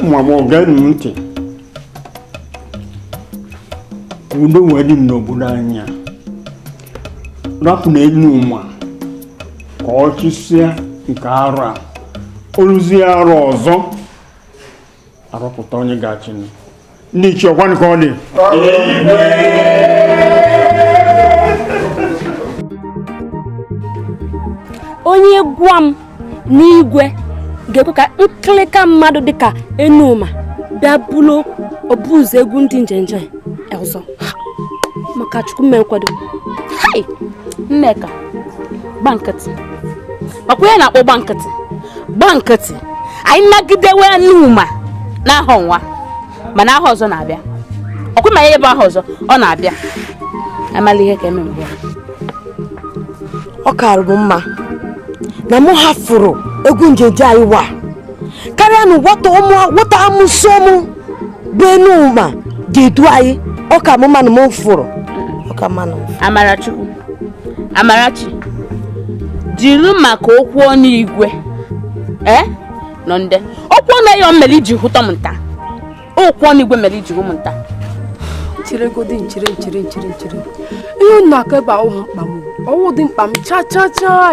Nwa m, geenụ m ntị. Ka udo wee dị n'obodo anyị a. Rapụ na Enuma ka ọ chịsịa nke arụ a. Oluzie arụ ọzọ arọpụta onye ga-achị. Ndị ichie, ọkwanụ ka ọ dị. Onye gwa m n'igwe ga-ekwe ka nkịlịka mmadụ dịka Enuma bịa bụrụ obuụzọ egwu ndị njenje ọzọ. Maka Chukwu mme nkwado. Hai! Nneka, gba nkịtị. Ọkwa ya na-akpọ gba nkịtị. Gba nkịtị. Anyị nagidewe Enuma n'aha nwa, mana aha ọzọ na-abịa. Ọkwa ma ya ebe aha ọzọ, ọ na-abịa. Amala ihe ka eme mbụ. Ọ karụ m mma na mụ hafụrụ egwu njeje anyị wa karịa na nwata amụsọ mụ bụ Enuma ga-edu anyị. Ọ ka mụ manụ m fụrụ. Ọ ka manụ. Amarachukwu, Amarachi, jiri maka okwu ọnụ igwe. Nọ nde. Okwu ọnụ ya mere iji hụta m nta. Okwu ọnụ igwe mere iji hụ m nta. Chere godi nchere nchere nchere nchere. Ihe unu na-akọ ebe ahụ mkpa m. Ọwụ dị mkpa m cha cha cha.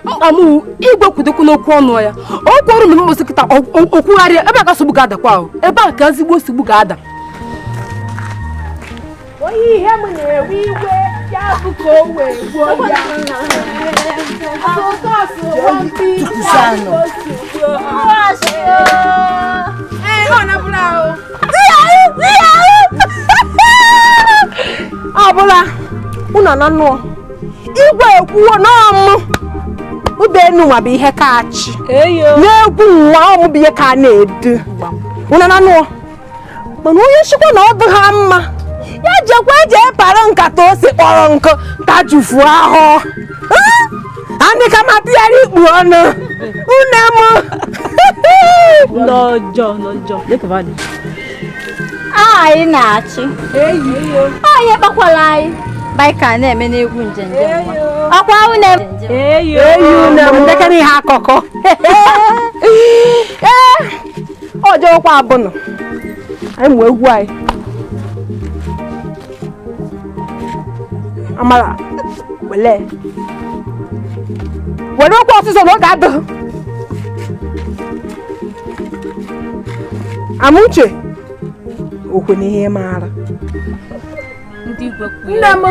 Mkpa m igwe kwudokwu n'okwu ọnụ ya. Okwu ọrụ mere mkposi kịta okwugharịa ebe a ka nsogbu ga-adakwa ahụ. Ebe a ka ezigbo nsogbu ga-ada. Onye ihe m na-ewe iwe ya bụ ka o wee gbuo ya. Ọ bụla unu na nnụọ igwe ekwuo n'ọmụ ube Enuma bụ ihe ka achị na-egwu nwa ọmụ bụ ihe ka na-edu. Unu na nnụọ mana onye nchịkwa na ọ dị ha mma ya jekwa jee para nkata ose kpọrọ nkụ tajufuo ahụ. Andị ka ma tụgharị ikpu ọnụ une m. N'ọjọọ n'ọjọọ. Anyị na-achị. Onye kpakwala anyị baịka na-eme n'egwu njenje. Ọkwa une m. Eyi une m ndekere ihe akụkọ. Ee, ọ jọọkwa abụnụ. Anyị mụ egwu anyị. Amara, wele. Were okwu ọsịsọ na oge adịghị. Amuche, okwe n'ihe maara. Nne m,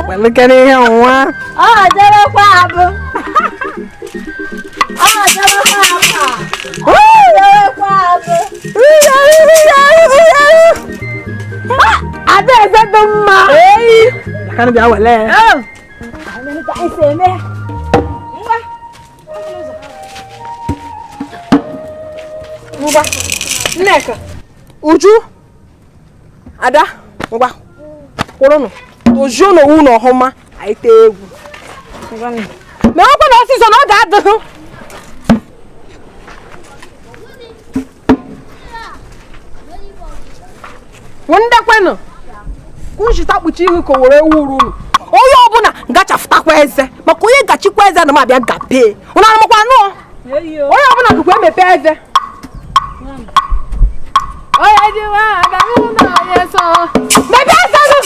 welekere ihe nwa. Ọ jọrọkwa abụ. Ọ jọrọkwa abụ. Ọ jọrọkwa abụ. Adaeze dị mma. Eyi. Ka bịa wele. Ngwa. Nneka. Uju. Ada, ngwa. Kwụrụnụ. Tojuo n'owu na ọhụma. Anyị tee egwu. Ma ọkwa na ọsịsọ na ọ ga-adịghị. Ndekwenụ. Kunjita kpuchi ihu ka were ewu uru unu. Onye ọbụla gachafụtakwa eze maka onye gachikwa eze na m abịa gapee. Unu anụmakwa anụ? Onye ọbụla gụkwa emepe eze. Onye ji nwa ada mụ na onye so. Mepee eze gị!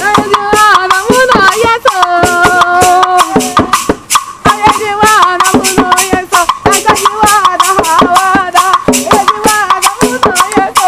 Onye ji nwa ada mụ na onye so. Onye ji nwa ada mụ na onye so. Agaghị nwa ada ha ada. Onye ji nwa ada mụ na onye so.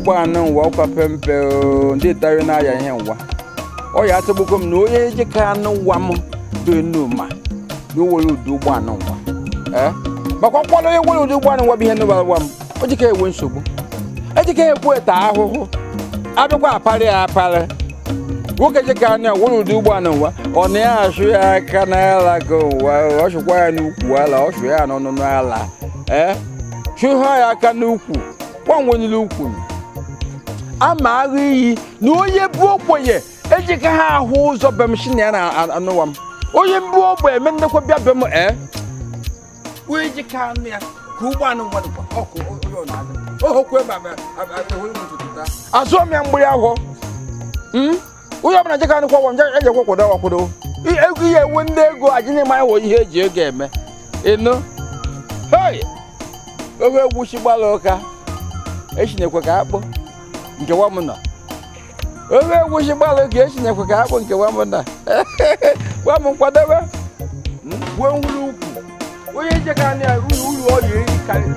Ụgbọala nwa ọkwa pempe ndị tari na-aya ihe nwa ọ ya atọgbukọ m na onye ejeka anụ nwa m dị enuma na o nwere ụdị ụgbọala nwa makwa nkwado onye nwere ụdị ụgbọala nwa bụ ihe nụbara nwa m o jika enwe nsogbu ejika ekwu eta ahụhụ abịakwa aparị ya aparị nwoke jika anụ ya nwere ụdị ụgbọala nwa ọ na ya asụ ya aka n'ala ka ụwa ọ sụkwa ya n'ukwu ala ọ sụ ya n'ọnụnụ ala chụha ya aka n'ukwu gbanwenyere ukwu ama aghụ iyi na onye bụ ogbenye ejika ha ahụ ụzọ be m si na ya na-anụwa m onye mbụ ogbenye eme ndekwa bịa be m onye jika anụ ya ka ụgbọ anụ nwa dịkwa ọkụ onye ọ na-adị ohokwu ebe azụọ m ya mgbịrị ahụ onye ọbụla jika anụ kwagwọ m ejekwa kwado akwado ego ihe ewe ndị ego ajị na-eme wụ ihe eji ego eme ịnụ hei oge egwu chi gbara ụka echinekwe ka akpụ nke nwa m nọ oge egwu chi gbara ụka echinekwe ka akpụ nke nwa m nọ gwa m nkwadebe gwuo nwuru ukwu onye jeka anya uru ọ ya eri karị.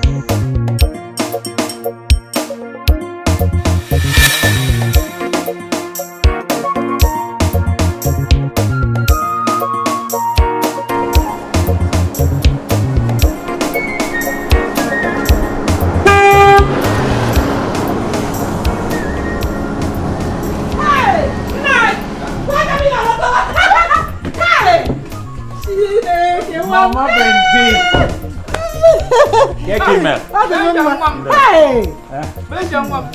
Mama Benji. Keke mel. Hey.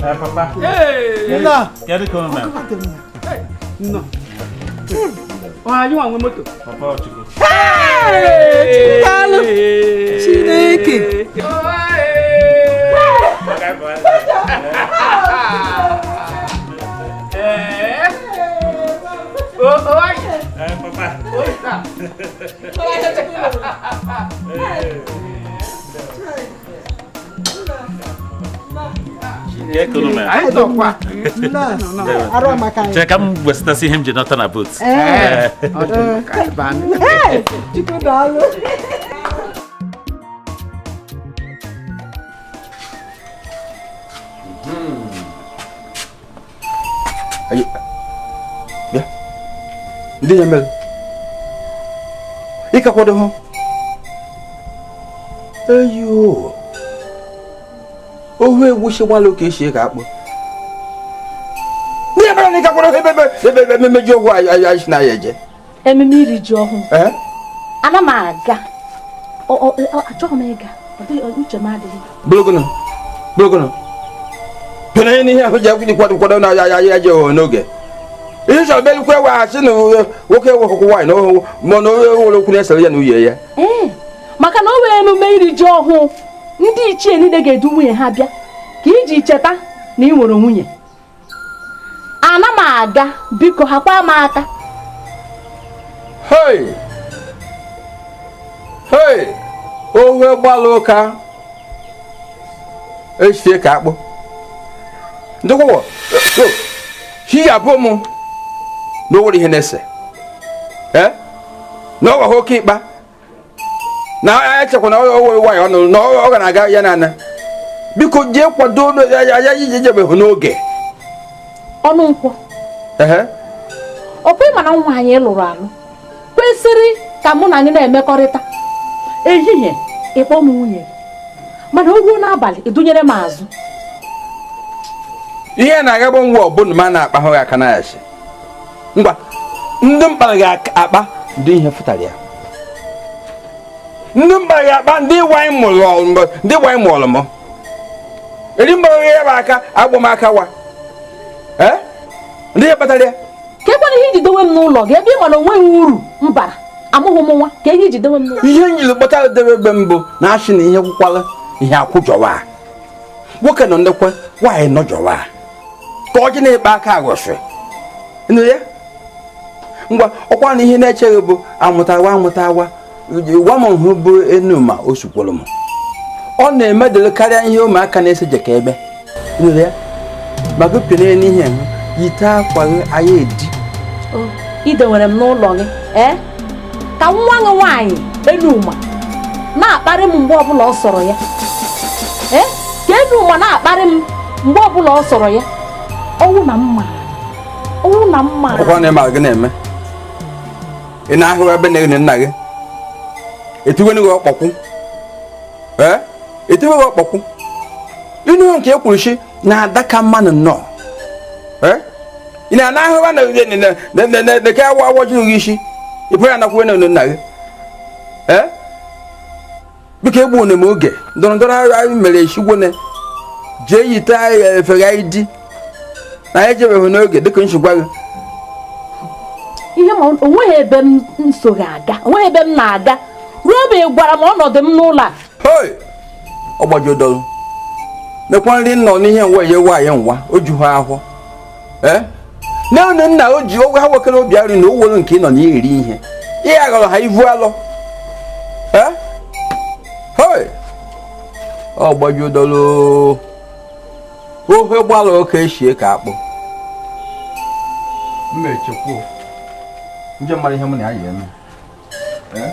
Eh papa. Hey. No. Kedu ko mel. No. Oh, anyị nwa nwe moto. Papa Ochukwu. Hey! Daalụ. Chineke. Eh papa. Chere ka m wesịtasị ihe m ji nọta na boot. Ndị ya mere ị ka kwado hụ eyo ohu egwu si gbalụ ka esi ka akpụ ndị ya mere na ị ka kwado ebe ebe ememe ji ọhụụ anyị si na ya eje ememe iri ji ọhụụ ana m aga achọghị m ịga uche m adịghị bụrụgụnụ bụrụgụnụ pere n'ihe ahụ ji akwụkwọ kwado kwado na ya ya je n'oge ihe chọrọ belukwe weghachi na nwoke ewekọkwa nwaanyị na ohu ma na onye nwere okwu na-esere ya na nwunye ya maka na o nwere emume iri ji ọhụụ ndị ichie niile ga-edu nwunye ha bịa ka iji cheta na ị nwere nwunye ana m aga biko hakwa m aka. Hei hei ohu gbalụ ụka echie ka akpụ ndịkwụwọ chi ya bụ mụ na o nwere ihe na-ese na ọ ghọghọ oke ịkpa na echekwa na o nwere nwaanyị ọnụ na ọ ga na-aga ya na ana biko jee kwado ya ije jebeghị n'oge ọnụ nkwọ ọkwa ịma na nwa anyị lụrụ alụ kwesịrị ka mụ na anyị na-emekọrịta ehihie ịkpọ m nwunye mana o ruo n'abalị ịdụnyere m azụ ihe na-agagba ngwa ọbụna ma na-akpa hụ aka na ya ngwa ndị mkpara ga-akpa ndị ihe fụtara ya ndị mkpara ga-akpa ndị wanyị mụrụ m eri mgbara ya bụ aka agbọ m aka wa ndị ihe kpatara ya ka ekwana ihe iji dowe m n'ụlọ gị ebe ị ma na onweghị uru m bara amụghị m nwa ka ihe iji dowe m n'ụlọ ihe njiri kpọtara debe ebe mbụ na achị na ihe kwụkwala ihe akwụjọwa nwoke nọ ndekwe nwaanyị nọjọwa ka ọjị na-ekpe aka aghọsị nụ ya ngwa ọkwa na ihe na-echeghị bụ amụtawa amụtawa gwa m hụ bụ enu ma o sukwuru m ọ na-emedere karịa ihe ụmụaka na-ese jeka ebe nụ ya maka pịnye n'ihe yite akwa gị anya edi idewere m n'ụlọ gị ka nwa gị nwaanyị Enuma na-akparị m mgbe ọbụla ọ sọrọ ya ka Enuma na-akparị m Mgbe ọbụla ọ sọrọ ya, ọnwụ na mma. Ọnwụ na mma. Ọkwa na ịma gị na-eme. Ị na-ahụ ebe na nna gị. Etiwe gị ọkpọkwụ. Ee? Etiwe gị ọkpọkwụ. Ịnụ nke e kwuru shi na adaka mmanụ nnọọ. Ee? Ị na-ahụ na na ka awa awọjụ gị isi. Ị pụrụ anakwu na nna gị. Ee? Biko egbu na m oge ndọrọ ndọrọ anyị mere eshigwone jee yite anyị efere anyị di na anyị ejebeghị n'oge dịka nshigwa gị. Ihe ma onweghị ebe m nso ga-aga, onweghị ebe m na-aga ruo mgbe ị gwara m ọnọdụ m n'ụlọ a. Hoi! Ọ gbajodoro mekwa nri nọ n'ihe nwa enye nwaanyị nwa o ju ha ahụ. Ee? Nne nna o ji ha nwekere obi arị na o were nke ị nọ na-eri ihe ihe aghọrọ ha ivu alọ. Ee? Hoi! Ọ gbajodoro ofe gbara oke eshie ka akpụ. Mma echekwuo nje mara ihe mụ na ya yi eme. Ee?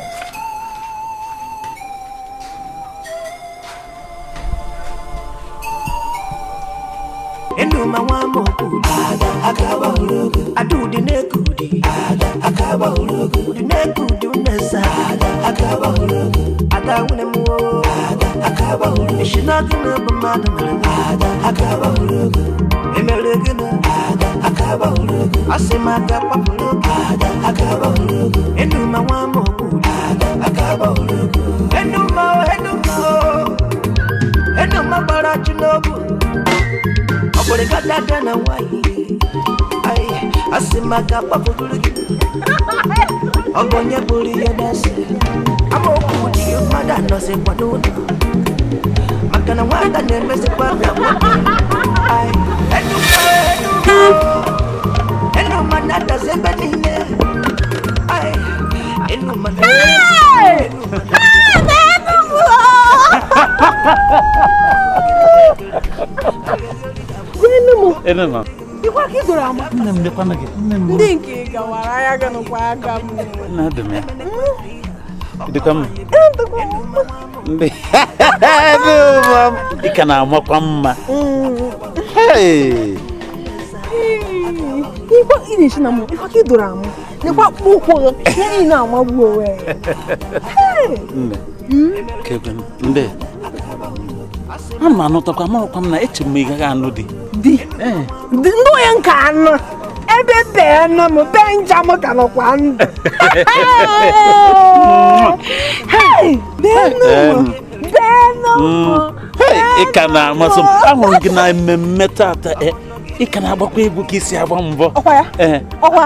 Enuma nwa m okwu ada akaba urugu adudi nekudi ada akaba urugu udi nekudi unesa ada akaba urugu ada wune mu ada akaba urugu ishinagu na mmadụ mere ada akaba urugu emere gị na ada akaba urugu asị m aka kpapụrụ ada akaba urugu enuma nwa m okwu ada akaba urugu enuma enuma enuma gbara chi n'obu. Ọbụrụ na nwanyị asị m aka kpapụrụ gị ọ bụ onye bụrụ ihe na-ese amaokwu dị gị mmadụ anọzikwa n'ụlọ maka na nwata na-emezikwa ka nwoke. Enuma na-adazi ebe niile. Enuma Enuma. Ikwa ka idoro ama. Nne m lekwana gị. Nne m. Ndị nke gawara anya gị nụkwa aka m. Nna dị m ya. Dịkwa m. Ndị. Enuma. Ị ka na-amakwa mma. Hey! Ikwa ị na-eshi na mụ. Ikwa ka idoro ama. Nekwa akpụkpọ ụkwụ gị. Ihe niile amagbu onwe ya. Nne. Kekwe m. Ndị. Ana m anụtakwa amarakwa m na eche m ị gaghị anụ di. Di? Ndị onye nke anụ ebe bee nọ m bee nja m ka nọkwa ndụ. Ị ka na-amasị m ahụrụ gị na mmemme tata ị ka na-agbakwa egwu ka isi agba mbọ. Ọkwa ya? Ọkwa?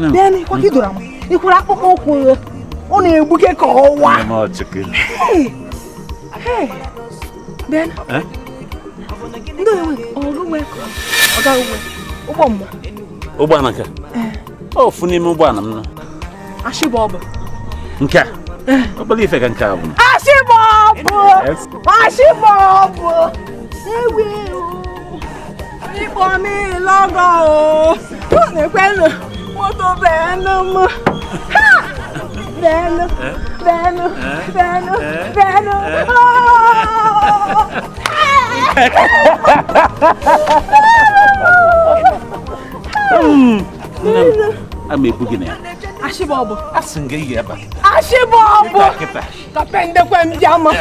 Bịa kwa ka ị doro ama. Ị kwara akpụkpọ ụkwụ ya. Ọ na-egbuke ka ọwa. Bịa. Ndị onye nwe ọ gaghị nwe ụgbọ mmụọ. Ụgbọala nke? Ofu n'ime ụgbọala m nọ. Ashị bụ ọ bụ. Nke a? Obere ife ka nke a bụ. Ashị bụ ọ bụ. Ashị bụ ọ bụ. Ewi ịkpọ m ịlọgọ o. Ọ na-ekwenụ moto bịanụ m. Ha! Bịanụ, bịanụ, bịanụ, bịanụ. A ma ebu gị na ya. Ashị bụ ọ bụ. Asị m gị ị ga-aba. Ashị bụ ọ bụ. Ka pendekwe m bịa ma.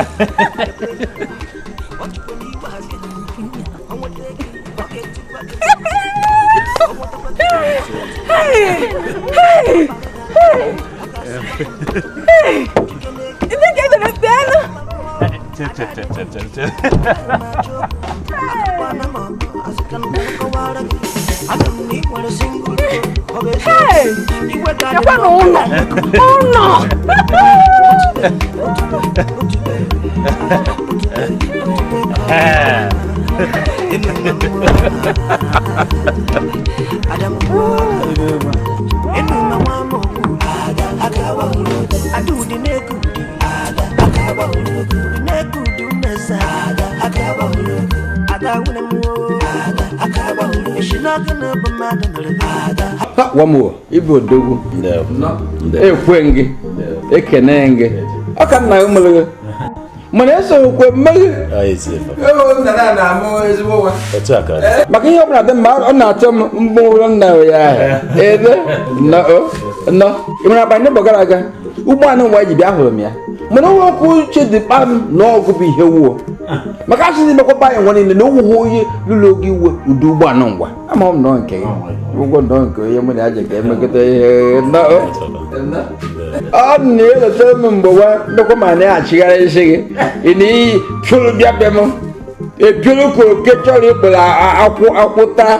Hey! Hey! Hey! Hey! Ndị ka edere tenu. Che che che che che che. Hey! Ekwe na ụlọ. Ụlọ. Wamuo, ibu odogwu. Ekwe gị, ekene gị. Ọ ka nna gị mụrụ gị. Mana esokwe mmeghe. Maka ihe ọbụla dị mma ọ na-atọ m mgbe nna ya ahụ. Ebe nọ ị mara akpa n'ụbọ gara aga ụgbọala nwa ji bịa hụrụ m ya. Mana onwe okwu uche dị kpam na ọgụ bụ ihe wuo. Maka asịsị mekwapa anyị nwa niile na owuwe onye lụrụ oge iwe ụdị ụgbọala ngwa. Ama m nọ nke gị. Ụgwọ nọ nke onye mụ na ya ji ka emekọta ihe nọ. Ọ na-elote m mgbe nwa ndekwa ma na-achịgharị isi gị. Ị na-eyi pịụrụ bịa bịa m. Epiụrụ ka oke chọrọ ịkpụrụ akwụ akwụ taa.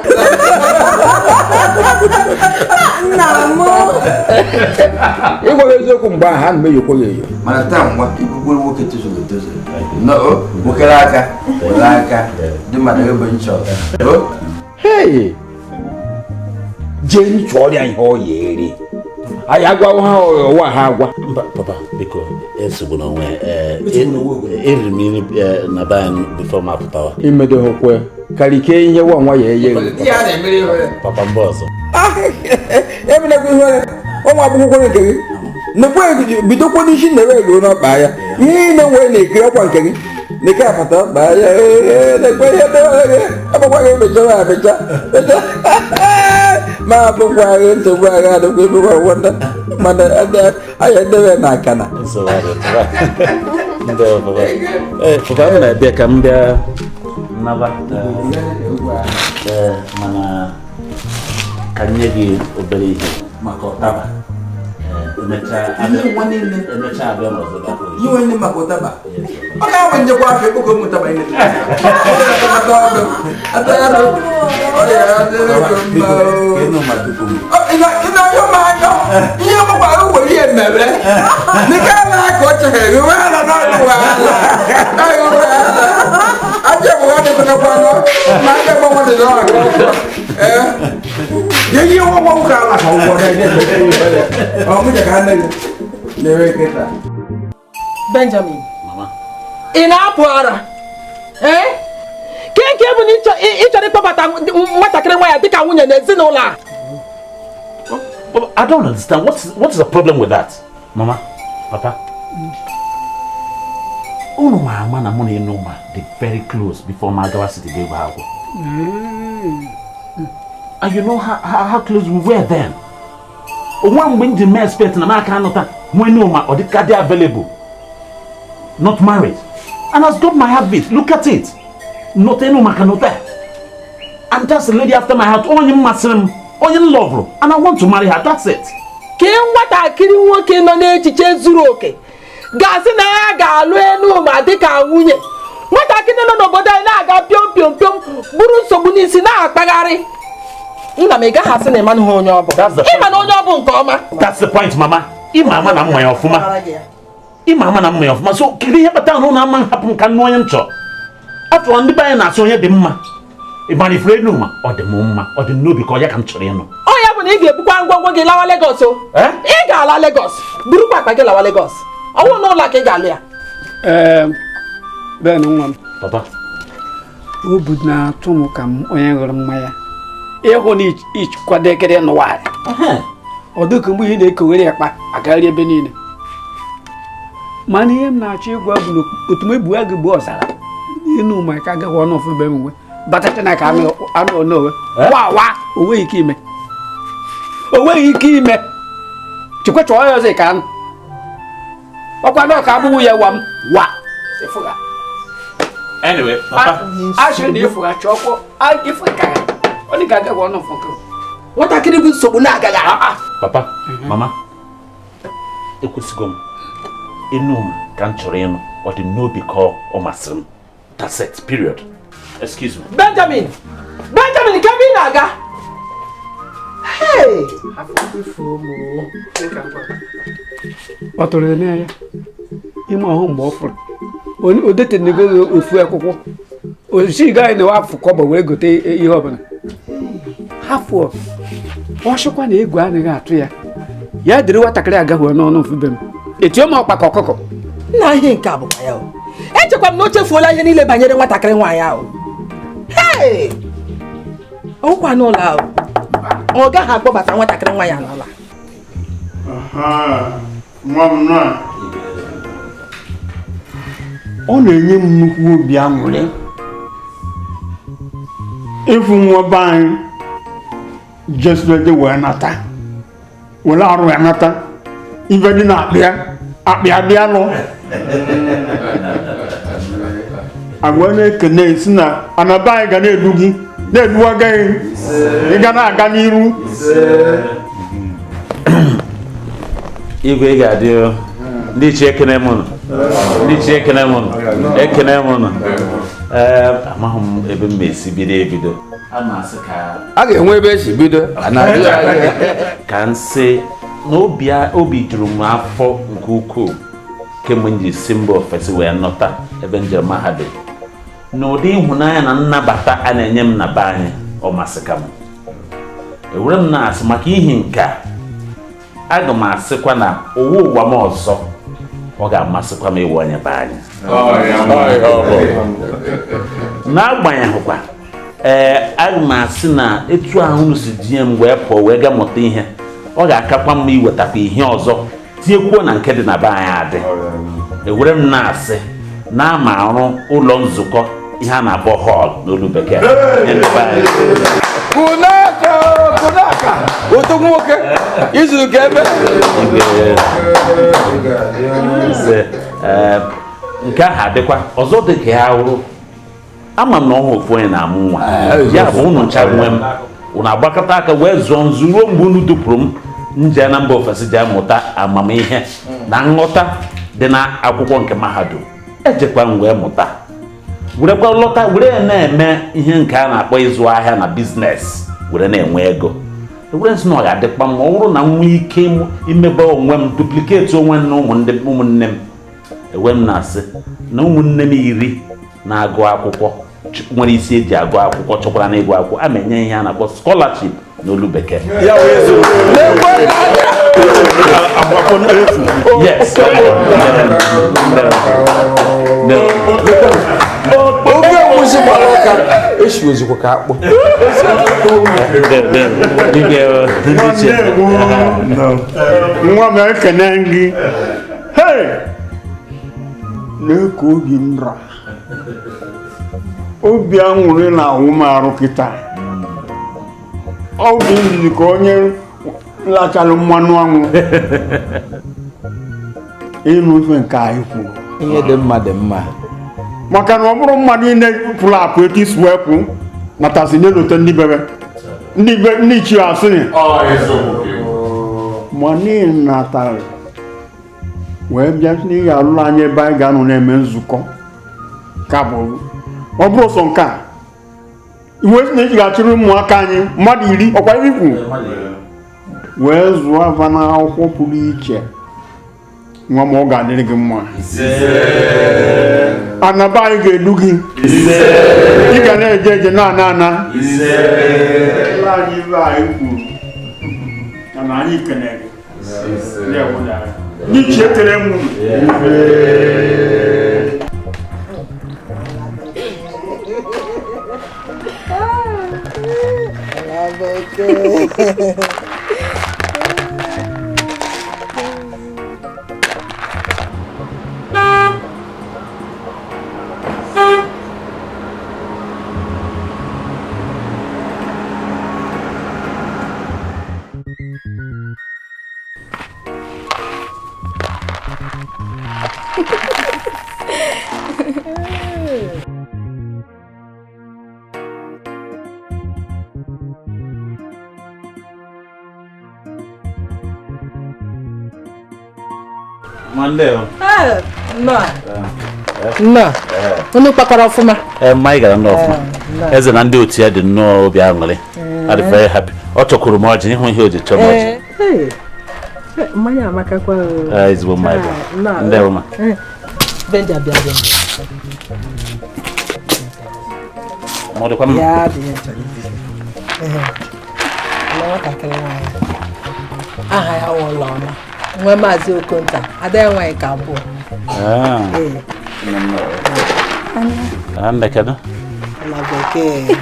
Ịgwa gị eziokwu mgbe ahụ a na m eyokwa gị eyo. Mana taa nwa ikwukwere nwoke tozuru etozu. Nwokere aka were aka dị mmadụ ebe nchọ. Hei! Jee chọọ ya ihe ọ ya eri. Anyị agwawo ha ụwa ha agwa. Mba papa biko esogbuna onwe eriri m nri na be anyị bifo m apụtawa. Imedoghokwe karịa ihe nwa nwa ya eye. Papa mba ọzọ. Emenekwa ihe ụmụ akwụkwọ nke gị. Nekwe bidokwa n'isi na ere ruo n'ọkpa ya. Ihe niile nwere na-ekiri ọkwa nke gị. Neke apata ọkpa ya. Nekwe ihe dewere gị. Agbakwa gị mechara amecha. Ma abụkwa gị nsogbu agha adịkwa ebekwa nwata. Mana anya edebe na akana. Papa m na-abịa ka m bịa naba. Mana ka m nye gị obere ihe maka ụtaba. Emechaa abịa n'ọzọ gakwa. Ihe nne maka ụtaba. Ọ ga-enwe njekwa afọ ekpoko m ụtaba ihe. Ihe mụkwara ụgbọ ihe mere. Nke a na-akọ chere gị wee na n'ọdụ wahala. Aja bụ ha dịkọtakwanụ ma aja gbanwe dị n'ọgụ. Ihe nwa nwoke ala ka ụgwọ na-eme. Ọ mụnye ka nne gị na-ere kịta. Benjamin, ị na-apụ ara? Ee? Ke nke bụ na ị chọrọ ịkpọbata nwatakịrị nwa ya dịka nwunye n'ezinụlọ a? I don't understand. What is the problem with that? Mama, Papa. Unu ma ama na mụ na Enuma dị very close before ma gawa city ga egwu akwụkwọ. And you know how close we were then. Onwa mgbe m ji mee expect na m aka anọta nwa Enuma ọ dịka dị available. Not married. And as God might have it, look at it. Not Enuma ka nọta. And that's the lady after my heart. Onye mmasịrị m, onye m love, and I want to marry her. That's it. Ka nwatakịrị nwoke nọ n'echiche zuru oke ga-asị na ya ga-alụ Enuma dịka nwunye. Nwatakịrị nọ n'obodo anyị na-aga piom piom piom buru nsogbu n'isi na-akpagharị. Nna m ị gaghị asị na ịmanụ ha onye ọ bụ. Ịma na onye ọ bụ nke ọma. That's the point, Mama. Ịma ama na mma ya ọfụma. Ịma ama na mma ya ọfụma. So kedu ihe kpatara na ụnụ ama hapụ m ka nụ onye m chọrọ? Afọ ndị be anyị na-asụ onye dị mma. Ịmara ifuru Enuma ọ dị m mma, ọ dị m n'obi ka ọ ya ka m chọrọ ịnụ. Ọ ya bụ na ị ga-ebukwa ngwongwo gị lawa Lagos o. Ị ga-ala Lagos, burukwa akpa gị lawa Lagos. Ọ wụ n'ụlọ ka ị ga-alụ ya. Ben nwa m. Papa. Obi na-atụ m ka m onye ṅụrụ mmanya. Ịhụ na ịkwadekere n'ụwa. Ọ dịka mgbe ihe na-ekowere akpa agagharị ebe niile. Mana ihe m na-achọ ịgwa bụ na otu m egbu agụ gbuo ọzara. Enuma ka agaghị ọnụ ọfụ be m nwe. Batacha na ka anụ ọnụ wa wa o nweghị ike ime. O nweghị ike ime. Chekwa chọọ ya ọzọ ka anụ. Ọkwa na ọka abụghị ya wa m wa. Ịfụga. Anyway, Papa. Asịrị na ịfụga chọọkwọ ịfụga ka ọ dị ka agaghị ọnụ ọfụ nke. Nwatakịrị bụ nsogbu na-agaghị. Papa, Mama, ekwesịgo m. Enuma ka m chọrọ ịnụ, ọ dị n'obi ka ọ masịrị m. That's it, period. Excuse me. Benjamin! Benjamin, ka ebe ị na-aga? Hey! Ọ tụrụ ya n'anya ime ọhụ mgbe ọ fụrụ. O detenego ofu akwụkwọ. Osi gaghị na afụ kọbọ wee gote ihe ọbụla. Hafụ ọ sịkwa na egwu anaghị atụ ya. Ya dịrị nwatakịrị agaghị n'ọnụ mfu be m. Etio m ọkpa ka ọkụkọ. Nna ihe nke a bụkwa ya o. Echekwa m na o chefuola ihe niile banyere nwatakịrị nwaanyị ahụ. Hey! Ọkwa n'ụlọ ahụ ọ gaghị akpọbata nwatakịrị nwa ya n'ụlọ. Nwa m nọ ọ na-enye m nnukwu obi aṅụrị ịfụ nwa be anyị jesirede wee nata were arụ ya nata ife dị na akpịa akpịa dị alụ agwa na-ekene si na anaba anyị ga na-edu gị na-eduwaga gị ị ga na-aga n'iru. Igwe ga-adị ndị ichie ekene m nụ, ndị ichie ekene m nụ, ekene m nụ. Ee, amaghị m ebe m esi bido ebido. A ga-enwe ebe esi bido. Ka m sị na obi juru m afọ nke ukwuu kemgbe m ji si mba ofesi wee nọta ebe njem mahadum na ụdị ịhụnanya na nnabata a na-enye m na be anyị ọ masịka m. Ewere m na-asị maka ihi nke a aga m asịkwa na ụwa ụwa m ọzọ ọ ga-amasịkwa m ịwụ onye be anyị. N'agbanyeghịkwa ee aga m asị na etu ahụ unu si jinye m wee pụọ wee gaa mụta ihe ọ ga-akakwa mma iwetakwa ihe ọzọ tinyekwuo na nke dị na be anyị adị. Ewere m na-asị na ama arụ ụlọ nzukọ ihe a na-akpọ họl n'olu bekee. Kunaka kunaka otu nwoke izuru ka ebe nke ahụ adịkwa ọzọ dị ka ya wụrụ ama m na ọhụ ofu onye na-amụ nwa ya bụ unu ncha nwe m unu agbakọta aka wee zụọ nzu ruo mgbe unu dupụrụ m nje na mba ofesi ji amụta amamihe na nghọta dị na akwụkwọ nke mahadum ejekwa m wee mụta werekwa lọta were na-eme ihe nke a na-akpọ ịzụ ahịa na biznes were na-enwe ego. Ewere nsị na ọ ga-adịkwa mma ọ bụrụ na m nwee ike imebe onwe m dupliketi onwe m na ụmụnne m. Ewe m na-asị na ụmụnne m 10 na-agụ akwụkwọ nwere isi eji agụ akwụkwọ chọkwara na ịgụ akwụkwọ a ma-enye ihe a na-akpọ scholarship n'olu bekee. Yes. Oge egwusi gbara ụka esi ozikwa ka akpụ. Nwa m ekene gị. Hey! Na-eke obi m ra obi aṅụrị na-awụ m arụ kịta obi m dị ka onye lachara mmanụ anwụ ịnụ ife nke anyị kwuru ihe dị mma dị mma maka na ọ bụrụ mma niile pụrụ apụ etu isi wee pụ natasi na-elote ndị bebe ndị ichie asịrị ma n'ihi natara wee bịa n'ihi alụrụ anyị ebe anyị ga-anọ na-eme nzukọ ka bụ ọ bụrụ sọ nke a iwe sị na iji ga-achịrị ụmụaka anyị mmadụ 10 ọkwa iri kwu wee zụọ ava n'akwụkwọ pụrụ iche nwa ma ọ ga-adịrị gị mma. Anaba anyị ga-edu gị ị ga na-eje eje na-ana ana anyị ibe anyị kwuru mana anyị kenere gị ndị ekele m unu. Nnọọ. Unu kpakọrọ ọfụma. Mma anyị gara nnọọ ọfụma. Eze na ndị otu ya dị nnọọ obi aṅụrị. Adị very happy. Ọ chọkwuru m ọjị ịhụ ihe o ji chọọ m ọjị. Mmanya amakakwa. Ezigbo mmanya bụ. Ndewo ma. Benja bịa bịa. Ma ọ dịkwa mma. Ya dị ya chọrọ ibi. Nwatakịrị nwaanyị. Aha ya wụ Ụlọma. Nwa Maazị Okonta, ada ya nwaanyị ka abụọ. Nne kedu? Na bekee.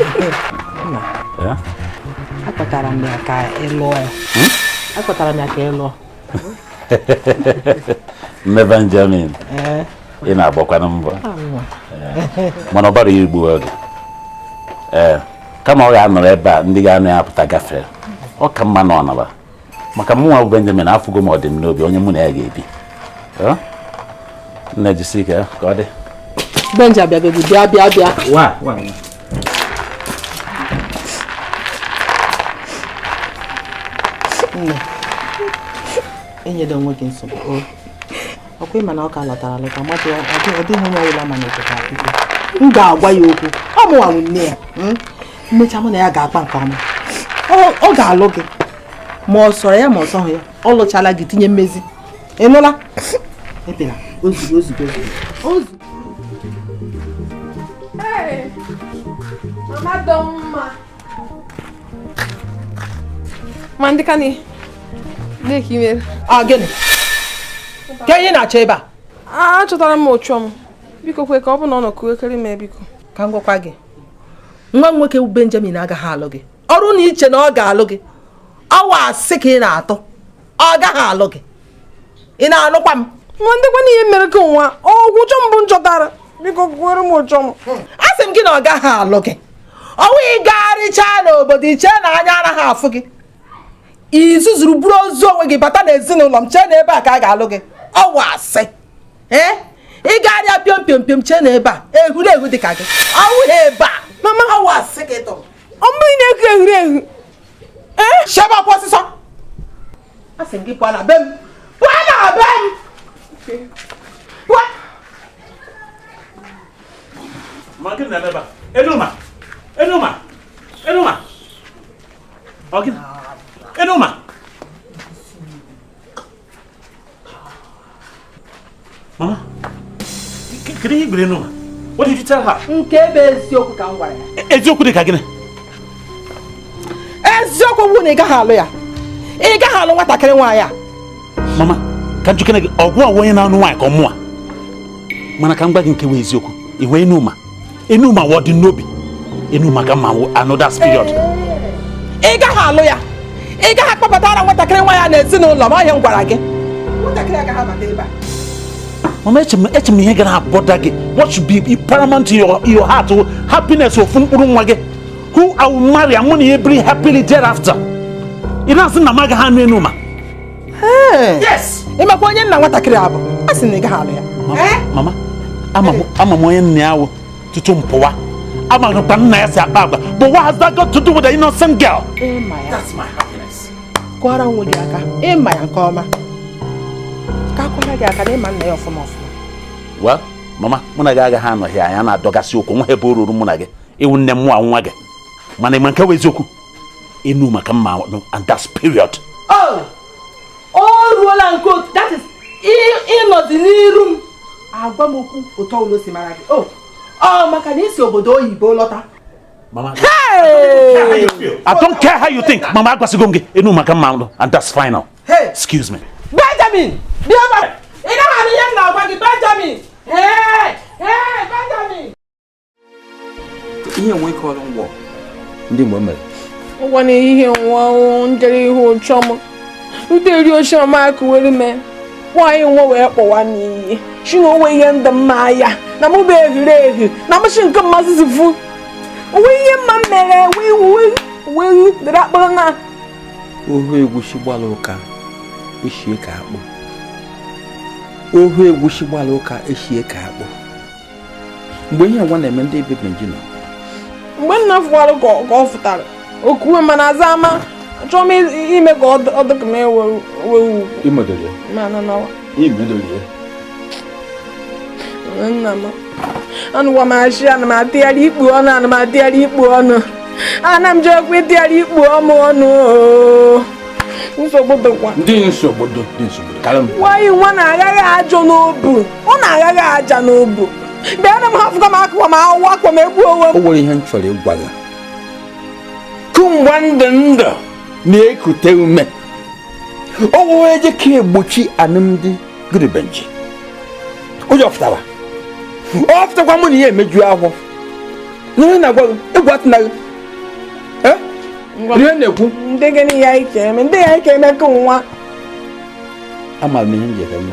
Akpọtara m ya ka ị lụọ ya. Akpọtara m ya ka ị lụọ. Nne Benjamin. Ị na-agbakwanụ mbọ. Mana ọ bara igbu oge. Kama ọ ga-anọrọ ebe a ndị ga-anọ ya apụta gafere. Ọ ka mma na ọ naba. Maka mụnwa bụ Benjamin afụgo m ọdịm n'obi onye mụ na ya ga-ebi. Nne jisi ike ka ọ dị. Benja bịagodu bịa bịa bịa. Wa wa. Nne, enyela onwe gị nsogbu. Ọkwa ịma na ọ ka lọtara alọta mmadụ ọ dịghị onye ọbụla ma na echeta biko. M ga-agwa ya okwu. Ọ mụnwa bụ nne ya. Mmecha mụ na ya ga-akpa nke ọma. Ọ ga-alụ gị. Ma ọ sọrọ ya ma ọ sọghị ya. Ọ lụchala gị tinye mmezi. Ị nụla? Ebela ozugbo ozugbo ozugbo. Hey, mama dọmma. Ma ndị ka ni na-eke. Ah, gịnị? Ka ihe na-achọ ebe a? Achọtara m ụchọ m. Biko kwe ka ọ bụ na ọ nọ kuekere m biko. Ka m gwakwa gị. Nwa nwoke bụ Benjamin agaghị alụ gị. Ọrụ na iche na ọ ga-alụ gị. Ọwa asị ka ị na-atụ. Ọ gaghị alụ gị. Ị na-anụkwa m? Ma ndịkwa na ihe mere ka nwa ọgwụ ụchọ mbụ m chọtara. Biko kwere m ụchọ m. A sị m gị na ọ gaghị alụ gị. Ọnwụ ịgagharịchaa n'obodo iche na anya anaghị afụ gị. Izuzuru buru ozu onwe gị bata n'ezinụlọ m chee na ebe a ka a ga-alụ gị. Ọwa asị. Ee? Ịgagharịa pịọm pịọm pịọm chee na ebe a ehurehu dị ka gị. Ọwụ ebe a. Mama ọwa asị ka ị tọrọ. Ọ mbụ ị na-eku ehurehu. Ee? Shebe ọkwa ọsịsọ. A sị m gị pụọ na be m. Pụọ na be m. Pụọ. Ma gịnị na-eme ebe a? Enuma! Enuma! Enuma! Ọ gịnị? Enuma! Mama, kedu ihe i gwara Enuma? What did you tell her? Nke bụ eziokwu ka m gwara ya. Eziokwu dị ka gịnị? Eziokwu bụ na ị gaghị alụ ya. Ị gaghị alụ nwatakịrị nwaanyị a. Mama, ka m jụkene gị, ọgwụ ọgwụ onye na-anụ nwaanyị ka ọ mụa. Mana ka m gwa gị nke bụ eziokwu, ị hụ Enuma. Enuma wụ ọdị n'obi. Enuma ka mma another period. Ị gaghị alụ ya. Ị gaghị akpọbatara nwatakịrị nwaanyị a n'ezinụlọ m, ọ ihe m gwara gị. Nwatakịrị agaghị abata ebe a. Mama, eche m ihe ga na-abọda gị. What should be paramount in your heart, happiness ofu mkpụrụ nwa gị. Who I will marry, I'm going to be happily thereafter. Ị na-asị na m agaghị anụ Enuma. Yes. Ị makwa onye nna nwatakịrị a bụ? A sị na ị gaghị alụ ya. Mama, ama m onye nna ya wụ tutu m pụwa. Ama m ka nna ya si akpa agwa. But what has that got to do with the innocent girl? Ịma ya. That's my happiness. Kụọrọ onwe gị aka. Ịma ya nke ọma. Ka akwara gị aka na ịma nna ya ọfụma ọfụma. Well, mama, mụ na gị agaghị anọghị anya na-adọgasị okwu nwa ebe o ruru mụ na gị. Ịwụ nne m nwa nwa gị. Mana ịma nke bụ eziokwu. Enuma ka mma and that's period. Oh! O ruola nke otu. That is ịnọdị n'iru m. Agwa m okwu ụtọ ụlọ si mara gị. Oh! Ọ maka na isi obodo oyibo lọta. Mama, hey! I don't care how you think. Mama, agwasịgo m gị. Enuma ka mma and that's final. Hey! Excuse me. Benjamin! Bịa ebe a! Ị gaghị anụ ihe m na-agwa gị, Benjamin! Hey! Hey, Benjamin! Ihe nwe ike ọrụ ngwọ ndị mgbe mere. Ụgwọ n'ehihie nwa njere ihu ụchọ m. Rute eri oche mama akụwere me. Nwaanyị nwa wee kpọwa m iyi. Chi na onwe ihe ndị mma ya. Na mụ bụ ehurehu. Na mụchi nke mmasị zifu. Onwe ihe mma m mere wee dere akpọrọ na. Ohu egwusi gbara ụka eshie ka akpụ. Ohu egwusi gbara ụka eshie ka akpụ. Mgbe ihe nwa na-eme ndị ebe Benji nọ. Mgbe nna fụwara ka ọ fụtara. Okuwe mana aza ama achọrọ m ime ka ọ dị ka m ewe ugwu. Imedolie. Mana nawa. Imedolie. Nna m. Anụwa m achị ana m atịgharị ikpu ọnụ ana m atịgharị ikpu ọnụ. Ana m jekwa ịtịgharị ikpu ọmụ ọnụ. Nsogbu dịkwa. Ndị nsogbu dị nsogbu karị m. Nwaanyị nwa na-aghaghị ajọ n'obu. Ọ na-aghaghị aja n'obu. Bịa na m hafụkwa m akụkwa m awụ akwa m egbu onwe m. O nwere ihe m chọrọ ịgwa gị. Kemgbe ndụ ndụ na-ekute ume. O nwere eje ka egbochi alụmdi gịrị Benji. Ụjọ fụtara. Ọ fụtakwa mụ na ihe emeju ahụ. N'ihe na-agwa gị, egwu atụna gị. Ihe na-ekwu ndị gịnị ya ike eme ndị ya ike eme ka nwa amaara m ihe m ji eme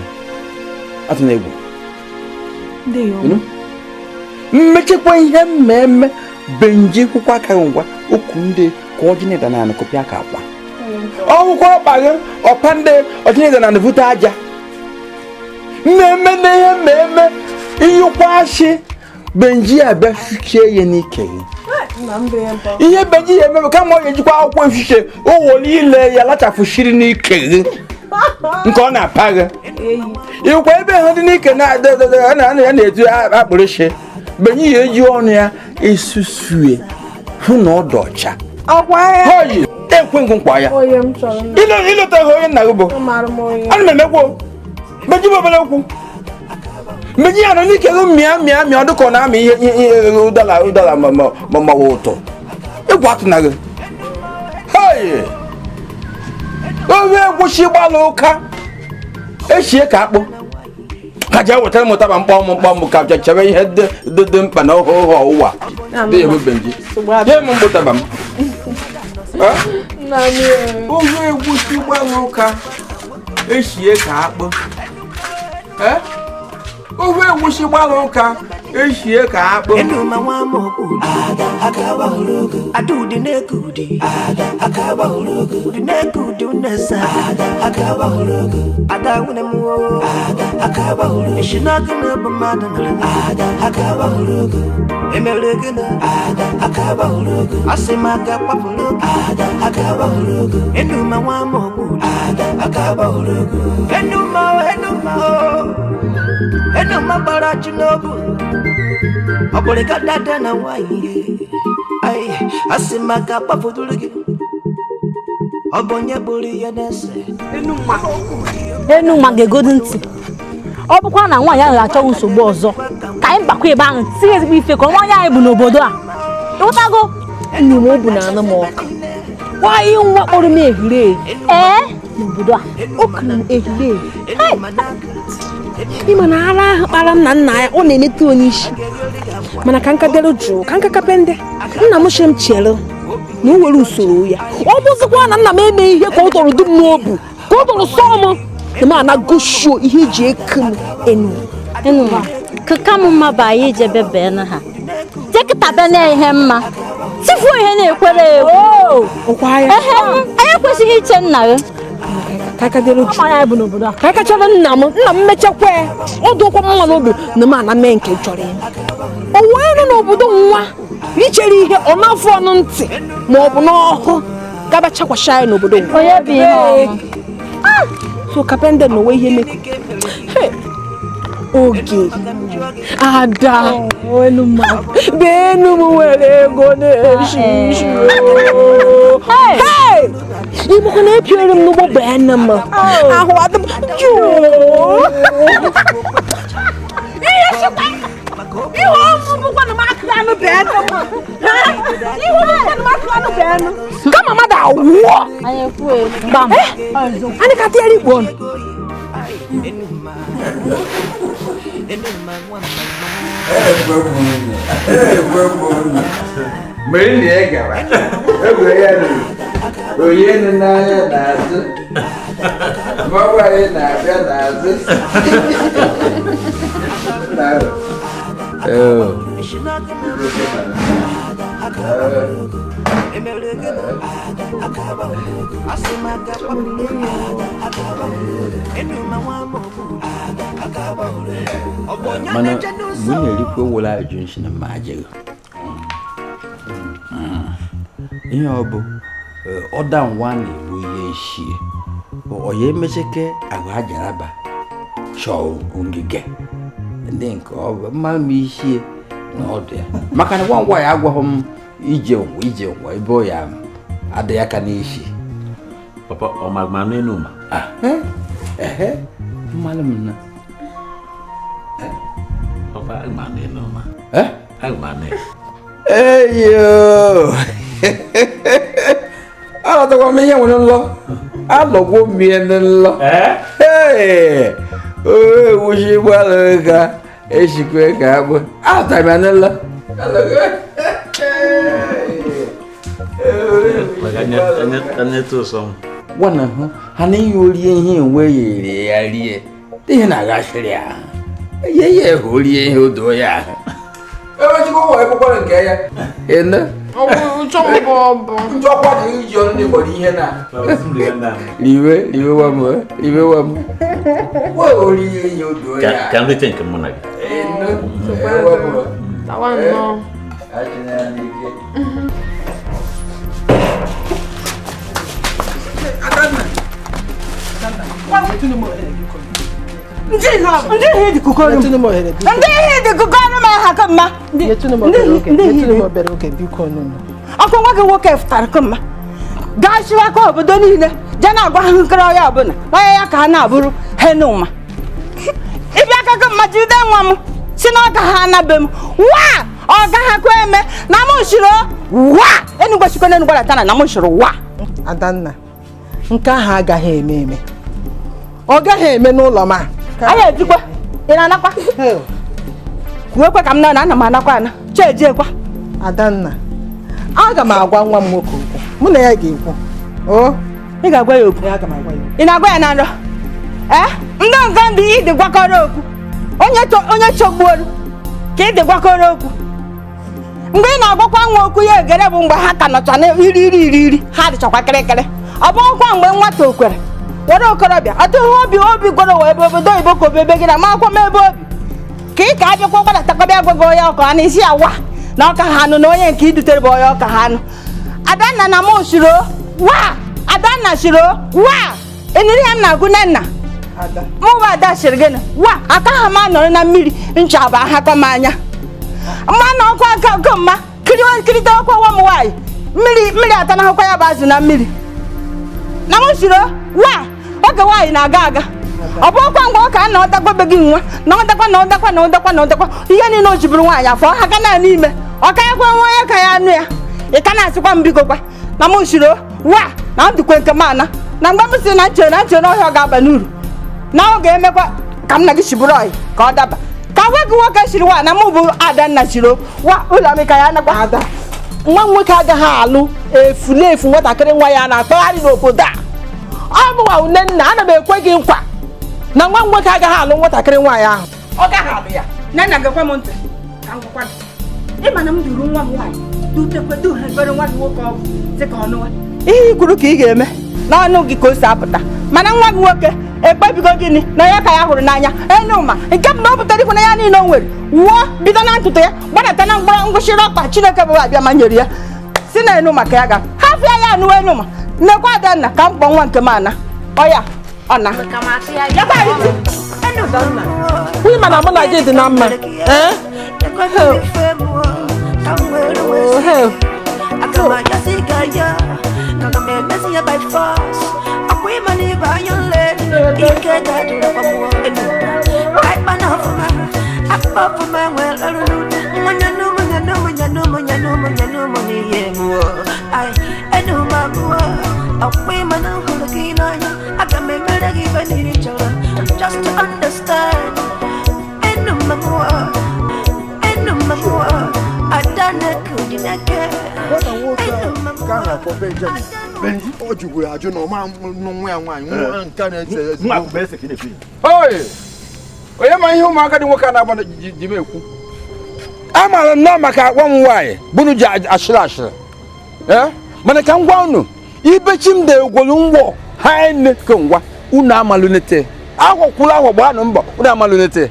atụ na egwu mmechekwa ihe mmemme benji kwụkwa aka ngwa okwu ndị ka ọjị na na kọpịa ka akwa ọgwụkwọ ọkpa gị ọpa ndị ọjị na vute aja mmemme na ihe mmemme iyikwa ashị benji abịa fichie ya n'ike gị ihe benji ya ememe kama ọ ga-ejikwa akwụkwọ efiche owo niile ya lachafụshiri n'ike gị nke ọ na-apa gị ịkwa ebe ha dị n'ike na-etu akpụrịshị benji ya eji ọnụ ya esusue hụ na ọ dị ọcha ekwe nkwa ya ịlọtaghị onye nna gị bụ ana m emekwo benji bụ obere okwu mgbe ya nọ n'ike gị mịa mịa mịa ọ dịka ọ na-amị ihe ụdara ụdara ma ụtọ egwu atụna gị owe egwuchi gbalụ ụka echie ka akpụ ka jee wetara m ụtaba mkpọm mkpọm ka chebe ihe dị mkpa na ọhụụ ọwụwa dị ehu benji nye m mkpụtaba m owe egwuchi gbalụ ụka echie ka akpụ ofe egwusi gbara ụka eshie ka akpụ Enuma bara chinobu Oboleka dada na waiye Ai asimaka pafudulugi Obonye buri ya nese Enuma Enuma ga-egodu ntị ọ bụkwa na nwaanyị ahụ achọghị nsogbu ọzọ ka anyị bakwa ebe ahụ tinye ezigbo ife ka nwaanyị anyị bụ n'obodo a ịghọtago nne m obu na anụ m ọka nwaanyị nwa kpọrọ m ehiri ehi ee n'obodo a o kuru m ehiri ehi ịma na ara ahụ kpara m na nna ya ọ na-emetụ onye isi mana ka nka dere jụụ ka nka kapende nna m chere m chere na o were usoro ya ọ bụzikwa na nna m eme ihe ka ọ tọrọ dum n'obu ka ọ tọrọ sọọ m na m anagosio ihe eji eku m enu Enuma ka m mma bụ anyị ijebe bee na ha jekịta be na ihe mma tifuo ihe na-ekwere egwu ehe anyị ekwesịghị iche nna gị ka aka chọrọ nna m nna m mechakwa ọ dụkwa m nwa n'obi na m ana mee nke chọrọ ya o wee nọ n'obodo nwa ichere ihe ọ na-afụ ọnụ ntị ma ọ bụ n'ọhụ gaba chakwasha ya n'obodo nwa so kapende na onwe ihe mekọ oge ada benu m nwere ego na-eshi ishi ịmụkwa na epiere m n'ụgbọ bee m ahụ adị m jụụ ihe ọmụ bụkwa na m akụ anụ bee m ihe ọmụ bụkwa na m akụ anụ bee m kama mmadụ awụọ anyị ka tinyere ikpo ọnụ Mgbe nna gara, egwure ya nụrụ, onye nụ n'anya n'azụ, mmanwụ anyị na-abịa n'azụ. Mana mgbe ị na-erikwa owere ajụ nshi na mma ajịghị ihe ọ bụ ọda nwa na-ebu ihe nshie ọ ya emecheke ahụ ajaraba chọọ ngige ndị nke ọ bụ mma m ishie na ọdụ ya maka na ngwa ngwa ya agwaghị m ije ngwa ije ngwa ebe ọ ya adịghị aka n'isi. Papa ọ ma ma n'enu ma ehe mmalụ m na papa ma n'enu ma ma n'enu eyo alọtakwa m ihe nwere nlọ alọgwo m ihe nlọ ee ewuchi gbalụ ka eshikwe ka agbụ alọtara m ya nlọ. Gwana hụ ha na ihe orie ihe enwe ya ere ya rie ihe na-aghachiri ya ihe ya ehụ orie ihe odo ya ahụ ewechikwa ụwa ekwekwara nke ya ene njọkwa dị iji ọnụ n'ịgbọrọ ihe na riwe riwe wa m riwe wa m wa orie ihe odo ya Ka m rite nke mụ na gị. Ene ewe m Tawa nnọọ. Ndị ihe dị kụkọrọ m. Ndị ihe dị kụkọrọ m aha ka mma. Ọkwa nwa gị nwoke fụtara ka mma. Gaa chiwakwa obodo niile jee na-agwa ha nkiri ọya ọbụla onye ya ka ha na-abụrụ henuma. Ịbịa aka ka mma jide nwa m si na ọ ga ha anabe m wa ọ gaghị akwa eme na m shiri wa enugwu chikwa na enugwu latana na m shiri wa. Adanna, nke ahụ agaghị eme eme. Ọ gaghị eme n'ụlọ m a. Anyị ejikwa ị na-anakwa kwuekwe ka m na ana m anakwa ana chejiekwa. Adanna, aga m agwa nwa m nwoke okwu. Mụ na ya ga-ekwu. O, ị ga-agwa ya okwu. Aga m agwa ya okwu. Ị na-agwa ya na nrọ? Ee, ndị nga ndị ịdị gwakọrọ okwu. Onye chọgbuoru ka ịdị gwakọrọ okwu. Mgbe ị na-agwakwa nwa okwu ya egere bụ mgbe ha ka nọcha na iri iri iri iri ha dịchakwa kịrịkịrị. Ọ bụghịkwa mgbe nwata okwere were okorobịa ọ dịghị obi obi gwọrọ wee ebe obodo oyibo ka obebe gị na ma akwụkwọ m ebe obi ka ị ka abịakwa gbadatakọbịa gwago onye ọka na isi awa na ọka ha anụ na onye nke idutere bụ onye ọka ha anụ. Adanna na mụ shiro wa Adanna shiro wa eniri ya m na-agụ nne nna mụ bụ ada shiri gịnị wa aka ha m anọrọ na mmiri ncha bụ ahakọ m anya mmanụ ọkụ aka nke mma kirịta ọkwa nwa m nwaanyị mmiri mmiri atanahụkwa ya bụ azụ na mmiri na mụ shiro wa oge nwaanyị na-aga aga ọ bụ ọkwa mgbe ọ ka na ọdakwa be gị nwa na ọdakwa na ọdakwa na ọdakwa na ọdakwa ihe niile o jiburu nwaanyị afọ ha ga na n'ime ọ ka ya kwa nwa onye ka ya anụ ya ị ka na-asịkwa m biko kwa na mụ shiro wa na ndụkwe nke m ana na mgbe m si na nchere na nchere n'ọhịa ọ ga-aba n'uru na ọ ga-emekwa ka m na gị shiburu ọyị ka ọ daba ka nwa gị nwoke shiri wa na mụ bụ Adanna shiro wa ụlọ m ka ya nakwa Ada, nwa m nwoke agaghị alụ efulefu nwatakịrị nwa ya na-akpagharị n'obodo a. Ọ mụnwa nne nna ana m ekwe gị nkwa na nwa m nwoke agaghị alụ nwatakịrị nwaanyị ahụ. Ọ gaghị alụ ya. Nne nna gekwa m ntị ka m gwakwa gị. Ị ma na m duru nwa m nwaanyị dutekwe duhebere nwa gị nwoke ọgwụ dị ka ọnụwa. Ihe i kwuru ka ị ga-eme n'ọnụ gị ka o si apụta mana nwa gị nwoke ekpebigo gịnị na ya ka ya hụrụ n'anya enuma nke bụ na ọ pụtara ikwu na ya niile o nwere wuo bido na ntụtụ ya gbadata na mgbọrọ ngwụsịrị ọkpa Chineke bụ abịa ma nyere ya si na enuma ka ya ga hafịa ya anụwa enuma nnekwa Adanna ka m kpọọ nwa nke m ana ọ ya ọ na Nwunye mana mụ na gị dị na mma. Ee? Just to understand, Ọ jụrụ ajụ na ọma nwa ya nwaanyị nwa nke na-ese ese. Onye ma ihe ụmụaka dị nwoke a na-agba ji m ekwu amaara nnọọ maka agwa m nwaanyị bụrụ ji ashịrị ashịrị mana ka m gwa unu ibechi m dị egwolu ngwọ ha nne ke ngwa unu amalụnete ahọ kwuru ahọ gbaanụ mbọ unu amalụnete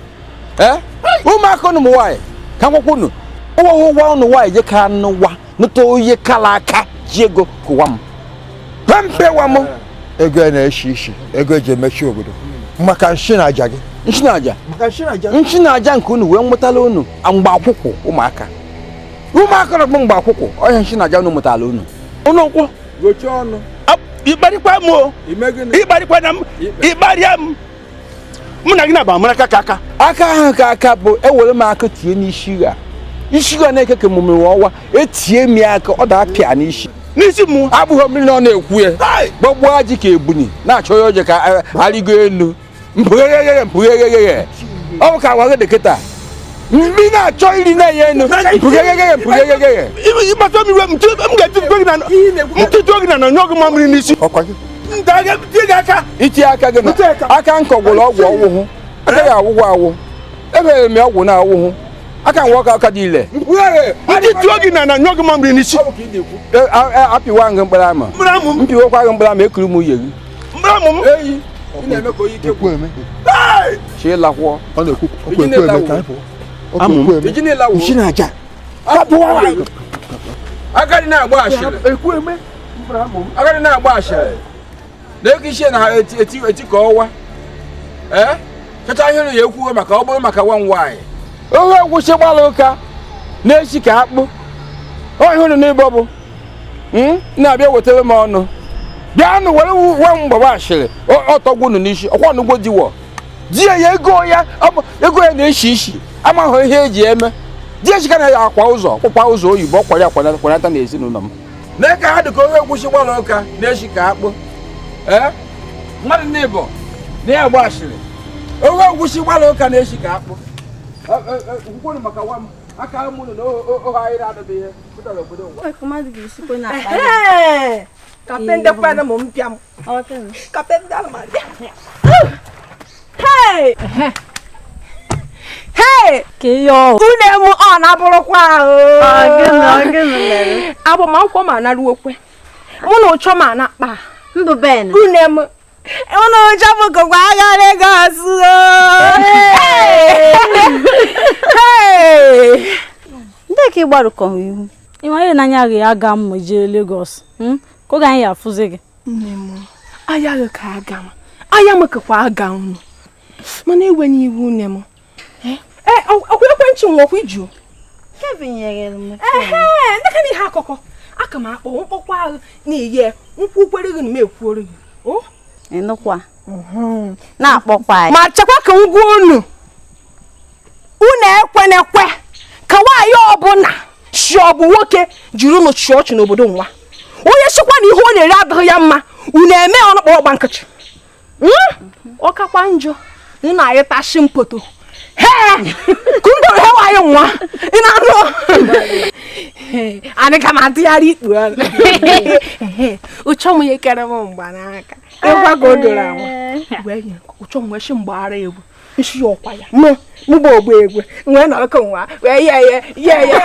ụmụaka unu m nwaanyị ka m gwakwa unu ụwa ụwa unu nwaanyị je ka nụwa nụta onye kala aka ji ego kụwa m pempewa m ego na-eshi ishi ego eji emechi obodo maka nshi na aja gị nshi na aja nshi na aja nke unu wee nwetala unu mgbe akwụkwọ ụmụaka ụmụaka na mgbe akwụkwọ ọhịa nshi na aja unu mụtala unu unu nkwụ gochie ọnụ ịkparịkwa m o ịkparịkwa na m ịkparịa m mụ na gị na-aba mara aka aka aka ahụ ka aka bụ ewere m aka tie n'isi gha isi gha na-eke ka emume ọwa etie m ya aka ọ da-apịa n'isi n'isi mụ abụghị mmiri na ọ na-ekwu ya gbọgbuo ajị ka ebuni na-achọ ya oje ka arịgo elu mpụghegheghe mpụghegheghe ọ bụ ka agwa gị dị kịta Mbi na-achọ iri na-enye enu. Mpụgegege. Ịgbata m iwe m ga-etipụ gị na na nyụọ gị mamịrị n'isi. Itinye aka gị na aka nkọ gwụrụ ọgwụ ọwụhụ. Aka ya awụgwọ awụ. Emere m ọgwụ na awụhụ. Aka nwa ọka aka dị ile. Ndị tụọ gị na na nyụọ gị mamịrị n'isi. Apịwa gị mkpụrụ ama. Mpịwakwa gị mkpụrụ ama ekuru m uye gị. Mkpụrụ m. Eyi. Ị na-eme ka onye ike kwụ. Chi lakwụọ. Ọ na-ekwu okwu eme ka anyị pụọ. Agadi na-agba ashịrị. Agadi na-agba ashịrị. Na-eke isi na ha eti ka ọwa. Ee? Chacha ihe ya ekwuo maka ọ bụrụ maka nwa nwaanyị. Ohe egwusi gbara ụka na-esi ka akpụ. Ọ ihe unu n'ịbọ bụ. Na-abịa wetara m ọnụ. Bịanụ were nwa mgbaba ashịrị. Ọtọgwu unu n'isi. Ọkwa onugbo diwọ. Di ya ego ya na-eshi ishi. Amaghị ihe eji eme. Di echika na ya akwa ụzọ kwụkwa ụzọ oyibo ọkwara akwanata na ezinụlọ m. Na ka ha dị ka onye egwusi gbara ụka na-eshi ka akpụ. Ee? Mmadụ n'ịbọ na ya agba ashịrị. Onye egwusi gbara ụka na-eshi ka akpụ. Nkwuru maka nwa m aka m unu na ohe anyị na-adọba ihe pụtara obodo ngwa. Hey! Hey! Une m ọ na-abụrụkwa ahụ. Agbamakwụkwọ m anaruokwe. Mụ na ụchọ m ana-akpa. Mbụ Ben. Une m. Mụ na ụchọ m gụkwa agha Lagos. Hey! Ndị ka ị gbarụkọ ihu. Ị nwere n'anya gị aga m jee Lagos. Ka oge anyị afụzi gị. Nne m, aya gị ka aga m. Aya m kakwa aga unu. Mana ewe n'iwu nne m. Ọkwa ekwentị m ọkwa iju. Kevin nyere m. Ehe, ndị ka ihe akụkọ. Aka m akpọ mkpọkwa ahụ na-eye nkwụ kwere gị na m ekwuoro gị. O? Ịnụkwa. Na-akpọkwa anyị. Ma chekwa ka m gwa unu. Unu ekwenekwe ka nwaanyị ọbụla si ọ bụ nwoke jiri unu chịa ọchị n'obodo nwa. Onye sịkwa na ihe ọ na-ere adịghị ya mma, unu eme ọnụ kpọrọ ọgba nkịtị. Ọ kakwa njọ na na-ayịtashi mpoto. Hey! Kundo hewa anyị nwa. Ị na-anụ? Anyị ka ma-atụgharị ikpu ọnụ. Ụchọ m ihe kere m mgbanaka. Ịgwa ka o doro anwa. Wee nye ụchọ m wee shi mgbaghara egwu. Nshi ya ọkwa ya. Mụ bụ ogbu egwu. Wee nọrọ ka nwa. Wee ye ye ye ye.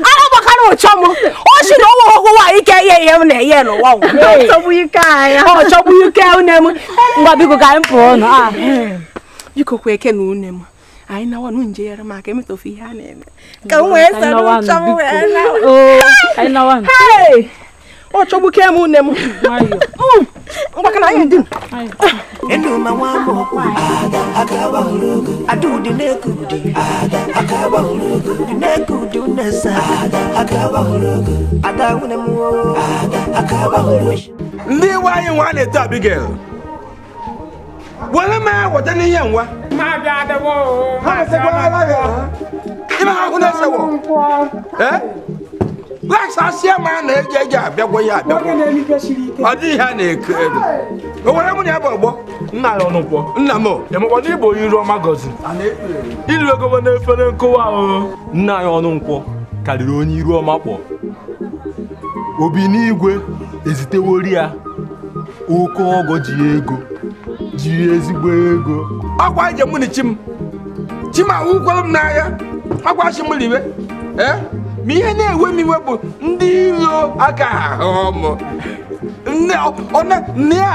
Ana gbakara ụchọ m. O si na ọnwa ọgwụ nwaanyị ike ihe ihe m na-eye n'ụwa nwa. Ọchọgbu ike anyị. Ọchọgbu ike une m. Ngwa biko ka anyị pụọ nụ. Biko kwa eke na une m. Anyị nawa nụ nje yere m aka emetofu ihe a na-eme. Ka m wee soro ụchọ m wee nawa. Anyị nawa nụ. Hey! Ọchọgbu ke m une m. Ngwa ka na anyị dị. Enuma nwa m ada akaba urugu adudi nekudi ada akaba urugu nekudi unesa ada akaba urugu ada wune mu ada akaba urugu. Ndị nwaanyị nwa na-eto Abigail. Were m weta n'ihe nwa. Ma bịa adịwo. Ha mesekwala ya. Ime ha hụ na-esewo. Eh? Laksa ma na-eji eji abịagwo ya abịagwo. Ọ dịghị ha na-eko ego. O nwere mụ na ya bụ ọgbọ. Nna ya ọnụkwọ. Nna m. Emekwa na ịbụ onye iru ọma gọzi. Iru ego n'efere nkụwa o. Nna ya ọnụnkwọ karịrị onye iru ọma kpọ. Obi n'igwe ezitewori ya oke ọgọ ji ego ji ezigbo ego. Ọkwa ije mụ na chi m. Chi m awụkwara m n'ahịa. Ọkwa chi m liwe. Eh? Ma ihe na-ewe m iwe bụ ndị iro aka ahụ m. Nne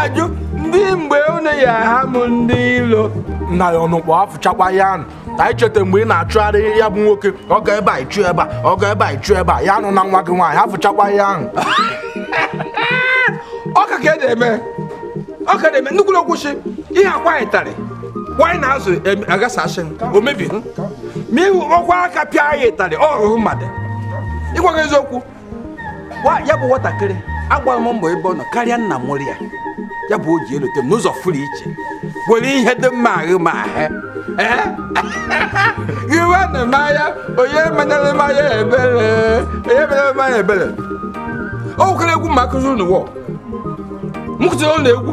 ajụ ndị mgbe unu ya aha m ndị iro. Nna ya ọnụkpọ afụchakwa ya anụ. Anyị cheta mgbe ị na-achụgharị ya bụ nwoke, ọ ga ebe a ịchụ ebe a, ọ ga ebe a ịchụ ebe a, ya anụ na nwa gị nwaanyị, afụchakwa ya ahụ. Ọ ka ka eme. Ọ ka na-eme nnukwu okwuchi ihe akwa anyị tarị. Nwaanyị na-azụ agasasị o mebi. Ma ihu ọkwa aka pịa anyị ịtarị ọ rụrụ mmadụ. Ịgwa gị eziokwu, ya bụ nwatakịrị agbara m mbọ ebe ọ nọ karịa nna mụrụ ya. Ya bụ o ji elote m n'ụzọ furu iche were ihe dị mma ahụ ma ahụ. Iwe na mmanya onye menyere mmanya ebere onye menyere mmanya ebere. O nwekere egwu ma akụziri unu wọ. M kụziri unu egwu.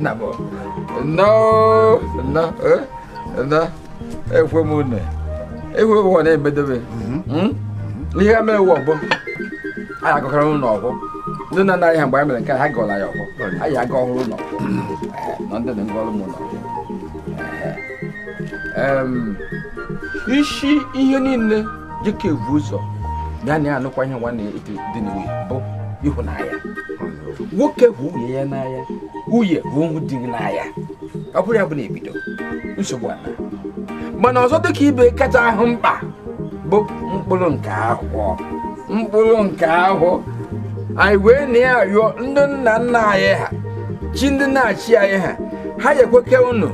Nna bụ nnọọ nnọọ nnọọ ekwe m unu ekwe m na-emedebe ihe mere wụ ọgbọ anyị agakọrọ ụlọ ọgbọ ndị nna nna anyị ha mgbe anyị mere nke ha gọrọ anyị ọgbọ anyị aga ọhụrụ ụlọ na ndị dị ngọrọ m ụlọ isi ihe niile dịka evu ụzọ ya na ya anụkwa ihe nwanne dị n'iwu bụ ịhụnanya nwoke hụ nwunye ya n'anya nwunye hụ di n'anya ọ bụrụ ya bụ na ebido nsogbu ana mana ọzọ dịka ibe kacha ahụ mkpa bụ mkpụrụ nke ahụ mkpụrụ nke ahụ anyị wee na ya rịọ ndị nna nna anyị ha chi ndị na-achị anyị ha ha ekweke unu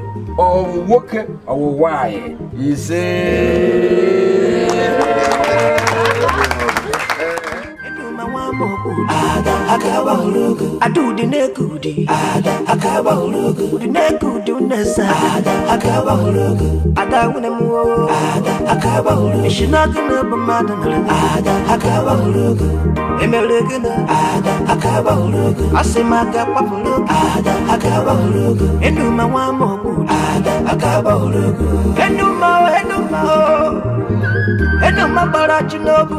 ọwụ nwoke ọwụ nwaanyị ise. Ada akaba urugu adudi nekudi ada akaba urugu udi nekudi unesa ada akaba urugu ada wune mu ada akaba urugu ishinaga na bamada na ada akaba urugu emelegena ada akaba urugu asimaga papulu ada akaba urugu enuma wa mobu ada akaba urugu enuma enuma enuma barachinobu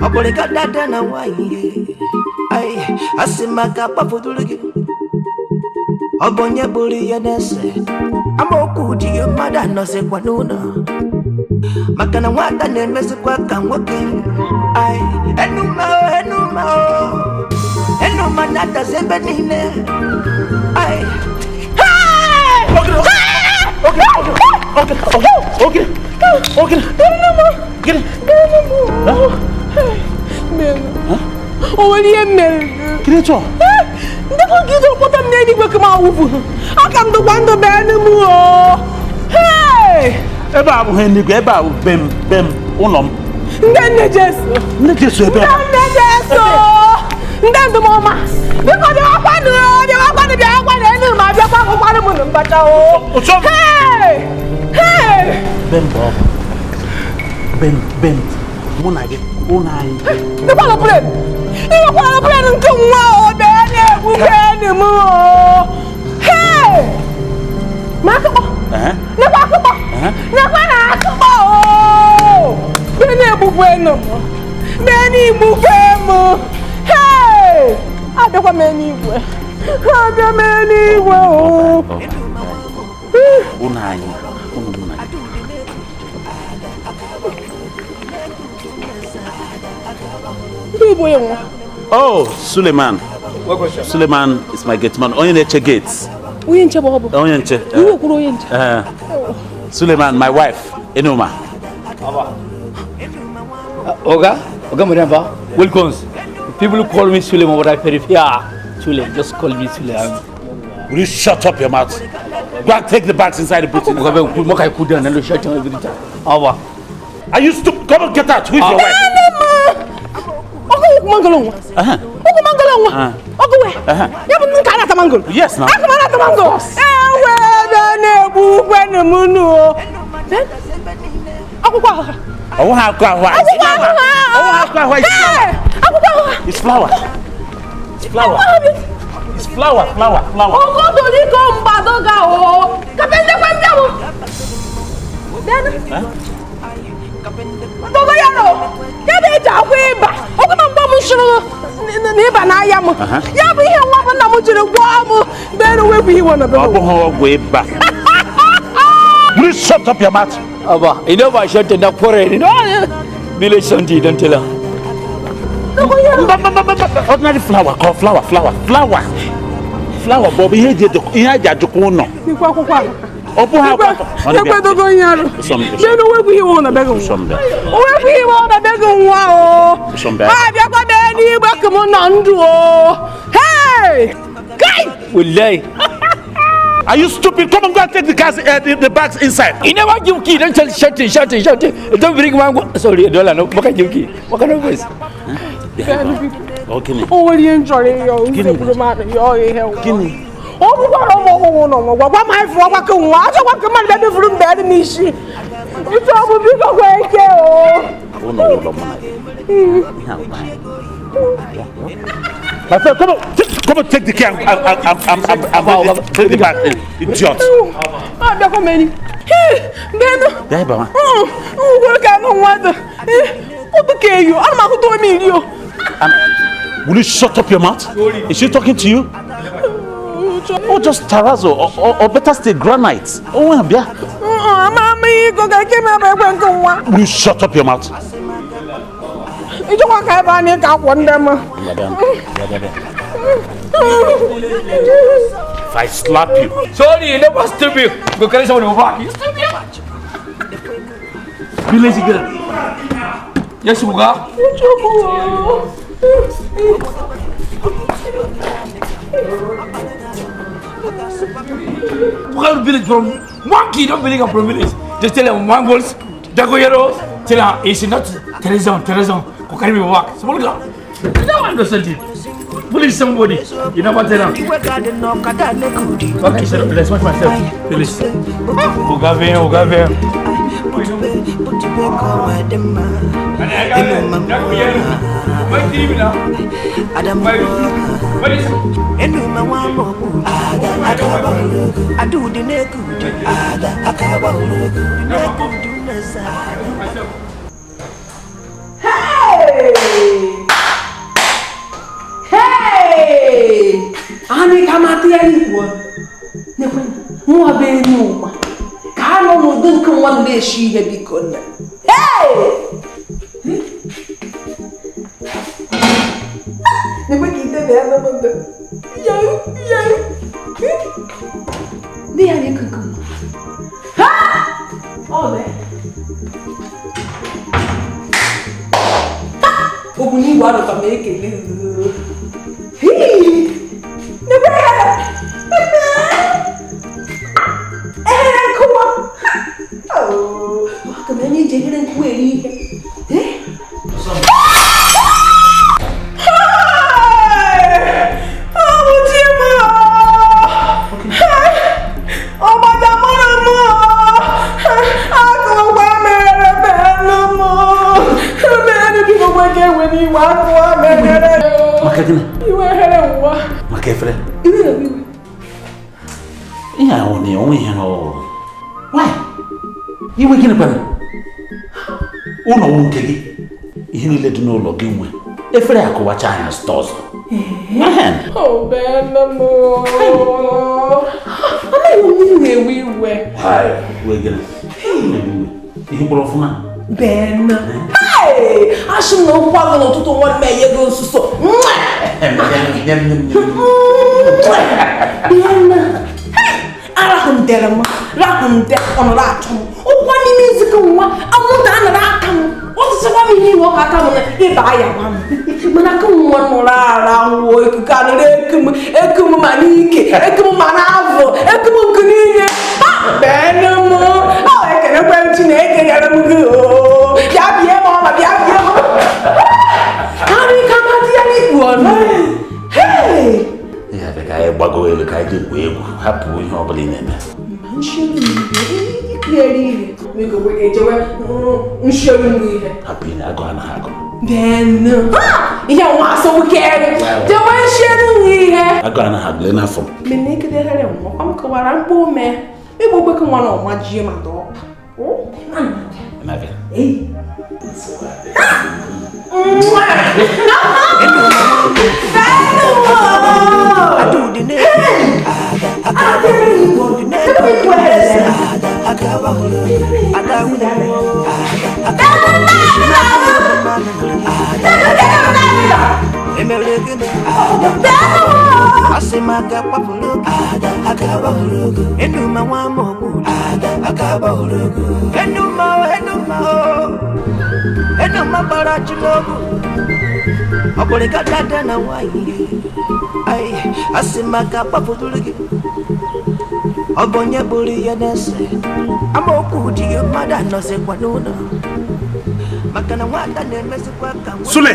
Oboleka dada na waye ai asimaka pafudulugi obonye buri ya nese amoku di mada no se kwanuna makana nwata na-emezikwa ka nwoke ai enuma enuma enuma nata sebe niile ai Okay okay okay O nwere ihe mere Creature ndị ka gị kpọta m n'eluigwe ka m awụpụ aka m dịkwa ndụ bee m o ebe a abụghị eluigwe ebe a bụ be m ụlọ m ndị nne Jesu nne Jesu ebe ndị nne Jesu ndị ndụmọma biko bịawakwanụ bịawakwanụ bịawakwanụ elu ma bịakwa akwụkwanụ m na mbacha o be m bụ ọkụ be m mụ na gị ụlọ anyị ịkwara plen ịnwekwara plen nke nwa o bee na-egbu enyi m o ma akụkpọ nekwa akụkpọ nekwa na akụkpọ o bee na-egbukwa enyi m bee na-egbukwa m abịakwa m eluigwe abịa m eluigwe o ụlọ anyị ụlọ mụ na gị Oh, Suleiman. Suleiman is my gate man. Onye na-eche gates. Onye nche bụ ọ bụ. Onye nche. Iwu kwuru onye nche. Suleiman, my wife, Enuma. Oga, Oga Mariamba, welcome. People call me Suleiman, but I prefer Sule. Just call me Sule. Will you shut up your mouth? Go and take the bags inside the boot. Are you stupid? Come on, get out. Who is your wife? Yes, now. It's flour. It's flour. It's flour, flour, flour. Will you shut up your mouth? Abba, you know I shut up for it. Village something, don't tell her. Ordinary flour, call flour, flour, flour. Flour, Bobby, here you no. Hey! Wallahi. Are you stupid? Come on, go and take the cars, the bags inside. You never give key. Don't tell shouting, shouting, shouting. Don't bring one. Sorry, dollar. No, what can you key? What kind of voice? Okay. Oh, you enjoy your. Give My friend, come on. Come and take the key and bring it back. Idiot. Will you shut up your mouth? Is she talking to you? Or just terrazzo, or better still granite. Oh, yeah. Will you shut up your mouth? If I slap you. Sorry, you never stupid. Go carry someone over. You stupid. Be lazy girl. Yes, Uga. One village from one kid, don't believe I'm from village. Just tell them one goals, Dagoyero, tell her it's not Teresa, who carry me work. Small girl. You don't understand it. Police somebody. You never tell them. Okay, sir, let's watch myself. Please. Ogave. Hey! Hey! Ani kamati ani nwa be n'ụwa ka a nọ n'ụdị nke nwa na-eshi ihe biko nne. Hey! Nekwe ka ite na ya nọ ndụ. Ya. Ndị ya na-eku nke nwa. Ha! Ọ bụ. Ogunigwe arụkwa m ekele. Hii! Nekwe ya! Ehere nkụwa! Oh, aka m enye iji ehere nkụwa eri ihe. Maka efere. Ihe ahụ na onwe ihe na why? Iwe gịnị kwanụ? Ụlọ nwe nke gị, ihe niile dị n'ụlọ gị nwe. Efere akụwacha anya zụta ọzọ. Iwe. Iwe gịnị? Ihe mkpụrụ ọfụma. Ben. Hey! Asị m na okwu agụ n'ụtụtụ nwanne m enye gị nsuso. Arahụndere m, rahụnde ọnọrọ achọ m. Ụkwa n'ime nzukọ nwa, anwụnta anọrọ aka m. Ọtụtụkwa m ihe iwe ọka aka m na ịba ya gwa m. Mana aka m nwa nọrọ ara nwụọ ikuku anọrọ eku m, eku m ma n'ike, eku m ma n'afọ, eku m nke niile. Ben m, ọ ekelekwe m Chineke nyere m gị oo. Bịa bie m ọma, bịa bie m. Arị ka mmadụ ya n'ikpu ọnụ. Hey! Ya bụ ka anyị gbago elu ka anyị ga-egwu egwu, hapụ ihe ọ bụla ị na-eme. Hapụ ị na-agụ anaghị agụ. Ben, ihe nwa asọgbukere. Jewe nshielu ihe. Agụ anaghị agụ lee n'afọ m. Mene ekedeghere nwa, ọ m kọwara mkpa ome. Igbo gbekọ nwa na ọma ji ma dọọ. Na-abịa. Sule!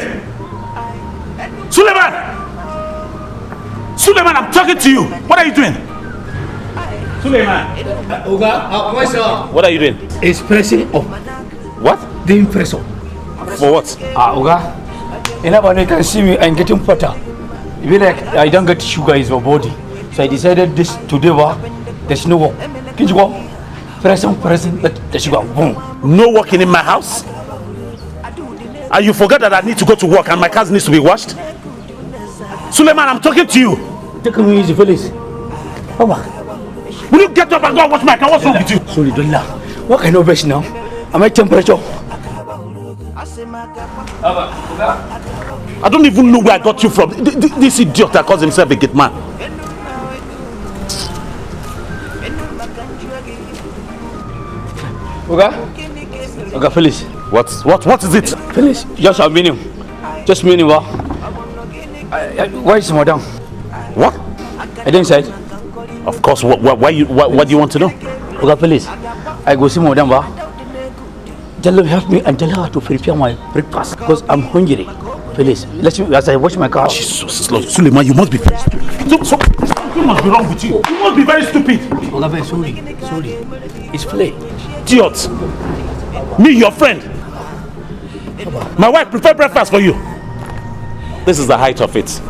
Suleiman! Suleiman, I'm talking to you. What are you doing? Suleiman. Oga, question. What are you doing? It's pressing up. What? The press up. For what? Oga, anybody can see me, I'm getting fatter. It be like I don't get sugar in my body. So I decided this today, there's no work. Can you go? Present, let the sugar, boom. No working in my house? And you forget that I need to go to work and my cars needs to be washed? Suleiman, I'm talking to you. Take me easy, Felix. Papa. Will you get up and go and wash my car? What's wrong with you? Sorry, don't laugh. What kind of rest now? Am I temperature? I don't even know where I got you from. This idiot that calls himself a gate man. Oga? Oga, Felix. What is it? Felix, just a minute. Just a minute, what? Where is madam? What? I didn't say. Of course. Why do you want to know? Oga, Felix, I go see madam, what? Tell her help me and tell her to prepare my breakfast because I'm hungry. Felix, let me as I wash my car. Jesus, Lord, Suleiman, you must be very stupid. Something must be wrong with you. You must be very stupid. Oga, sorry. It's play. Idiot. Me, your friend. My wife prepared breakfast for you. This is the height of it.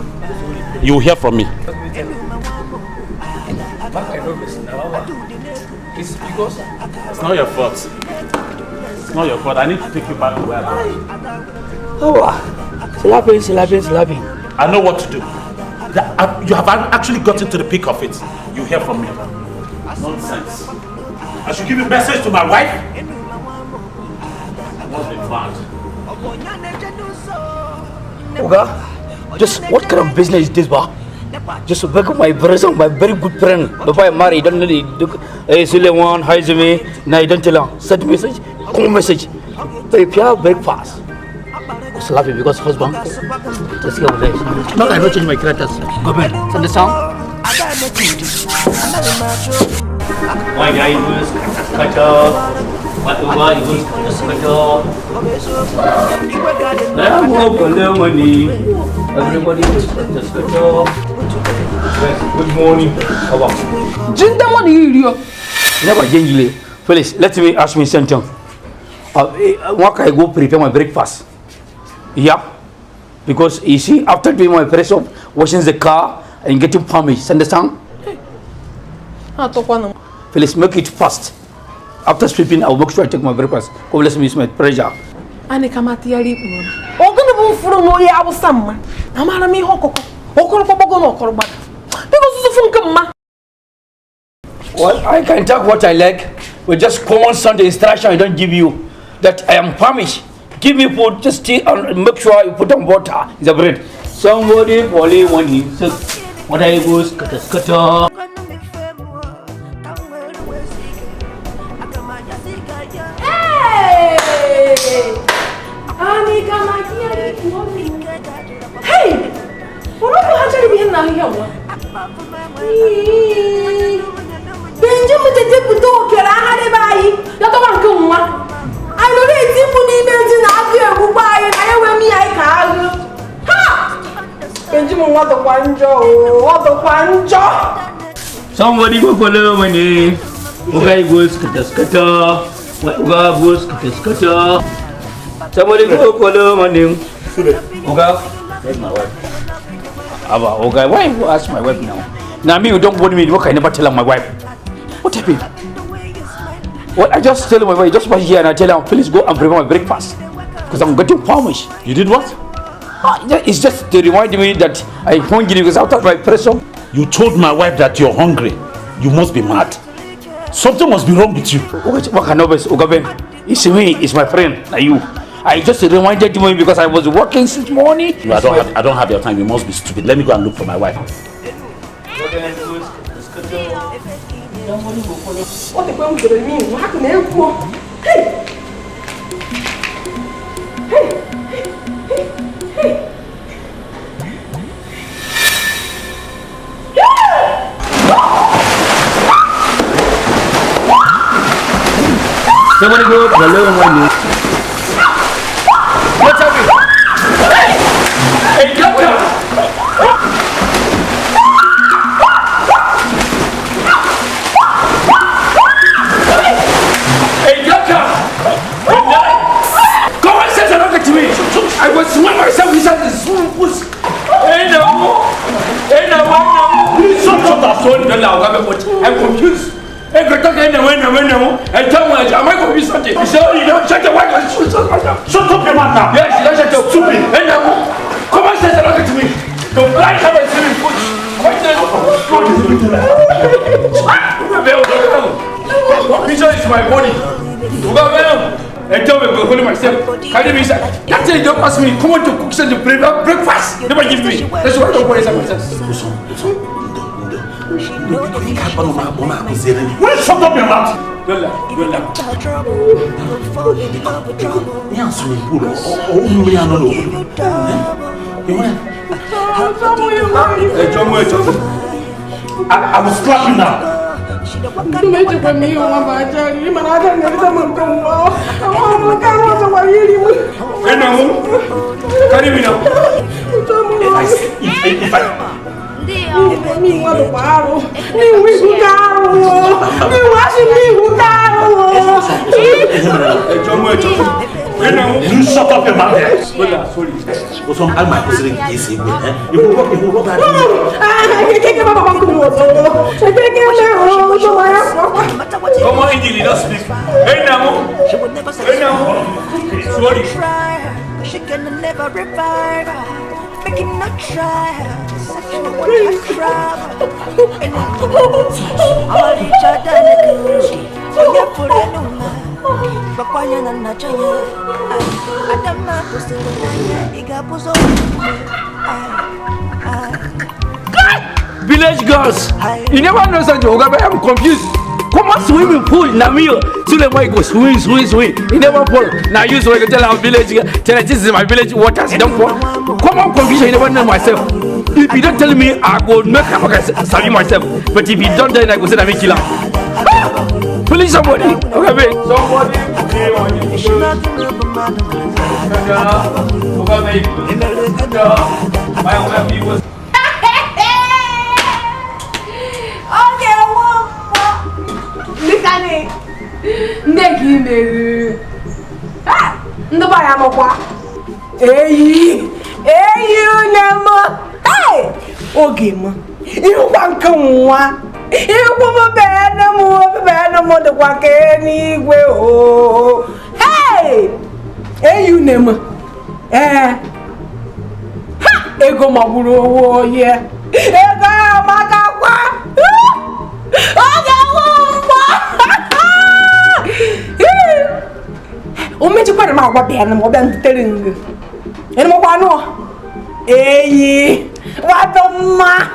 You will hear from me. It's because it's not your fault. It's not your fault. I need to take you back to where I Oh, slapping. I know what to do. You have actually gotten to the peak of it. You hear from me. Nonsense. I should give a message to my wife? I must be mad. Oga, just what kind of business is this, ba? Just back up my brother, my very good friend. Before I marry, don't know. Hey, Suleiman, hi to me. Now you don't tell him. Send message, call message. Prepare breakfast. I was laughing because husband. Let's go there. No, I don't change my characters. Go back. Send the song. Why guy goes cut off? What goes cut off? Money. Everybody goes cut off. Good morning. Jinda money you. Never change. Felix, let me ask me something. What can I go prepare my breakfast? Yeah, because you see, after doing my press up, washing the car and getting punished, understand? Felix, make it fast. After sweeping, I'll make sure I take my breakfast. God bless me, it's my pleasure. Well, I can talk what I like, but just common Sunday instruction I don't give you. That I am famished. Give me food, just tea and make sure you put on water in the bread. Somebody only one he says, what I goes, scatter. Hey! Hey! What are you doing now? Benjamin, I know they Somebody go follow money. Okay, goes scatter. Uga goes scatter. Somebody go follow money. Uga, where's my wife? Abba, okay, why you ask my wife now? Now me, you don't want me. What can I never tell my wife? What happened? Well, I just tell my wife, just was here and I tell her, please go and prepare my breakfast. Because I'm getting famished. You did what? It's just to remind me that I'm hungry because after my pressure. You told my wife that you're hungry. You must be mad. Something must be wrong with you. What can I It's me, it's my friend, not you. I just reminded me because I was working since morning. No, I don't have your time. You must be stupid. Let me go and look for my wife. What the hell do you mean? What can I do? Hey! Hey! Hey! Hey! Somebody go up the little one. What's happening? Hey! Hey, doctor! Hey, doctor! Come on, say something to me! I was swimming myself inside the swimming pool. Hey, no! And tell me, am I going to be something? You say, you don't shut your wife. Shut up your mouth now. Yes, you don't shut up. Stupid. Come on, say something to me. Don't lie to me. This is my body. And tell me, I'm holding myself. Can you be that thing don't ask me. Come on to cook something to breakfast. Never give me. That's why I don't want myself. Will you shut up your mouth? Don't laugh. Don't laugh. I will slap you now. If I You shut up your mouth. Come on, Indy, don't speak. Hey, now. Hey, now. Sorry. She can never revive. Making not try. Village girls, you never know something, I'm confused. Come on, swimming pool, Namio. Suleiman go swim, swim, swim. He never fall. Now you so I can tell our village, tell her this is my village waters. Don't fall. Come on, confusion. You never know myself. If you don't tell me, I go make sabi myself. But if you don't, then I go say I'm a killer. Please somebody. Okay, wait. Somebody. Eyi, eyi unemo. Hey, oge m. Ịhụkwa nke nwa. Ịhụkwa m bene m, bene m dịkwa ka eluigwe o. Hey! Eyi unemo. Eh. Ha, ego magburu onwe onye. Ego amakakwa. Oge nwa. O mechikwara m agwa bịa na m ọbịa ndutere ngụ. Ịnụmakwa anụ? Eyi, nwata mma.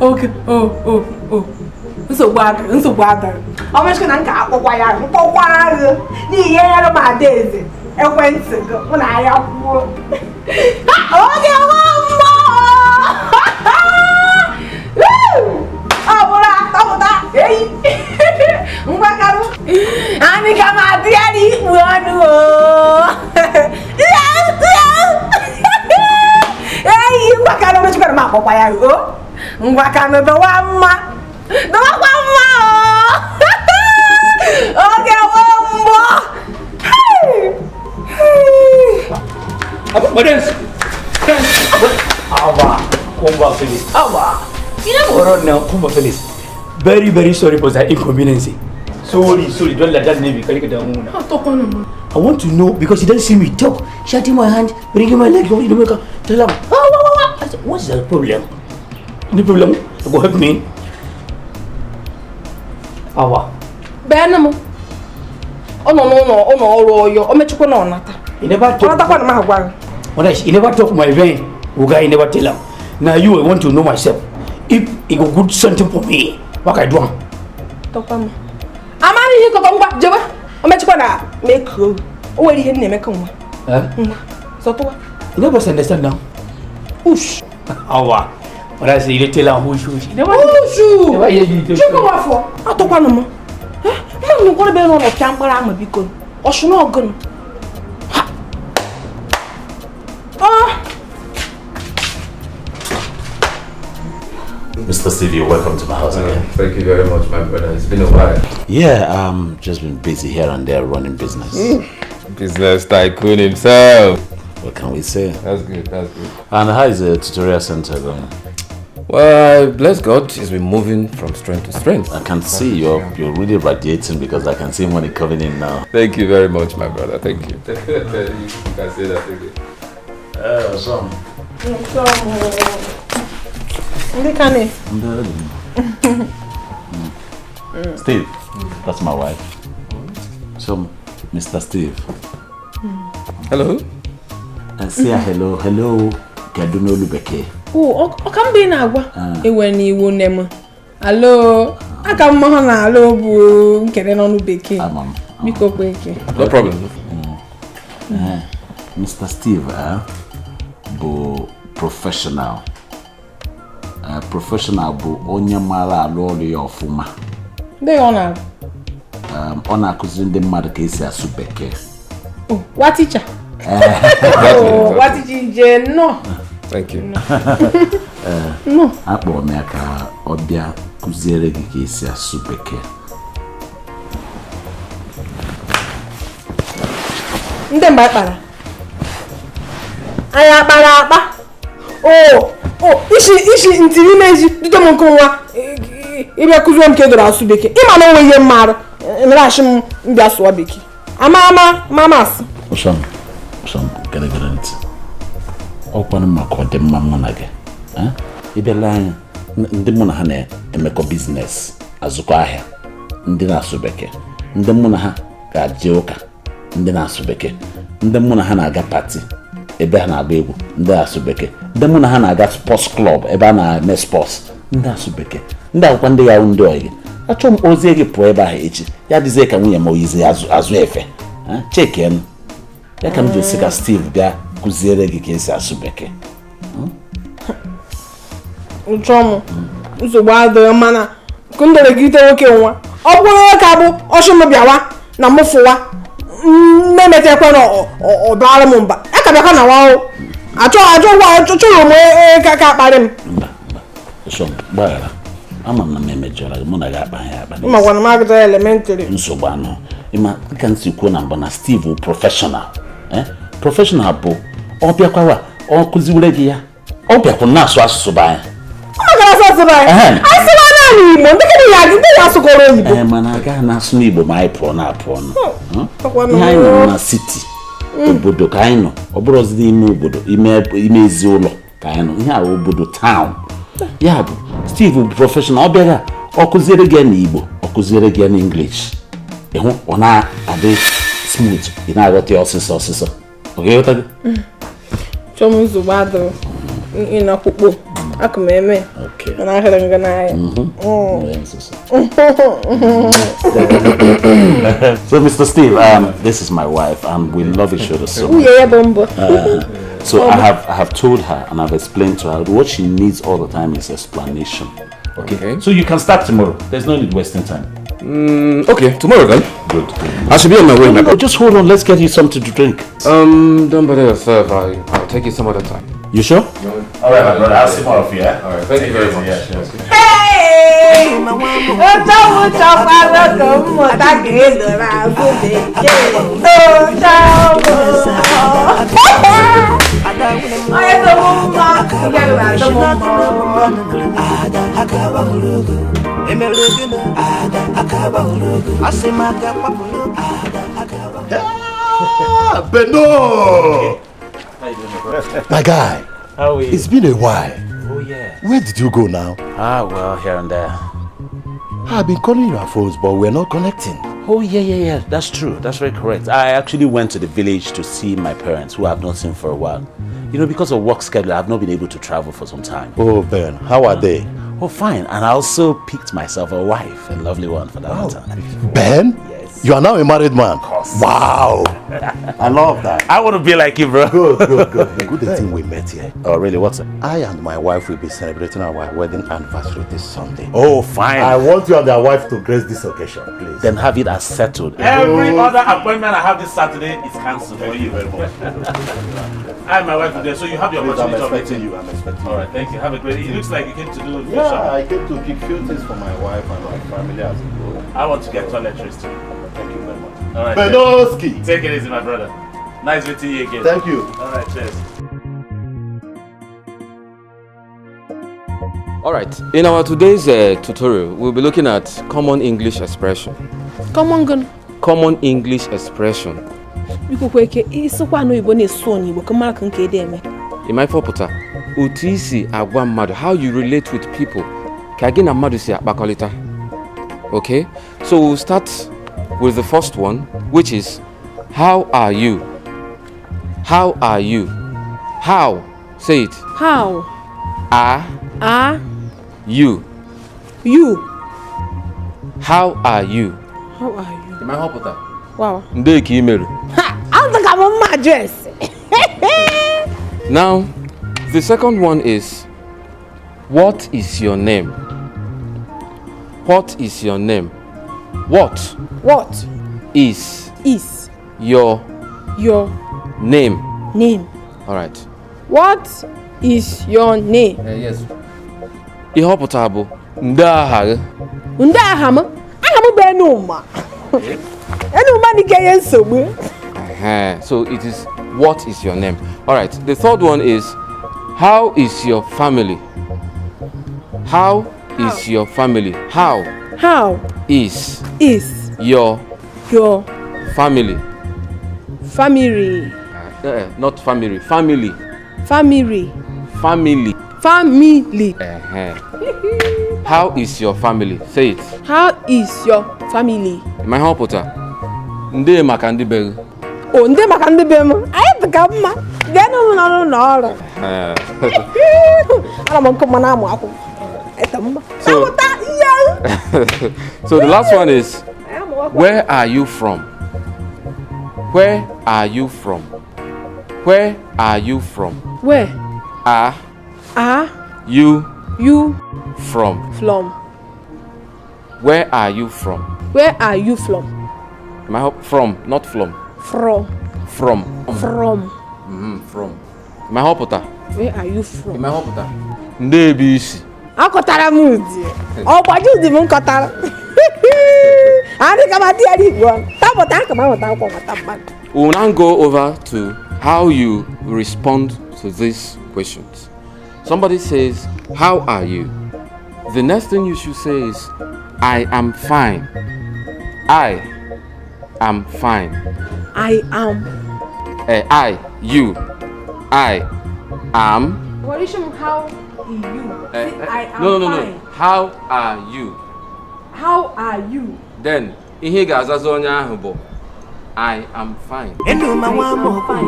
Oke, o, o, o. Nsogbu adịrị, nsogbu adịrị. Ọ mechikwa na m ga-akpọkwa ya, mkpọkwa agụ. N'ihi ihe ya m Adaeze, ekwentị gị, mụ na ya kwuo. Oge nwa mmụọ! Ọ bụrụ atọpụta, eyi. Ngwakarụ. Anyị ka ma dị ya n'ikpu ọnụ o. Eyi, ngwakarụ mechikwara m akpọkwa ya o. Ngwakarụ dọwa mma. Dọwakwa mma o. Oge nwa mmụọ. Awa, Kumba Felix. Awa. You know what now, Kumba Felix. Very, very sorry for that inconvenience. Sorry, sorry. Don't let that name be. I want to know because he doesn't see me talk. Shutting my hand, bringing my leg, you know, tell him. Oh, I said, what's the problem? Any problem? Go help me. Awa. Benamo. Oh no, no, no, oh no, oh no, He never talk. He never talk my vein. Uga, he never tell him. Now you, I want to know myself. If he go good something for me, what I do? Tokwa. Amani hi kokwa ngwa jebe. O mechikwa na make o. O nwere ihe na-eme ka nwa. Eh? Nwa. Zọtụwa. You never understand now. Ush. Awa. What I say, you tell him who shush. Ushu. Never hear you tell. Chukwu wafọ. Atọkwanụ m. Eh? Mma nkwara be n'ụlọ pịa mkpara ahụ biko. Ọsụ na ọgụnụ. Ha. Oh. Mr. Stevie, welcome to my house again. Thank you very much, my brother. It's been a while. Yeah, just been busy here and there running business. Business tycoon himself. What can we say? That's good, that's good. And how is the tutorial center going? Well, bless God, he's been moving from strength to strength. I can see you're really radiating because I can see money coming in now. Thank you very much, my brother. Thank you. You can say that again. Some. Steve, that's my wife. So, Mr. Steve. Hello. Say hello, hello. Kedu bekee. Oh, ọ ka mbe na-agwa ewe n'iwu nne m. Alo, aka mma ha na alo bụ nkere n'ọnụ bekee. Biko kwe ike. No problem. Mr. Steve bụ professional. Professional bụ onye maara alụ ọrụ ya ọfụma. Ndị ọ na-arụ? Ọ na-akụziri ndị mmadụ ka esi asụ bekee. Oh, wa teacher. Oh, wa teacher je no. Thank you. No. Akpọrọ m ya ka ọ bịa kụziere gị ka esi asụ bekee. Ndị mgbe akpara. Anyị akpara akpa. Oh, ishi ntiri meji dudo m nke nwa ịbịa kụziere m ka edoro asụ bekee. Ịma na onwe ihe mmarụ nrashi m mbịa sụọ bekee. Ama ama mama asụ. Ụsọm gere ntị. Ọkwanụ maka ọdịmma mụ na gị. Ịbịala anya ndị mụ na ha na-emekọ biznes azụkọ ahịa ndị na-asụ bekee, ndị mụ na ha ga-eje ụka ndị na-asụ bekee, ndị mụ na ha na-aga pati ebe ha na-agba egwu ndị na-asụ bekee, ndị mụ na ha na-aga sports club ebe a na-eme sports ndị na-asụ bekee, ndị akwụkwọ ndị ya ndị ọyị. Achọ m ozie gị pụọ ebe ahụ echi ya dịzie ka nwunye m oyizi azụ efe. Chekenụ ya ka m ji sị ka Steve bịa kụziere gị ka esi asụ bekee. Ụchọ m nsogbu adịghị mana kụnderegide nwoke nwa ọ bụrụ ka bụ ọchụ m bịawa na m fụwa mmemetekwe na ọbara m mba ya ka bịakwa na nwa achọghị m ka akparị m. Gbaghara, ama m na m emejọrọ gị, mụ na gị akpaghị akpa. Makwana m agụta elementrị. Nsogbu anọ ịma ka m si kwuo na mbụ na Steve bụ prọfeshọnal. Prọfeshọnal bụ ọ bịakwawa ọ kụziwere gị ya ọ bịakwa na-asụ asụsụ be anyị. Ọ gara asụ asụsụ be anyị. Asụwa naanị Igbo ndị kedụ ya ndị ya asụkọrọ oyibo. Mana agaghị na-asụ n'Igbo ma anyị pụọ na-apụ ọnụ. Ihe anyị nọ na siti obodo ka anyị nọ, ọ bụrụzi n'ime obodo ime ezi ụlọ ka anyị nọ. Ihe a obodo taụn. Ya bụ Steve bụ prọfeshọnal, ọ bịara ọ kụziere gị na Igbo, ọ kụziere gị na English. Ịhụ ọ na-adị smooth, ị na-aghọta ya ọsịsọ ọsịsọ. Ọ ga-aghọta gị? Chọọ m nsogbu adịghị ịnọkpụkpọ akụ m eme mana ahịrị nga n'ahịa. So Mr. Steve, this is my wife and we love each other so much. So I have told her and I've explained to her what she needs all the time is explanation. Okay. So you can start tomorrow. There's no need wasting time. Okay, tomorrow then. Good. I should be on my way. No, just hold on. Let's get you something to drink. Don't bother yourself. I'll take you some other time. You sure? No. All right, my brother. I'll see more of you. Yeah? All right. Thank you very much. Yeah, sure. Hey! Beno! My guy, how are you? It's been a while. Oh yeah. Where did you go now? Ah, well, here and there. I've been calling your phones, but we're not connecting. Oh, yeah. That's true. That's very correct. I actually went to the village to see my parents, who I've not seen for a while. You know, because of work schedule, I've not been able to travel for some time. Oh, Ben, how are they? Oh, fine. And I also picked myself a wife, a lovely one for that matter. Ben? Yes. You are now a married man. Of course. Wow. I love that. I want to be like you, bro. Good. Good thing we met here. Oh, really? What's it? I and my wife will be celebrating our wedding anniversary this Sunday. Oh, fine. I want you and your wife to grace this occasion, please. Then have it as settled. Every other appointment I have this Saturday is cancelled for you. Very much. I and my wife today, so you have the opportunity of meeting you. I'm expecting you. All right, thank you. Have a great day. It looks like you came to do. Yeah, I came to pick few things for my wife and my family as well. I want to get toiletries too. Thank you very much. All right. Benoski. Take it easy, my brother. Nice meeting you again. Thank you. All right, cheers. All right. In our today's tutorial, we'll be looking at common English expression. Common gun. Common English expression. Biko kweke isokwa no Igbo na-esu onye ka mara ka nke ede eme. Ị fọpụta otu isi agwa mmadụ, how you relate with people, ka gị na mmadụ si akpakọrịta. Okay? So we'll start with the first one, which is how are you? How are you? How? Say it. How? Are. Are. You. You. How are you? How are you? Ị ma Wow. Ndị ka ị mere? Ha! Azụga m mma address. Now, the second one is, what is your name? What is your name? What? What? Is. Is. Your. Your. Name. Name. All right. What is your name? Yes. Ihe ọ pụtara bụ ndị aha gị. Ndị aha m? Aha m bụ Enuma. Enuma dị ka ihe nsogbu. So it is, what is your name? All right. The third one is, how is your family? How is your family? How? How is is your family? Family. Not family. Family. Family. Family. Family. How is your family? Say it. How is your family? My helper. Ndị maka ndị be gị. Oh, ndị maka ndị be m. Anyị dị ka mma. Bịa n'ụlọ n'ụlọ ọrụ. Ana m nkụ mma na-amụ akwụkwọ. So the last one is, where are you from? Where are you from? Where are you from? Where are you from? From. Where are you from? Where are you from? My hope from, not from. From. From. From. From. My hope. Where are you from? My hope. Ndebisi. Akọtara m ụdị. Ọgbaji ụdị m nkọtara. Adị ka ma di ya igbo. Tapụta aka ma nweta akwụkwọ nweta mmadụ. We will now go over to how you respond to these questions. Somebody says, how are you? The next thing you should say is, I am fine. I am fine. I am. I, you. I am. What is how you? I am no, fine. No. How are you? How are you? Then, ihe ga-azaza onye ahụ bụ, I am fine. I am fine.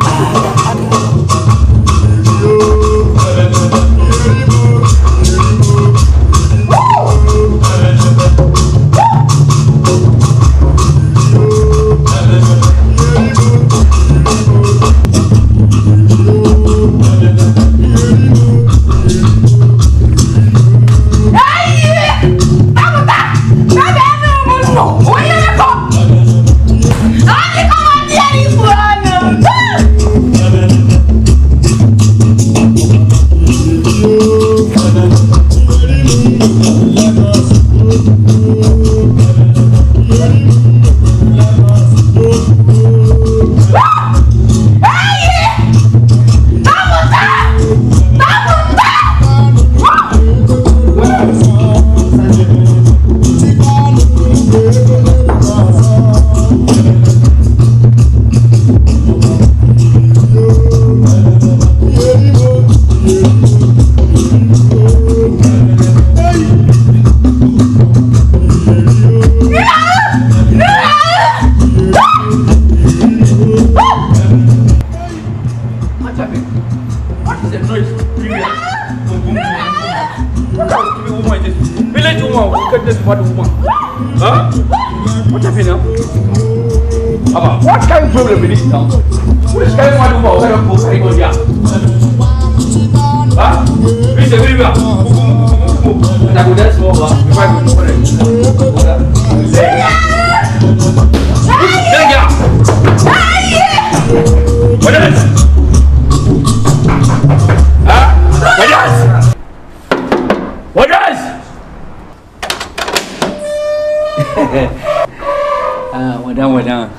What kind of problem is this now? Which kind of one woman carry on here? Huh? Which every man? I go there small, before I go to What is? Huh? What is? What is? Ah, well done, well done.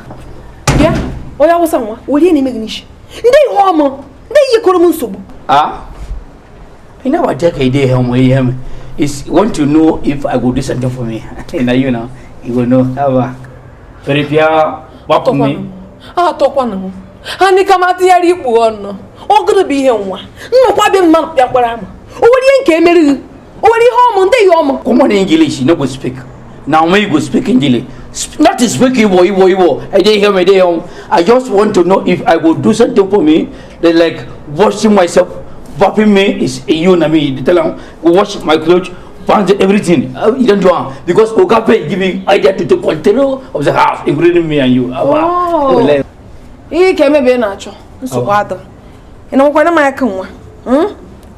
Bịa, onye awụsa nwa, were na-eme gị n'isi. Ndị ihe ọmụ, ndị ihe kọrọ m nsogbu. Ah? Ị na-awaje ka ide ihe ọmụ ihe m. Is want to know if I go do something for me. Now you know, you go know. Haba. Prepare what me. Ah, talk one. Hani kama tiyari ikpu ọnụ. Ọ gụrụ bụ ihe nwa. Nnukwu abịa mmadụ bịa kpara ama. O nwere ihe nke emere gị. O nwere ihe ọmụ ndị ya ọmụ. Common English, you no go speak. Now when you go speak English, not to speak Igbo, Igbo, Igbo. I didn't hear me there. I just want to know if I go do something for me. They like washing myself, wrapping me is a you and me. They tell them wash my clothes, pants, everything. You don't do it because Ogape give me idea to take control of the house, including me and you. Oh. Ihe ka emebe na-achọ nsogbu adịghị. Ị na-nwekwana m aka nwa?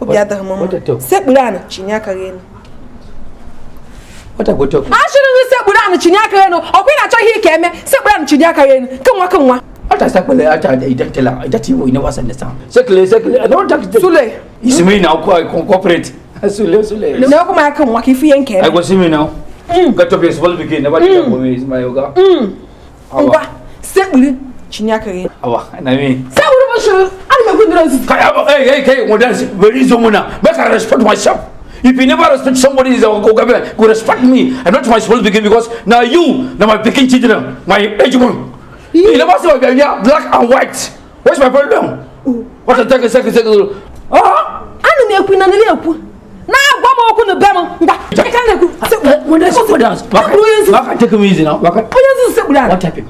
Obi adịghị m mma. Sekpuru anụ chinye aka gị elu. Achịrị gị sekpuru anụ chinye aka gị elu. Ọkwa ị na-achọ ihe ka eme sekpuru anụ chinye aka gị elu. Ke nwa. Sule. It's me now, cooperate. Sule, Sule. Na ọkwa m aka nwa ka ifu ihe nke eme. I go see me now. Get up your small pikin, never take for me. It's my yoga. Ngwa, sekpuru. Chinyaka. Awa, na me. Hey, hey, make I respect myself. If you never respect somebody, go respect me. I'm not my small pikin because now you, now my pikin children, my age one. You never see my baby, black and white. What's my problem? What a second. Ah? I'm not going to Take me easy now. What happened?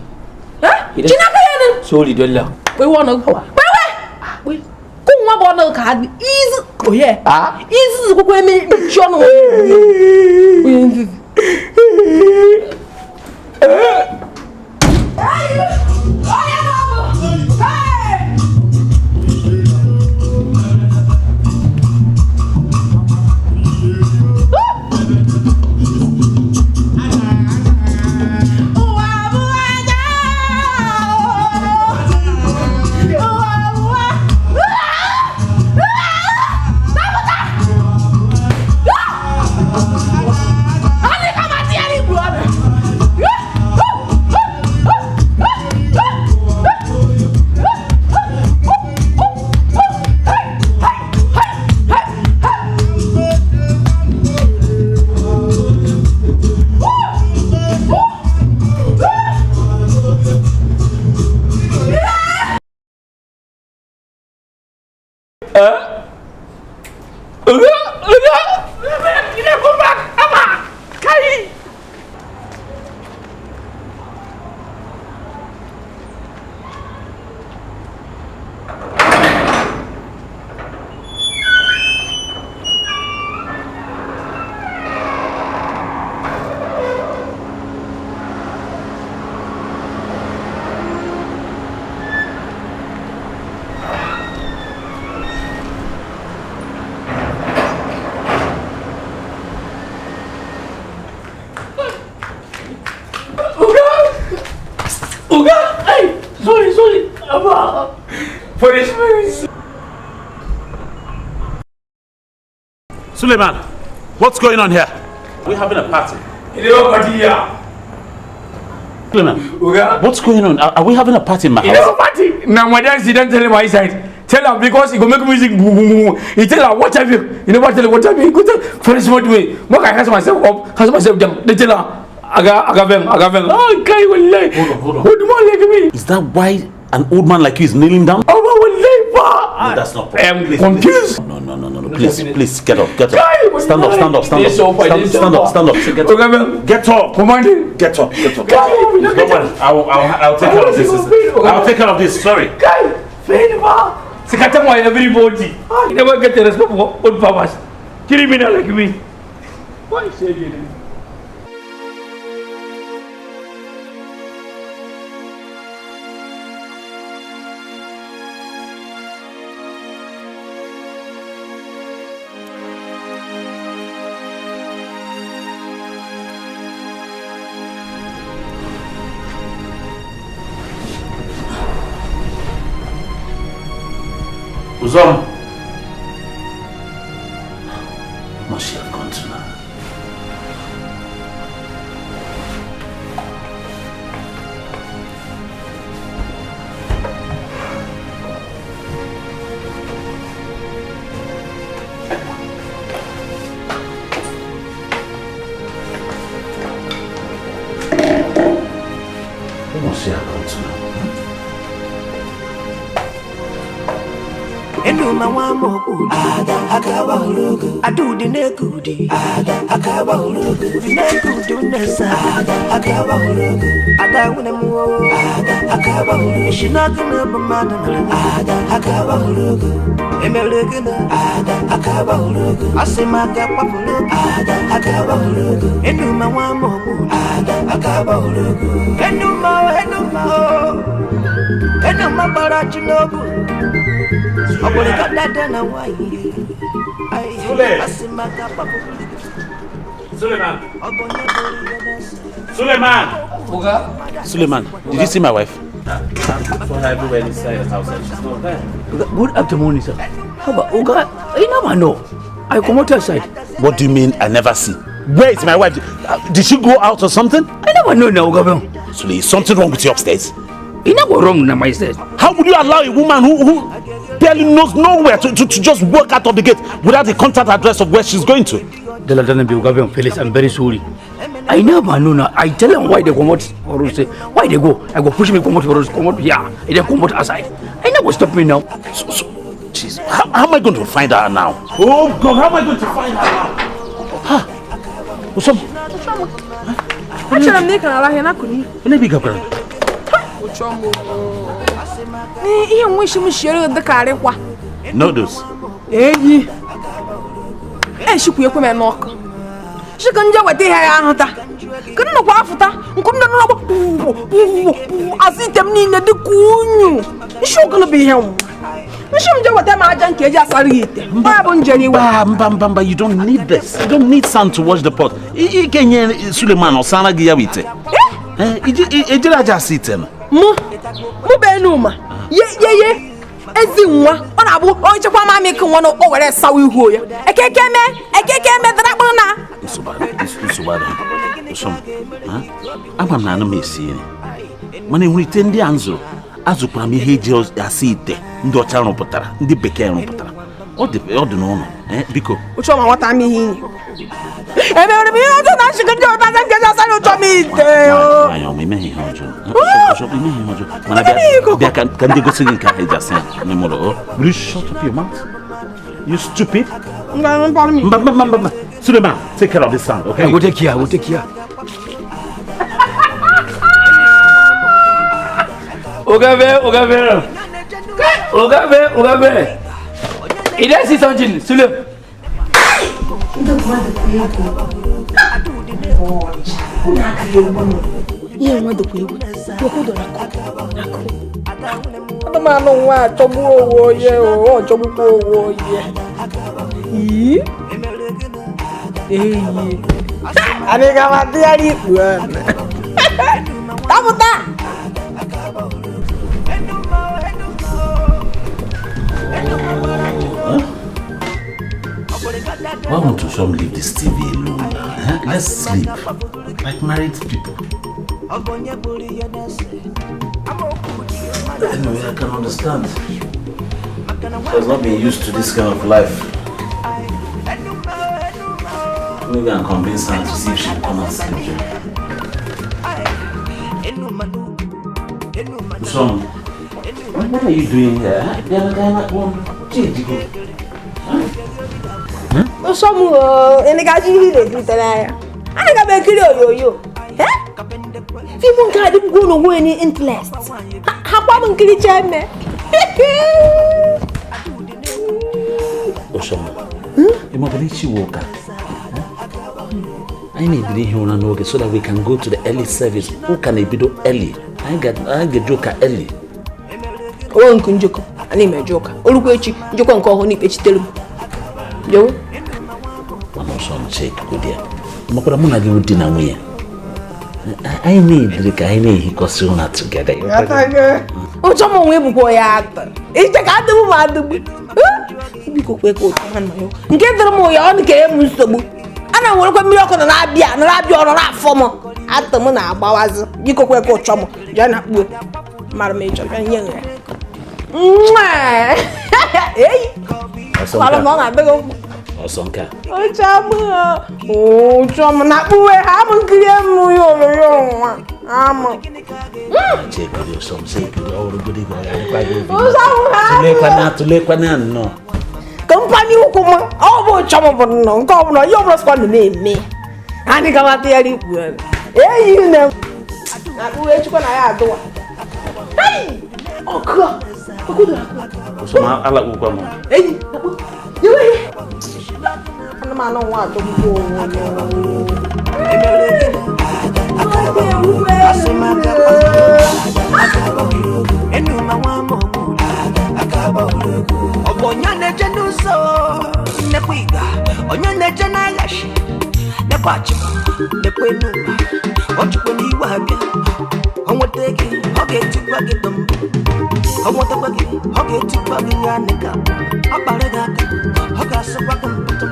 Sorry, Dolla. We want to go. Wait. Come on, card. Easy. Oh, yeah. Ah, easy. Suleiman, what's going on here? We're having a party. Party here. Suleiman, what's going on? Are we having a party in my house? Party. Now my dad, he don't tell him my side. Tell him because he go make music. He tell her what have you? You never tell him what have you? Go tell for smart way. Make I cast myself up, cast myself down. They tell her, aga. Oh, guy will lie. Hold on. Old man like me. Is that why an old man like you is kneeling down? Oh, will No, that's not I am confused. No. Please, please, get up, get up. Stand up, stand up, stand up. Stand up, stand up. Get up. Command. Get up, get up. Don't worry. I'll take care of this. I'll take care of this. Sorry. Everybody. I never get the respect for old farmers. Criminal like me. Why say it? Uzom. Must she have gone to now? What must she account to now? Enuma wa moku ada akawa hulugu adu nekudi ada akawa hulugu nekudi unesa ada akawa hulugu ada unemu ada akawa hulugu shinaka na bamada ada akawa hulugu emelegena ada akawa hulugu asimaka papulu ada akawa hulugu enuma wa moku ada akawa hulugu enuma enuma enuma barachinobu. Suleiman. Suleiman. Suleiman, did you see my wife? I saw her everywhere inside the house. She's not there. Good afternoon, sir. How about Oga? I never know. I come out outside. What do you mean I never see? Where is my wife? Did she go out or something? I never know now, Oga. Sule, is something wrong with you upstairs? It never wrong now, my side. How would you allow a woman who barely knows nowhere to just walk out of the gate without the contact address of where she's going to? Felix, I'm very sorry. I never know now. I tell them why they come out or say why they go. I go push me come out or come out here. They come out outside. I never stop me now. So jeez, how am I going to find her now? Oh God, how am I going to find her now? Huh? What's up? Noodles. Eyi. Eshikwu ekwe me n'ọkụ. Shika nje weta ihe ya ahụta. Kedu nọkwa afụta? Nkụ ndị nọ azụ ite m niile dịka unyu. Nshi okolo bụ ihe nwa. Nshi m je weta m aja nke eji asara gị ite. Mba bụ njere iwe. Mba mba, you don't need this. You don't need sand to wash the pot. Ị ga-enye Suleiman ọsara gị ya bụ ite. Eh, ejiri aja asa ite na. Mụ bụ Enuma. Ye ye. Ezi nwa ọ na-abụ onye chekwa mamị ka nwa na o were sawa ihu ya. Ekeke eme dara kpụrụ na. Nsogbu ama m na anụ m esi nri. Mana enwere ite ndị a m zụrụ, azụkwara m ihe eji asa ite ndị ọcha rụpụtara, ndị bekee rụpụtara. Ọ dị n'ụlọ. Biko. Ụchọ ma nwata m ihe inyi. Emere m ihe ọjọọ na nshịkọ ndị ọta nke ji asa ụchọ m ite. Nwaanyị ọma, imeghị ihe ọjọọ. Imeghị ihe ọjọọ. Mana bịa ka ndị gosi gị nke ahụ eji asa ya n'ime ụlọ. Will you shut up your mouth? You stupid. Mba. Suleiman, take care of this son, okay? I will take care. Ogabe. Il est 600 Sule. Why won't you some leave this TV alone? Huh? Let's sleep like married people. Anyway, I can understand. She has not been used to this kind of life. Maybe I'll convince her to see if she will come and sleep here. Son, what are you doing here? Interest. I need to be so that we can go to the early service. Who can be early? I get joker early. Oh, Uncle I need my joker. Oluwechi, Joker and call honey, Joe. I'm also check good here. I need the guy he goes together. Oh, someone will go out. It's the cat who get the more on came. And I will come here on an abia and abia on that former at the Mona Bawaz. You go go chum, Jana would Madam Major and younger. Hey, Osonka. Oh, chum, oh, chum, not where I'm Amụ. Chekiri ọsọ m sekiri ọrụ godi gị ọ ga-adịkwa gị obi. Tụlekwana nnọọ. Kampani ụkwụ m ọ bụ ụchọ m bụ nnọọ nke ọbụla ihe ọbụla sịkwa nọ na-eme. Anyị gamata ya rikpu eyi na akpụwe echukwa na ya adụwa. Ọkụ ọsọ m alakpụkwa m. Eyi iwe anụmanụ nwa adọgbu onwe. Onye na-eje n'ụzọ nekwa ịga, onye na-eje n'aghachi nekwa achịkwa nekwa enuma ọ chụkwa n'iwe abịa ọ nweta gị ọ ga-etikwa gị dọm ọ nwetakwa gị ọ ga-etikwa gị ya nịka ọ kpara gị aka ọ ga-asịkwa gị mpụtụ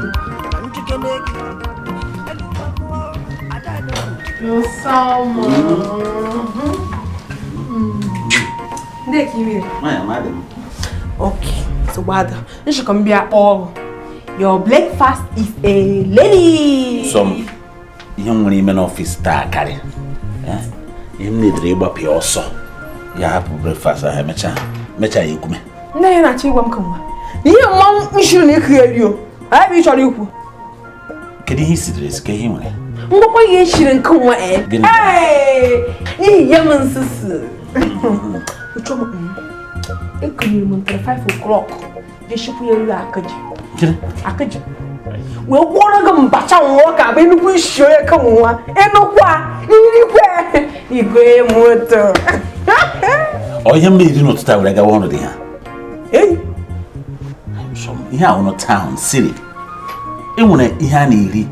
na njikere gị. Okay, so what? All your breakfast is a lady. Some ihe nwere ime n'ọfịs taa karị. Ihe m na-edere ịgbapụ ọsọ ya hapụ breakfast ahụ emechaa ya ekwume. Nne ya na-achọ ịgwa m ka nwa na ihe mmanwụ nshiri na ekugheri o. Anyị bụ ịchọrọ ikwu. Kedu ihe i sidere esi ka ihe nwere? Ngwakwa ihe eshiri nke nwa n'ihi ya m nsusu. Ekunyere m ntere 5 o'clock jeshipụ ya elu akaji. Akaji. Wee gwọrọ gị mbacha nwa ka bụ enukwu isi onye ka nwa enukwa irikwe igwe moto. Ọ ihe m na-eri n'ụtụtụ a were gawa ọrụ dị ha. Ihe ahụ nọ town city. E nwere ihe a na-eri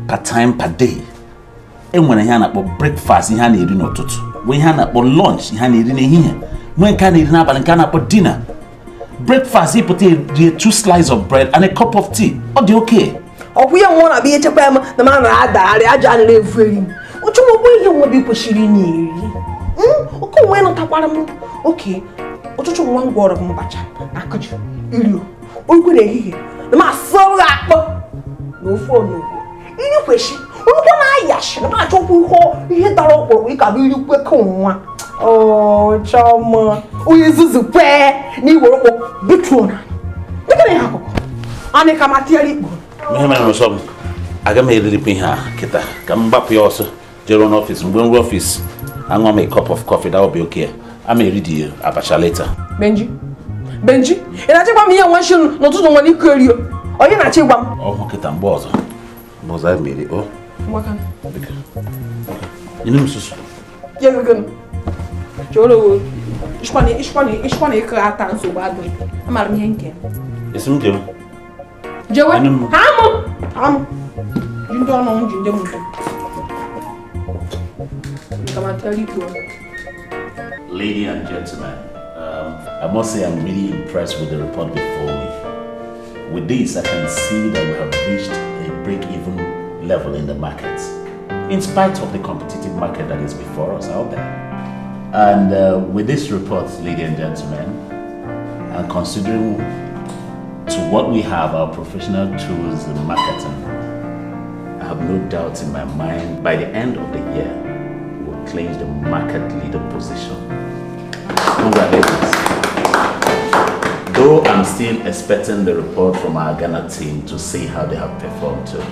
per time per day. E nwere ihe a na-akpọ breakfast ihe a na-eri n'ụtụtụ. Nwee ihe a na-akpọ lunch ihe a na-eri n'ehihie. Nwee nke a na-eri n'abalị nke a na-akpọ dinner. Breakfast ịpụta rie 2 slices of bread and a cup of tea. Ọ dị okay. Ọ bụ ihe nwa na-abịa ihe chekwa ya na m na-adagharị aja a na-efu eri m. Ụchụmụgbọ ihe nwa bụ kwesịrị na-eri. Oke onwe nụtakwara m oke ụtụtụ nwa m gwọrọ m mbacha akụji iri ogwe n'ehihie na m asụrụ gị akpụ na ofe onugbu iri kwesị orukwe na-ayashi na m achọkwa ihe dara ọkpụrụkpụ ịka bụ irikwe ka nwa ọchọma onye nzuzu kwee na iwere ụkpụ butuo na dịka na ihe akụkọ anyị ka ma tinyere ikpo. Ihe mere n'ụsọ m aga m eririkwa ihe a kịta ka m gbapụ ya ọsọ jere n'ọfịs mgbe m ruo ọfịs aṅụọ m a cup of coffee, that will be okay. I'm ready the abacha later. Benji, Benji, ị na-achịkwa m ihe nwa nshi n'ụtụtụ nwa n'iko erio. Onye na-achị gwa m? Ọ kịta mgbe ọzọ. Mgbe ọzọ anyị mere o. Nyere m susu. Choro ishkwa na ịkọ ata nsogbu adịghị. Amara m ihe nke. Esi m jewe. Jewe. Amụ. Amụ. Ji ndị ọnụ m ji ndị m ntụ. Ladies and gentlemen, I must say I'm really impressed with the report before me. With this, I can see that we have reached a break-even level in the market, in spite of the competitive market that is before us out there. And with this report, ladies and gentlemen, and considering to what we have, our professional tools in marketing, I have no doubt in my mind, by the end of the year, we will claim the market leader position. Congratulations. Though I'm still expecting the report from our Ghana team to see how they have performed too.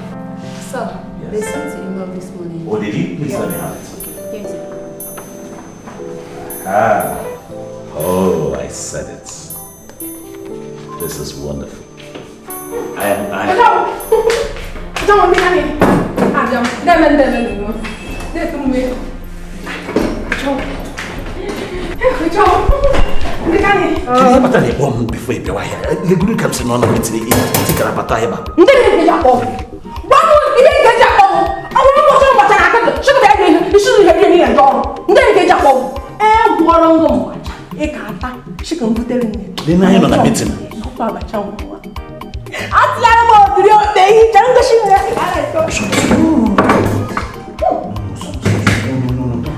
Sir, yes. They sent the email this morning. Oh, did you? Please let me have it. Okay, here is it. Ah. Oh, I said it. This is wonderful. I Don't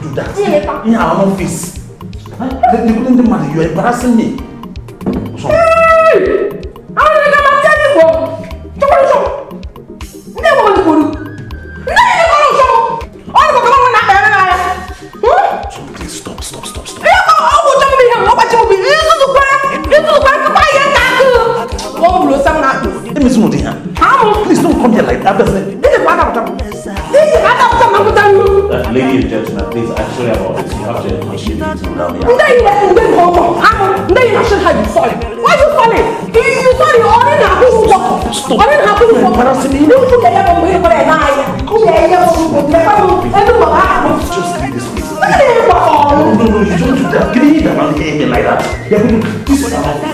do that. In our office. You are embarrassing me. Hey! Please, I'm sorry about this. You have to continue the meeting without me. Sorry. Why you sorry? You sorry? Stop. Embarrassing me. Just leave this place. No, you don't do that. Can you hear that? Like that. This is our office.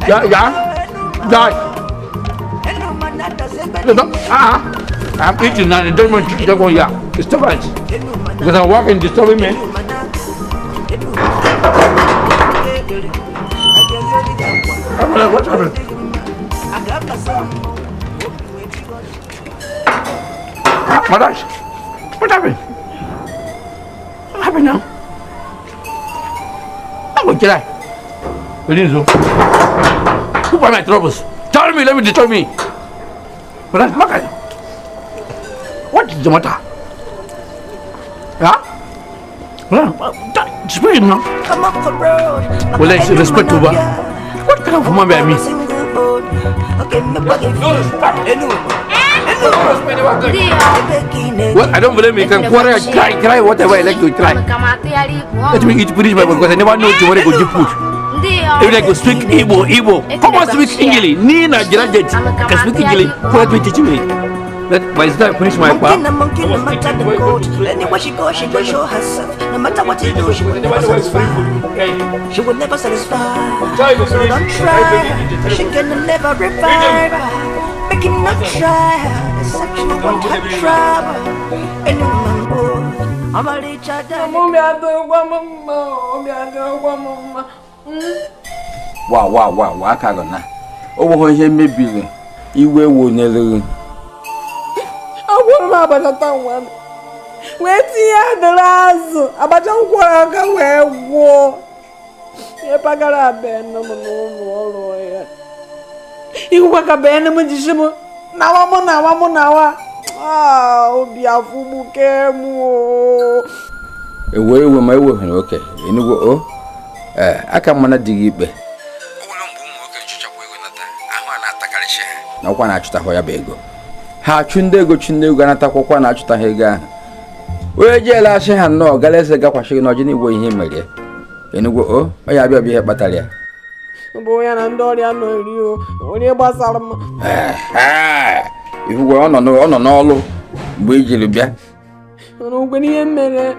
Yeah. I'm eating now. Don't want to go here. Disturbance. Because I'm walking, disturbing me. What happened? Madas, what happened? What happened now? I'm going to die. Who are my troubles? Tell me, let me destroy me. But what is the matter? Huh? Explain now. Well, let's respect over. What kind of woman be me? No respect. Well, I don't blame you. You can quarrel, cry, whatever I like to cry. Let me eat finish my because I never know tomorrow go give food. If I could speak Igbo, come on, speak English. Nina, Jirajet, can speak English. What will teach me? Let by the time I finish my part. Anywhere she goes, she will show herself. No matter what you do, she will never satisfy. She will never satisfy. So don't try. She can never revive. Make him not try. Except you want her trouble. I'm a Wow, aka gọ na. O nweghị ihe mebiri iwe wonyere. Agwụrụ m abacha taa nwa m. Wee tinye adịrị azụ, abacha nkwọrọ aka wee gwụọ. Ihe pagara be nne m n'ụlọ ọrụ ya. Ihụkwa ka be nne m jishi m nawa mụ nawa mụ nawa. Ah, obi afụgbuke m o. Ewe ma ewe oke. Enugwu o. Aka mana dị gị ikpe. Na ọkwa na-achụtahụ ya bụ ego. Ha achụ ndị ego anatakwakwa na-achụtaghị ego ahụ. Onye jeela asị ha nnọọ gara eze gakwasịghị n'ọjị n'igwe ihe mere. Enugwu o, onye abịa bụ ihe kpatara ya. Bụ ya na ndị ọrịa nọ eri o, onye gbasara m. Ihuwe ọ nọ n'ọlụ mgbe i jiri bịa. Mana ihe mere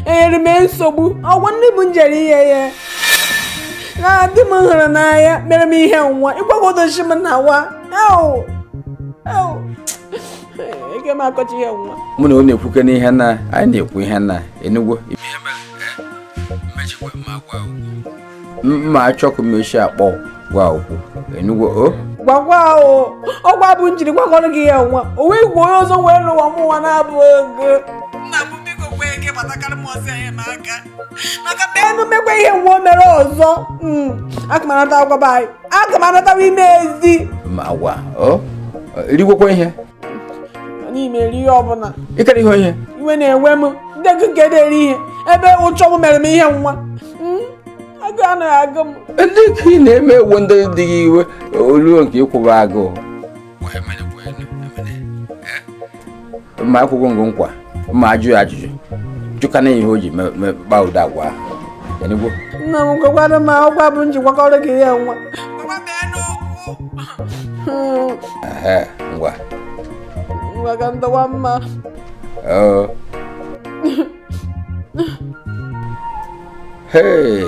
enyere m nsogbu, ọgwụ ndị bụ njere ihe ya. Na di m hụrụ n'anya mere m ihe nwa ịgwagodochi m na wa. Ike m akọcha ihe nwa. Mụ na ọ na-ekwuke n'ihe na anyị na-ekwu ihe na Enugwu. Mma achọkụ mechi akpọ gwa okwu Enugwu o. Gwagwa o, ọgwa bụ njiri gwakọrọ gị ihe nwa. O wee gwa onye ọzọ wee lụwa m nwa na-abụ ego. Nna m biko kwee ike gbatakarị m ọsọ enyemaka. Maka enu mekwa ihe nwa o mere ọzọ. Aga m anata agwa be anyị. Aga m anatawa ime ezi. Ma agwa o rigwekwa ihe. Anyị eme ihe ọbụla. Ịkara ihe ihe. Iwe na-ewe m ndị gị nke na-eri ihe ebe ụchọ m mere m ihe nwa. Agụ anaghị agụ m. Ndị ka ị na-eme ewu ndị dị gị iwe oluo nke ịkwụba agụụ. Ma akwụkwọ ngụ nkwa ma ajụ ya ajụjụ jụkana ihe o ji kpaa ụda agwa ahụ. Enugwu. Nna m gwakwara m ọgwa bụ njikwakọrọ gị ihe nwa. Ngwa. Ngwa ka ndọwa mma. Hey.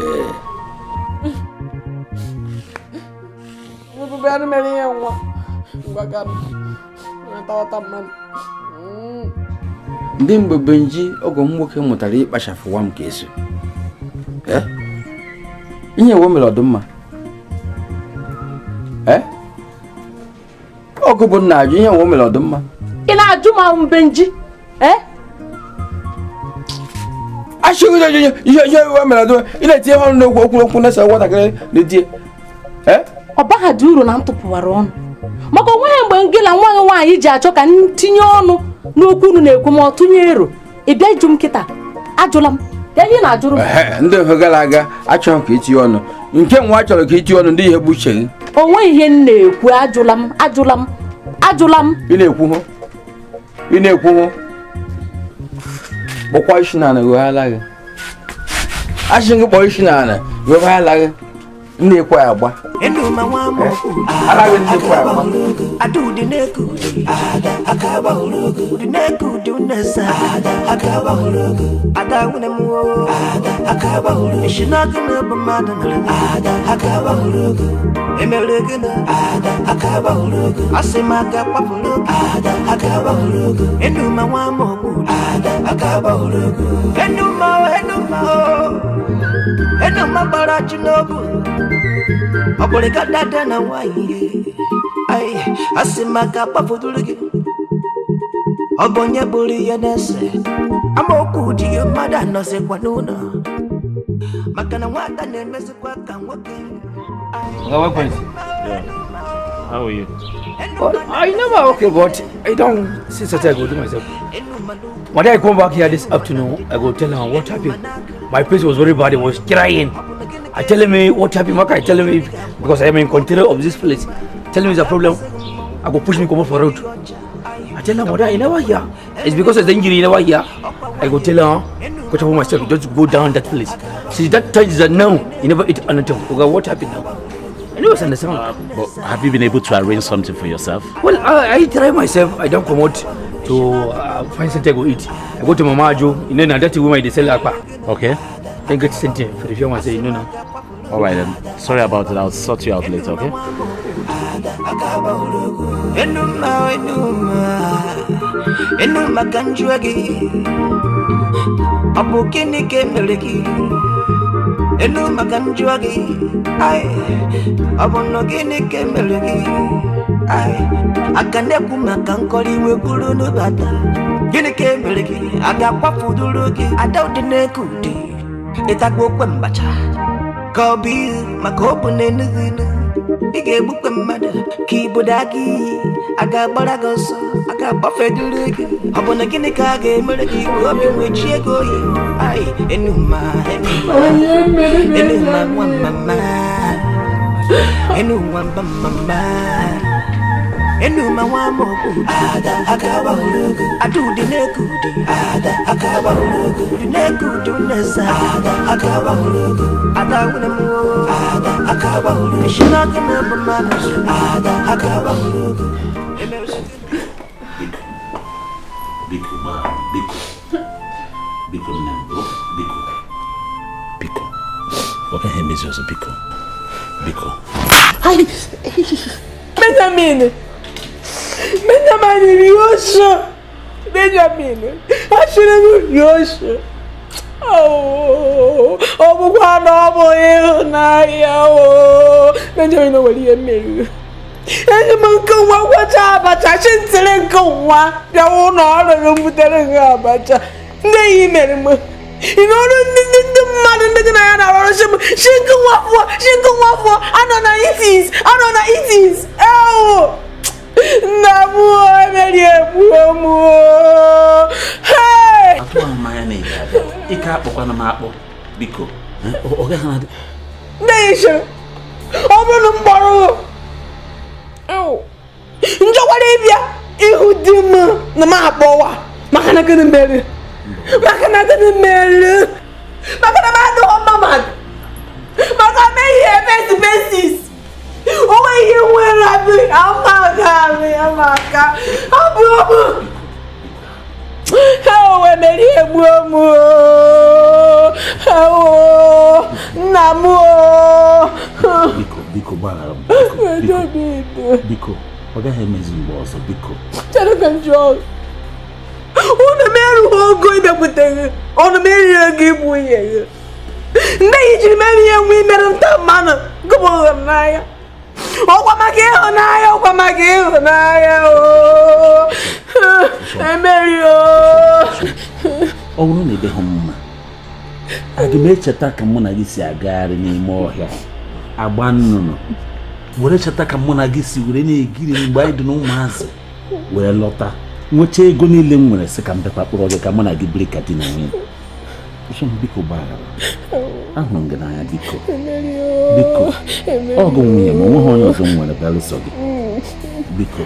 Ebube anụ mere ihe nwa. Ngwa ka na-atawata mmadụ. Ndị mgbe Benji ọgọ m nwoke mụtara ịkpachapụwa m ka eso. Ihe ewe mere ọdụmma. Ọgụ bụ nna ajụ ihe ewe mere ọdụmma. Ị na-ajụ ma Benji? Achịghị ihe ewe mere ọdụmma. Ị na-etinye ọnụ n'okwu okwu okwu na-ese nwatakịrị na-etie. Ọ baghị dị uru na m tụpụwara ọnụ. Maka onweghị mgbe gị na nwa gị nwaanyị ji achọ ka m tinye ọnụ n'okwu unu na-ekwu ma ọ tụnye ero. Ị bịa ịjụ m kịta, ajụla m. Ka ihe na-ajụrụ m. Ndị ofe gara aga achọghị ka itinye ọnụ. Nke nwa chọrọ ka itinye ọnụ ndị ihe bụ uche gị. O nweghị ihe m na-ekwu, ajụla m, ajụla m, ajụla m. Ị na-ekwu hụ? Ị na-ekwu hụ? Kpọkwa isi n'ala weghala gị. Asị gị kpọọ isi n'ala weghala gị. Ndị ekwe agba. Ala gị ndị ekwe agba. Ọbụrịka dada na nwanyị ai asị maka kpafuduru gị ọ bụ onye bụrụ ihe na-ese amaokwu dị ya mmadụ anọzikwa n'ụlọ maka na nwata na-emezikwa ka nwoke. How are you? Well, I never okay, but I don't see such I go do myself. When I come back here this afternoon, I go tell her what happened. My place was very bad, I was crying. I tell him what happened, Maka, I tell him because I am in control of this place. Tell him it's a problem. I go push me come off for road. I tell her, mother, I never hear. It's because of the injury, I never hear. I go tell her, go to myself, just go down that place. See, that time is that now, you never eat anything. Okay, what happened now? I never understand. But have you been able to arrange something for yourself? Well, I try myself. I don't come out to find something I go eat. I go to Mama Jo, you know, that woman they sell akpa. Okay. Then get something for the few ones, you know now. All right then. Sorry about it. I'll sort you out later, okay? Ịtagbu okwe mbacha ka ọ bụ ihu maka ọ bụ na-enughị inu ị ga-egbukwe mmadụ ka ibodo aka iyi a ga-agbara gị ọsọ a ga-agbafeduru gị ọ bụ na gịnị ka a ga-emere gị ka obi nwechie gị oyi ai enuma enuma enuma nwa mama enuma mba mama enuma nwa mokwu ada aka gbahụrụ ada ụdị na-eku ụdị ada aka gbahụrụ ụdị na-eku ụdị nnesa ada aka gbahụrụ ada nwere m ada aka gbahụrụ isi n'aka na-abụ mmadụ ada aka gbahụrụ. Biko, biko, biko, nne m, biko, biko, ọ gaghị emezi ọzọ, biko, biko. Benjamin! Benjamin Yosha! Benjamin! Achịrị m Yosha! Ọ bụkwa na ọ bụ ịhụnanya o! Benjamin o nwere ihe mmeri. Eji m nke nwa gwacha abacha, chi ntịrị nke nwa bịawa ụlọ ọrụ m butere gị abacha. Ndị enyi mere m. Ị na-ọrụ ndị mmadụ ndị gị na ya na-arụ ọrụ shi nke nwa fụọ, shi nke nwa fụọ, anọ na itis, anọ na itis, ewu! Nna m emeri egbuo m. Atụwa m anya na ị ga-abịa. Ike akpọkwana m akpọ, biko. Ọ gaghị na-adị. Ndị enyi chere, ọ bụrụ na m kpọrọ njọkwara ịbịa ịhụ di m na m akpọwa maka na gịnị mere? Maka na gịnị mere? Maka na m adịghị mma mmadụ. Maka m ehi face faces. O nweghị ihe nwere abụ amaka amaka abụ ọbụ. Ha mere egbuo m. Nna m. Biko, biko gbaghara m. Biko, ọ gaghị emezi mgbe ọzọ, biko. Chere ka m jụọ. Unu merughị ogo ịbịakwute gị. Unu meriri ego ịbụ nwunye gị. Ndị enyi jiri mere ihe nwe imerụ nta mmanụ gụbụrụ m n'anya. Ọkwa maka ịhụnanya, ọkwa maka ịhụnanya. Emeri o. Ọ bụrụ na ị dịghị mma, aga m echeta ka mụ na gị si agagharị n'ime ọhịa agba nnụnụ were cheta ka mụ na gị si were na-egiri mgbe anyị dị n'ụmụazị were lọta nwechaa ego niile m nwere sị ka m bịakwa kpọrọ gị ka mụ na gị biri ka di na nwunye. Biko gbaghara. Ahụrụ m gị n'anya biko. Biko. Ọ gụ nwunye m, onweghị onye ọzọ m nwere belụsọ gị. Biko.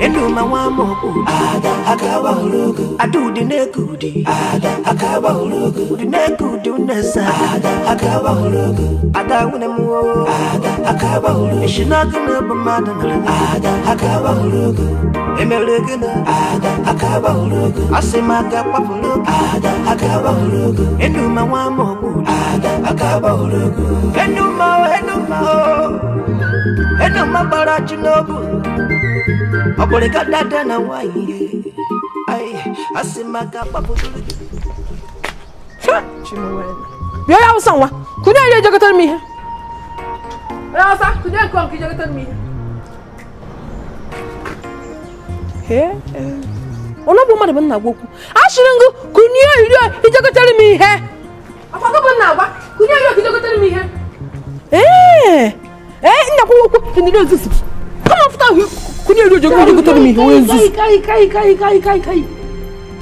Enuma nwa mokwu ada akaba ologo adudi nekudi ada akaba ologo udi nekudi unesa ada akaba ologo ada wune mu ada akaba ologo ishinaku na bamada ada akaba ologo emelegena ada akaba ologo asimaka papulo ada akaba ologo enuma nwa mokwu ada akaba ologo enuma enuma enuma bara chinobu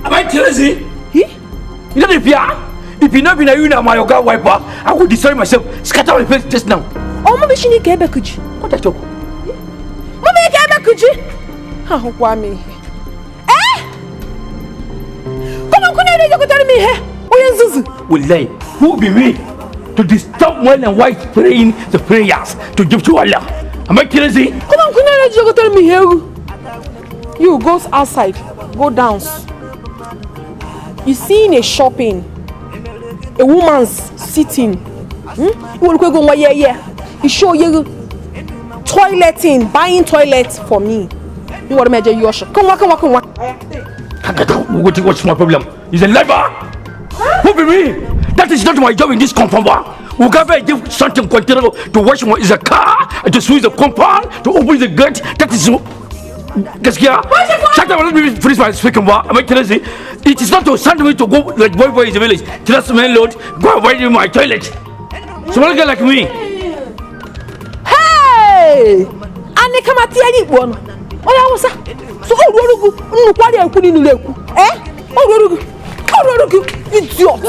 Am I crazy? You know the fear? If you not been a you now, my yoga wiper, I would destroy myself, scatter my face just now. Oh, mommy, she need get back. What I talk? Mommy, get back. How me? Eh? Come on, you tell me here. Wallahi, who be me to disturb when and wife praying the prayers to give to Allah? Am I crazy? Come on, you tell me here. You go outside, go down. You see in a shopping, a woman's sitting. You will go yeah yeah. You show you toileting, buying toilet for me. You want to measure your shop? Come on, come on, come on. What's my problem? Is a liar. Who be me? That is not my job in this compound. We can give something container to wash my is a car, to sweep the compound, to open the gate. That is. Shut up, let me finish my speaking. Am I crazy? It is not to send me to go like boy in the village. Just man load, go and wipe my toilet. Small girl like me. Hey! Ane kama tiani one. Oh, I was so old. Eh? Oh, idiot.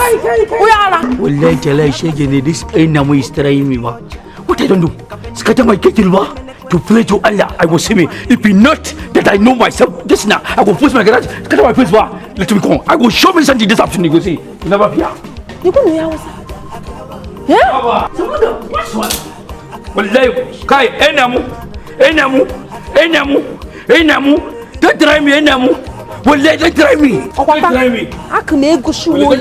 Wallahi, this enemy is trying me. What I don't do? Scatter my kettle. To pray to Allah, I will see me. If he not that I know myself, just now, I will push my garage, scatter my face, let me go. I will show me something this afternoon. You will see. You never fear. You go to house. Yeah? What's one? Wallahi, Kai, Enamu, Enamu, Enamu, Enamu. Don't try me, Enamu. Wallahi, don't try me. Don't try me. I can make go shoe. I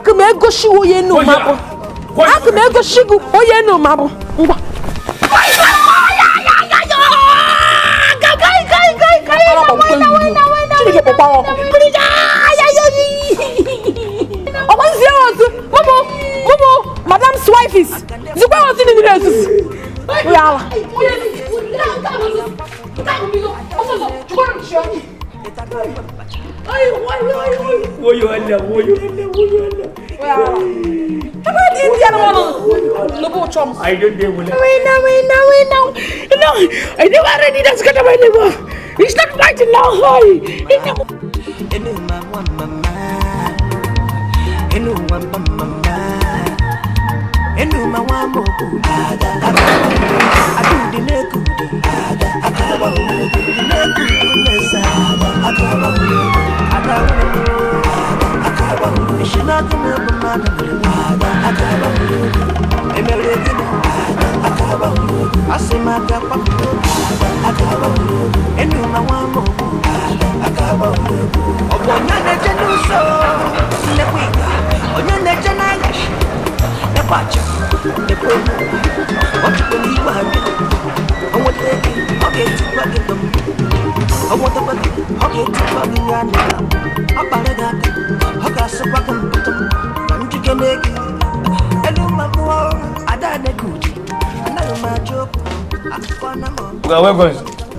can make go shoe. No, I can make go shoe. Oh, no, mabo. Madam's wife is. I don't know. No, I never ready. That's got my liver. It's not fighting now.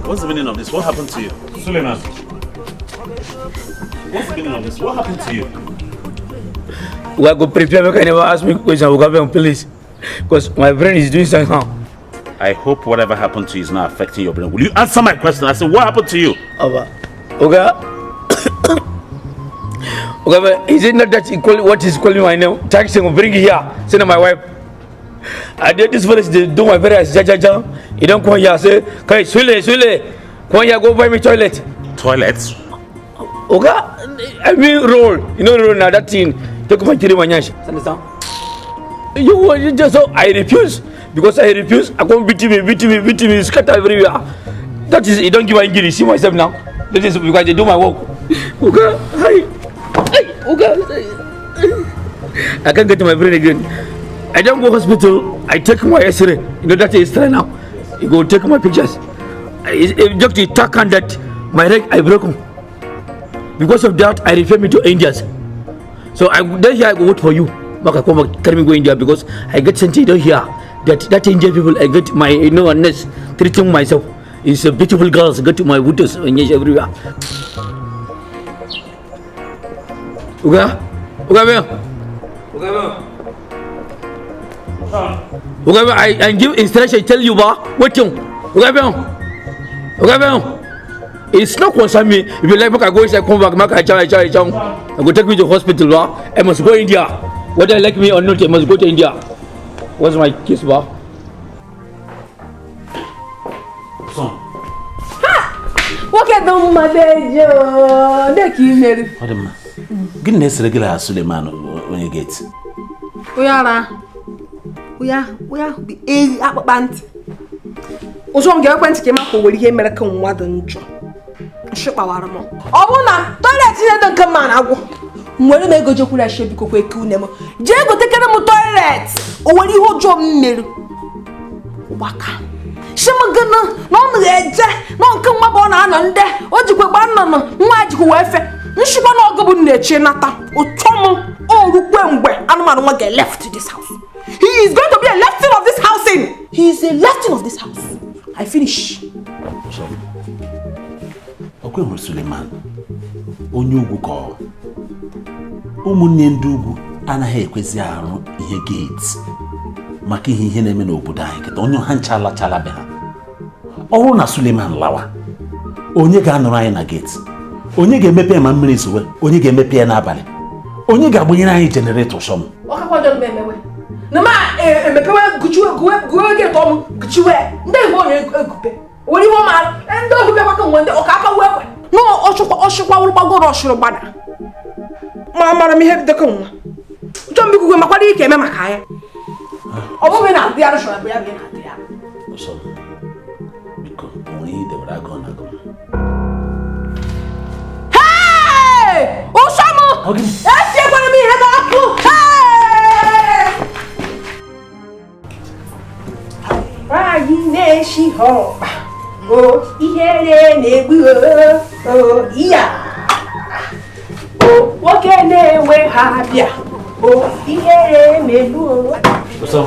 What's the meaning of this? What happened to you? Suleiman. What's the meaning of this? What happened to you? We go prepare, make I never ask me question, we go please. Because my brain is doing something. I hope whatever happened to you is not affecting your brain. Will you answer my question? I said, what happened to you? Oga, Okay, is it not that equal, what is calling my name? Taxi will bring here. Send my wife. I did this village, they do my parents. Ja, ja, ja. You don't come here, say, okay, Sule, Sule. Come here, go buy me toilet. Toilets? Okay, I mean roll. You know roll now, that thing. Take my chili manyash. Understand? You just so I refuse. Because I refuse, I come beat me, scatter everywhere. That is, you don't give angry. See myself now. That is because they do my work. Okay, hi. Okay. I can't get to my brain again. I don't go hospital. I take my X-ray. You know that is now. You go take my pictures. If doctor talk on that, my leg I broke. Because of that, I refer me to Indians. So I then here I go vote for you. But I come back, carry me go India because I get sent here that Indian people I get my you know nurse treating myself. It's a beautiful girls get to my waters and everywhere. Okay? Okay, man. Okay, man. Okay, I give instruction, I tell you, ba. Wait, okay, man. Okay, man. It's not concern me. If you like, I go inside, come back, I I go take me to hospital, ba. I must go India. Whether you like me or not, I must go to India. What's my case, ba? Son. Ha! Nwoke dị mma dejo. Ndị ka i mere. Ọ dị mma. Gịnị na-esere gị na Suleman onye gate? Onye ara. Onye ahụ bụ eyi akpụkpa ntị. Ụzọ m ga-ekwe ntị ka ị maka o nwere ihe mere ka nwa dị njọ. Nshi kpawara m. Ọ bụrụ na toilet ihe dị nke mma na-agwụ. Nwere m ego jekwuru ashe biko kwe ka une m. Jee gotekere m toilet. O nwere ihe ọjọọ m mere. Ụgbaka. Shimagana, no eje, no nke nwa bụ na anọ ndị, o jikwa gba nnụnụ, nwa jikwa wee fe. Nshikwa na ọgụ bụ na-eche nata. Ụtọ m orukwe mgbe anụmanụ nwa ga left this house. He is going to be a lefting of this housing. He is a lefting of this house. I finish. So, okwe hụrụ Suleman, onye ugwu ka ọ. Ụmụnne ndị ugwu anaghị ekwezi arụ ihe gate. Maka ihe na-eme n'obodo anyị kịta onye ha ncha alachala be ha. Ọ bụrụ na Suleman lawa, onye ga-anọrọ anyị na gate? Onye ga-emepe ma mmiri zowe? Onye ga-emepe ya n'abalị? Onye ga-agbanyere anyị jeneretọ sọm? Na ma emepewe guwe gate ọmụ guchiwe ndị igbo onye egupe were ihe ọma ndị ohu bịakwa ka nwe ndị ọka aka wee kwe na ọchụkwa wụrụ gbagoro ọchụrụ gbada ma mara m ihe dịka nwa chọọ m ikwukwe makwara ike eme maka ya. Ọ bụghị na adị arụ chọrọ ya bụ na-adị ya. Ọsọ biko onwe ihe debere agụụ na agụụ. Hey! Ụsọ m! Esiekwara m ihe n'ọkụ! Hey! Nwaanyị na-eshi ọkpa, o ihere na-egbu o iya. O nwoke na-enwe ha bịa, o ihere na-egbu o. So,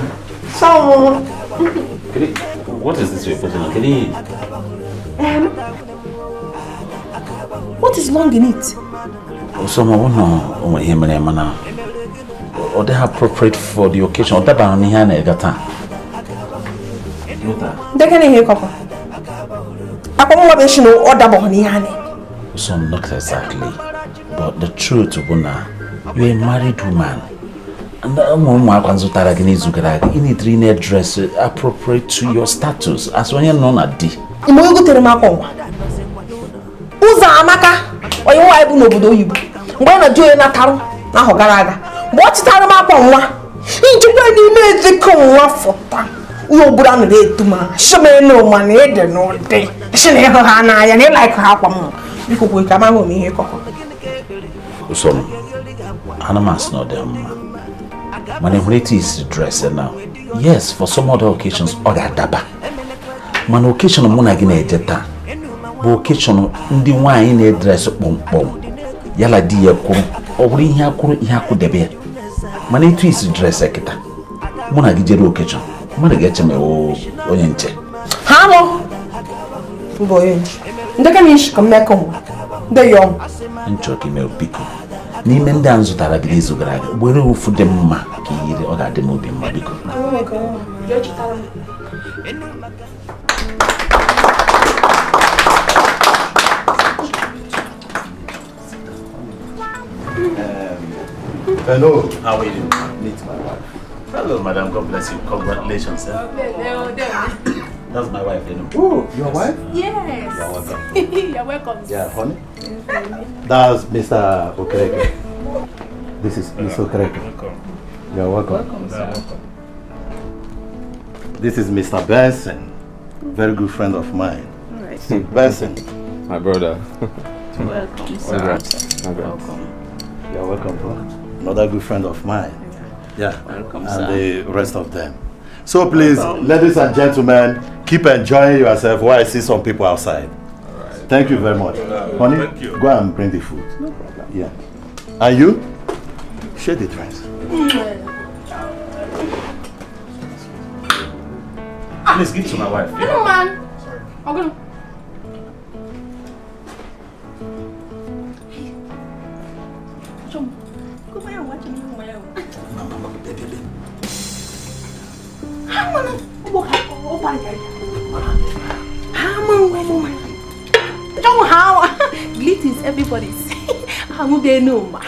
what is this you're putting on? Can you? What is long in it? So, I want to know. They appropriate for the occasion. They can hear copper. I can't know order. So, not exactly, but the truth, Ubuna, you're a married woman. And you need to dress appropriate to your status as when you're known at D. Ụzọ amaka onye nwa bụ n'obodo oyibo mgbe ọ na-ajụ onye natarụ n'ahọ gara aga mgbe ọ chịtara m akwa nwa njikwa n'ime ezekọ nwa fọta ihe obodo a nọrọ etu ma shimenu ma na ede n'ụdị shi na ịhụ ha n'anya na ịlaik ha akwa m biko kwe ka amaghị m ihe kọkọ. Ụsọ m ana m asị na ọ dị mma. Mana hụrụ etu isi dress now. Yes, for some other occasions ọ ga-adaba. Mana occasion mụ na gị na-eje taa bụ occasion ndị nwaanyị na-edres kpọmkpọm yala di ya kwuru ọ bụrụ ihe akwụrụ ihe akwụdebe ya. Mana etu isi dress kịta mụ na gị jere occasion mmadụ ga-eche m onye nche. Ha mụ mbụ onye nche ndị ka na-eshi ka mmekọ nwa ndị yọm nchọ ka ime biko n'ime ndị a m zụtara gị n'izu gara aga were ofu dị mma ka i yiri ọ ga-adị m obi mma biko. Hello. How are you? Meet my wife. Hello, madam. God bless you. Congratulations, sir. That's my wife, you know. Oh, your wife? Yes. You're welcome. You're welcome. Yeah, honey. That's Mr. Okereke. This is Mr. Okereke. Welcome. You're welcome. Welcome, sir. This is Mr. Benson, very good friend of mine. All right. Benson. My brother. Welcome, sir. Congrats. Welcome. You're welcome, bro. Another good friend of mine. Yeah. Welcome, and sir. The rest of them. So please, Welcome. Ladies and gentlemen, keep enjoying yourself while I see some people outside. All right. Thank you very much. Honey, thank you. Go and bring the food. No problem. Yeah. And you? Share the drinks. Please give to my wife. Yeah. Hello, man. Okay. Greetings, everybody. I'm Enuma.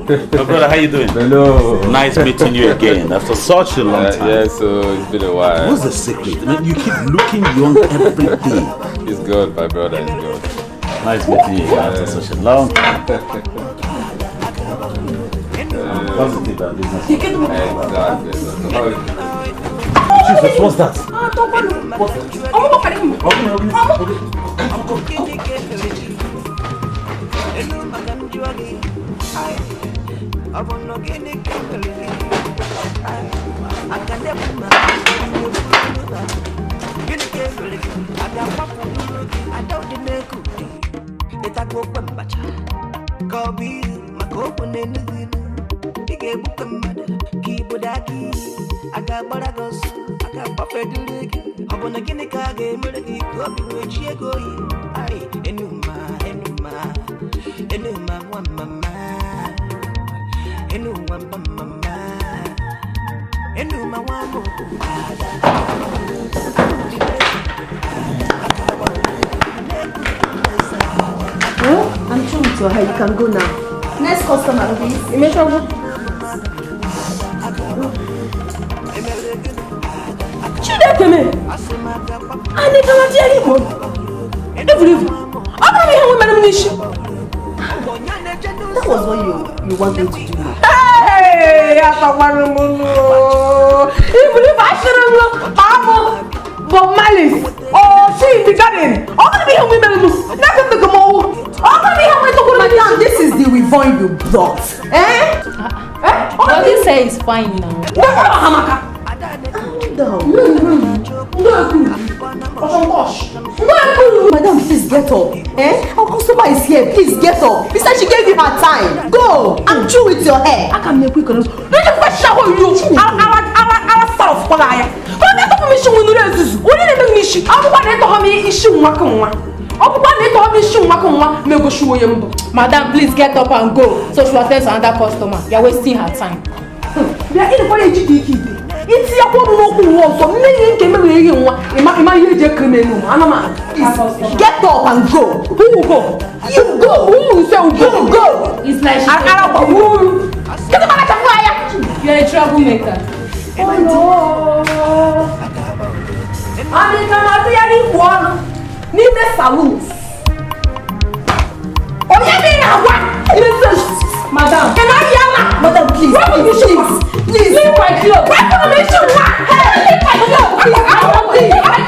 My brother, how you doing? Hello. Nice meeting you again after such a long time. Yeah, so it's been a while. What's the secret? I mean, you keep looking young every day. It's good, my brother. It's good. Nice meeting you again after such a long time. Positive about business. Exactly. Jesus, what's that? What's that? Well, I'm through with your hair. You can go now. Next customer, please. That was what you want me to do now. Hey, Bob Malice. Oh, she in the garden. Madam, this is the weave you brought. Eh? But you say it's fine now. Madam, please get up. Eh? Our customer is here. Please get up. Besides, she gave you her time. Go. I'm through with your hair. I can make quick. Our Madam, please get up and go. So she will attend to another customer. You are wasting her time. Please, get up and go. Who will go? You go. Who will say go? You go. It's like she You're a troublemaker. Oh no! Amịka na-atụgharị ikpu ọnụ n'ime salon. Onye dị na-agwa? Madam. Can I hear ma? Madam, please, please, please, please. Leave my clothes. Wepụrụ m isi nwa! Leave my clothes! Leave my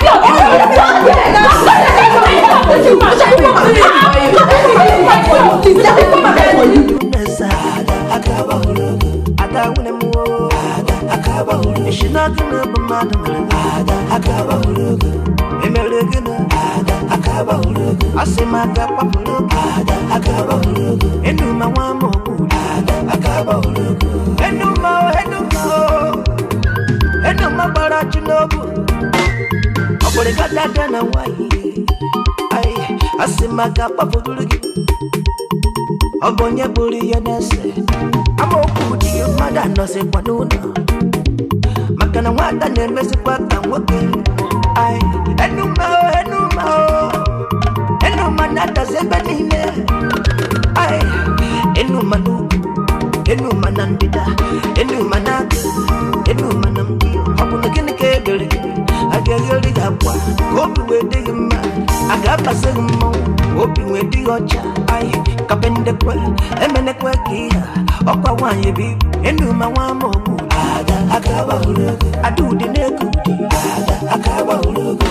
Ọ bụ onye buru ihe na-ese amaokwu dị mmadụ anọzikwa n'ụlọ maka na nwata na-emezikwa ka nwoke. Enuma enuma enuma na-adazi ebe niile. Enuma n'ugwu, enuma na ndịda, enuma na-agụ, enuma na mdi. Ọ bụ na gịnị ka ebere gị? A ga-egheri gị akwa ka obi wee dị gị mma, a ga-abasị gị mmọnwụ obi wee dị gị ọcha. Kapendekwe emenekwe ka ihe ọkwa nwaanyị bụ ibu. Enuma nwa amaokwu ada ụdị na-eku ụdị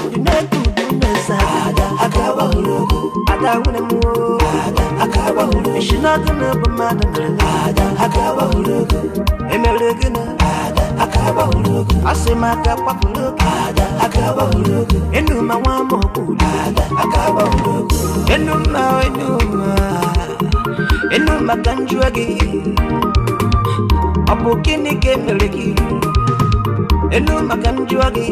ụdị na-eku ụdị mmesa ada nwere m isi n'ọkụ na bụ mmadụ mere emere gị na asị m aka kwapụrụ oge. Enuma nwa amaokwu enuma enuma enuma ka njụọ gị ọ bụ gịnị ka emere gị? Enuma ka njụọ gị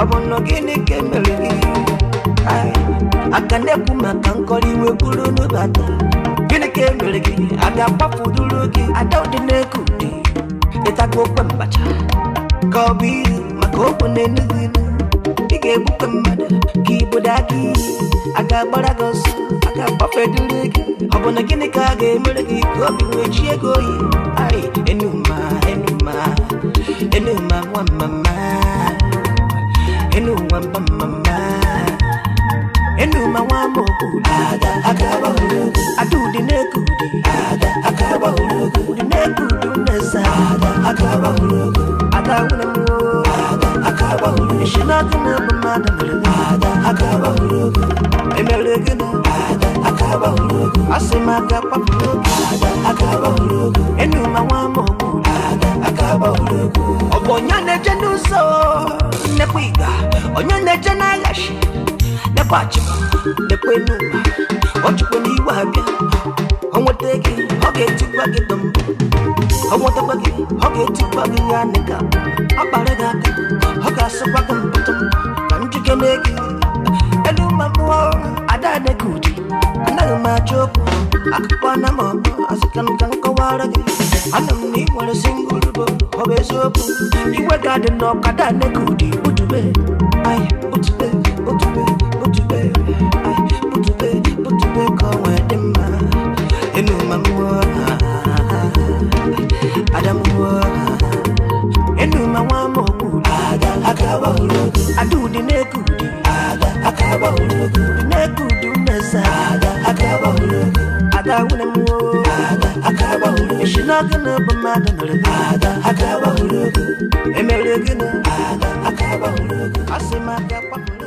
ọ bụ na gịnị ka emere gị? Aka na-ekwu maka nkọrọ iwe buru n'ụbata. Gịnị ka emere gị? A ga-agbapụduru gị ada ụdị na-eku ụdị ịtago okwe mbacha ka ọ bụ ilu maka okwu na-enughị inu. Ị ga-egbukwe mmadụ ka ibodo aka iyi a ga-agbara gị ọsọ a ga-agbafeduru gị. Ọ bụ na gịnị ka a ga-emere gị ka obi wee chie gị oyi? Enuma enuma enuma nwa mama enuma mba mama enuma nwa amaokwu ada ụdị na-eku ụdị ụdị na-eku ụdị mmesa ada nwere m isi n'ọkụ na bụ mmadụ mere emere gị na asị m aka kwapụrụ oge. Enuma nwa amaokwu ọ bụ onye na-eje n'ụzọ nnekwa ịga onye na-eje n'aghachi nekwa achịkwa nekwa enuma ọ chịkwa n'iwe abịa ọ nweta gị ọ ga-etikwa gị dọmbụ ọ nwetakwa gị ọ ga-etikwa gị ya nịka ọ kpara gị aka ọ ga-asịkwa gị mpụtụ ka njikere gị. Enuma mmụọ ada na-eke ụdị anaghị m achọ okwu akụkọ na m ọbụ asịka m ka m kọwara gị. Ana m na ị nwere singụl bụ ọ bụ eziokwu iwe ga-adị n'ọkada na-eke ụdị butube butube butube butube butube butube ka ọ wee dị mma. Enuma mmụọ ada mmụọ enuma nwa amaokwu ada ụdị na-eke ụdị ụdị na-eke ụdị mmesa ada nwere m isi n'ọkụ na bụ mmadụ mere emere gị na asị m aka kwapụrụ.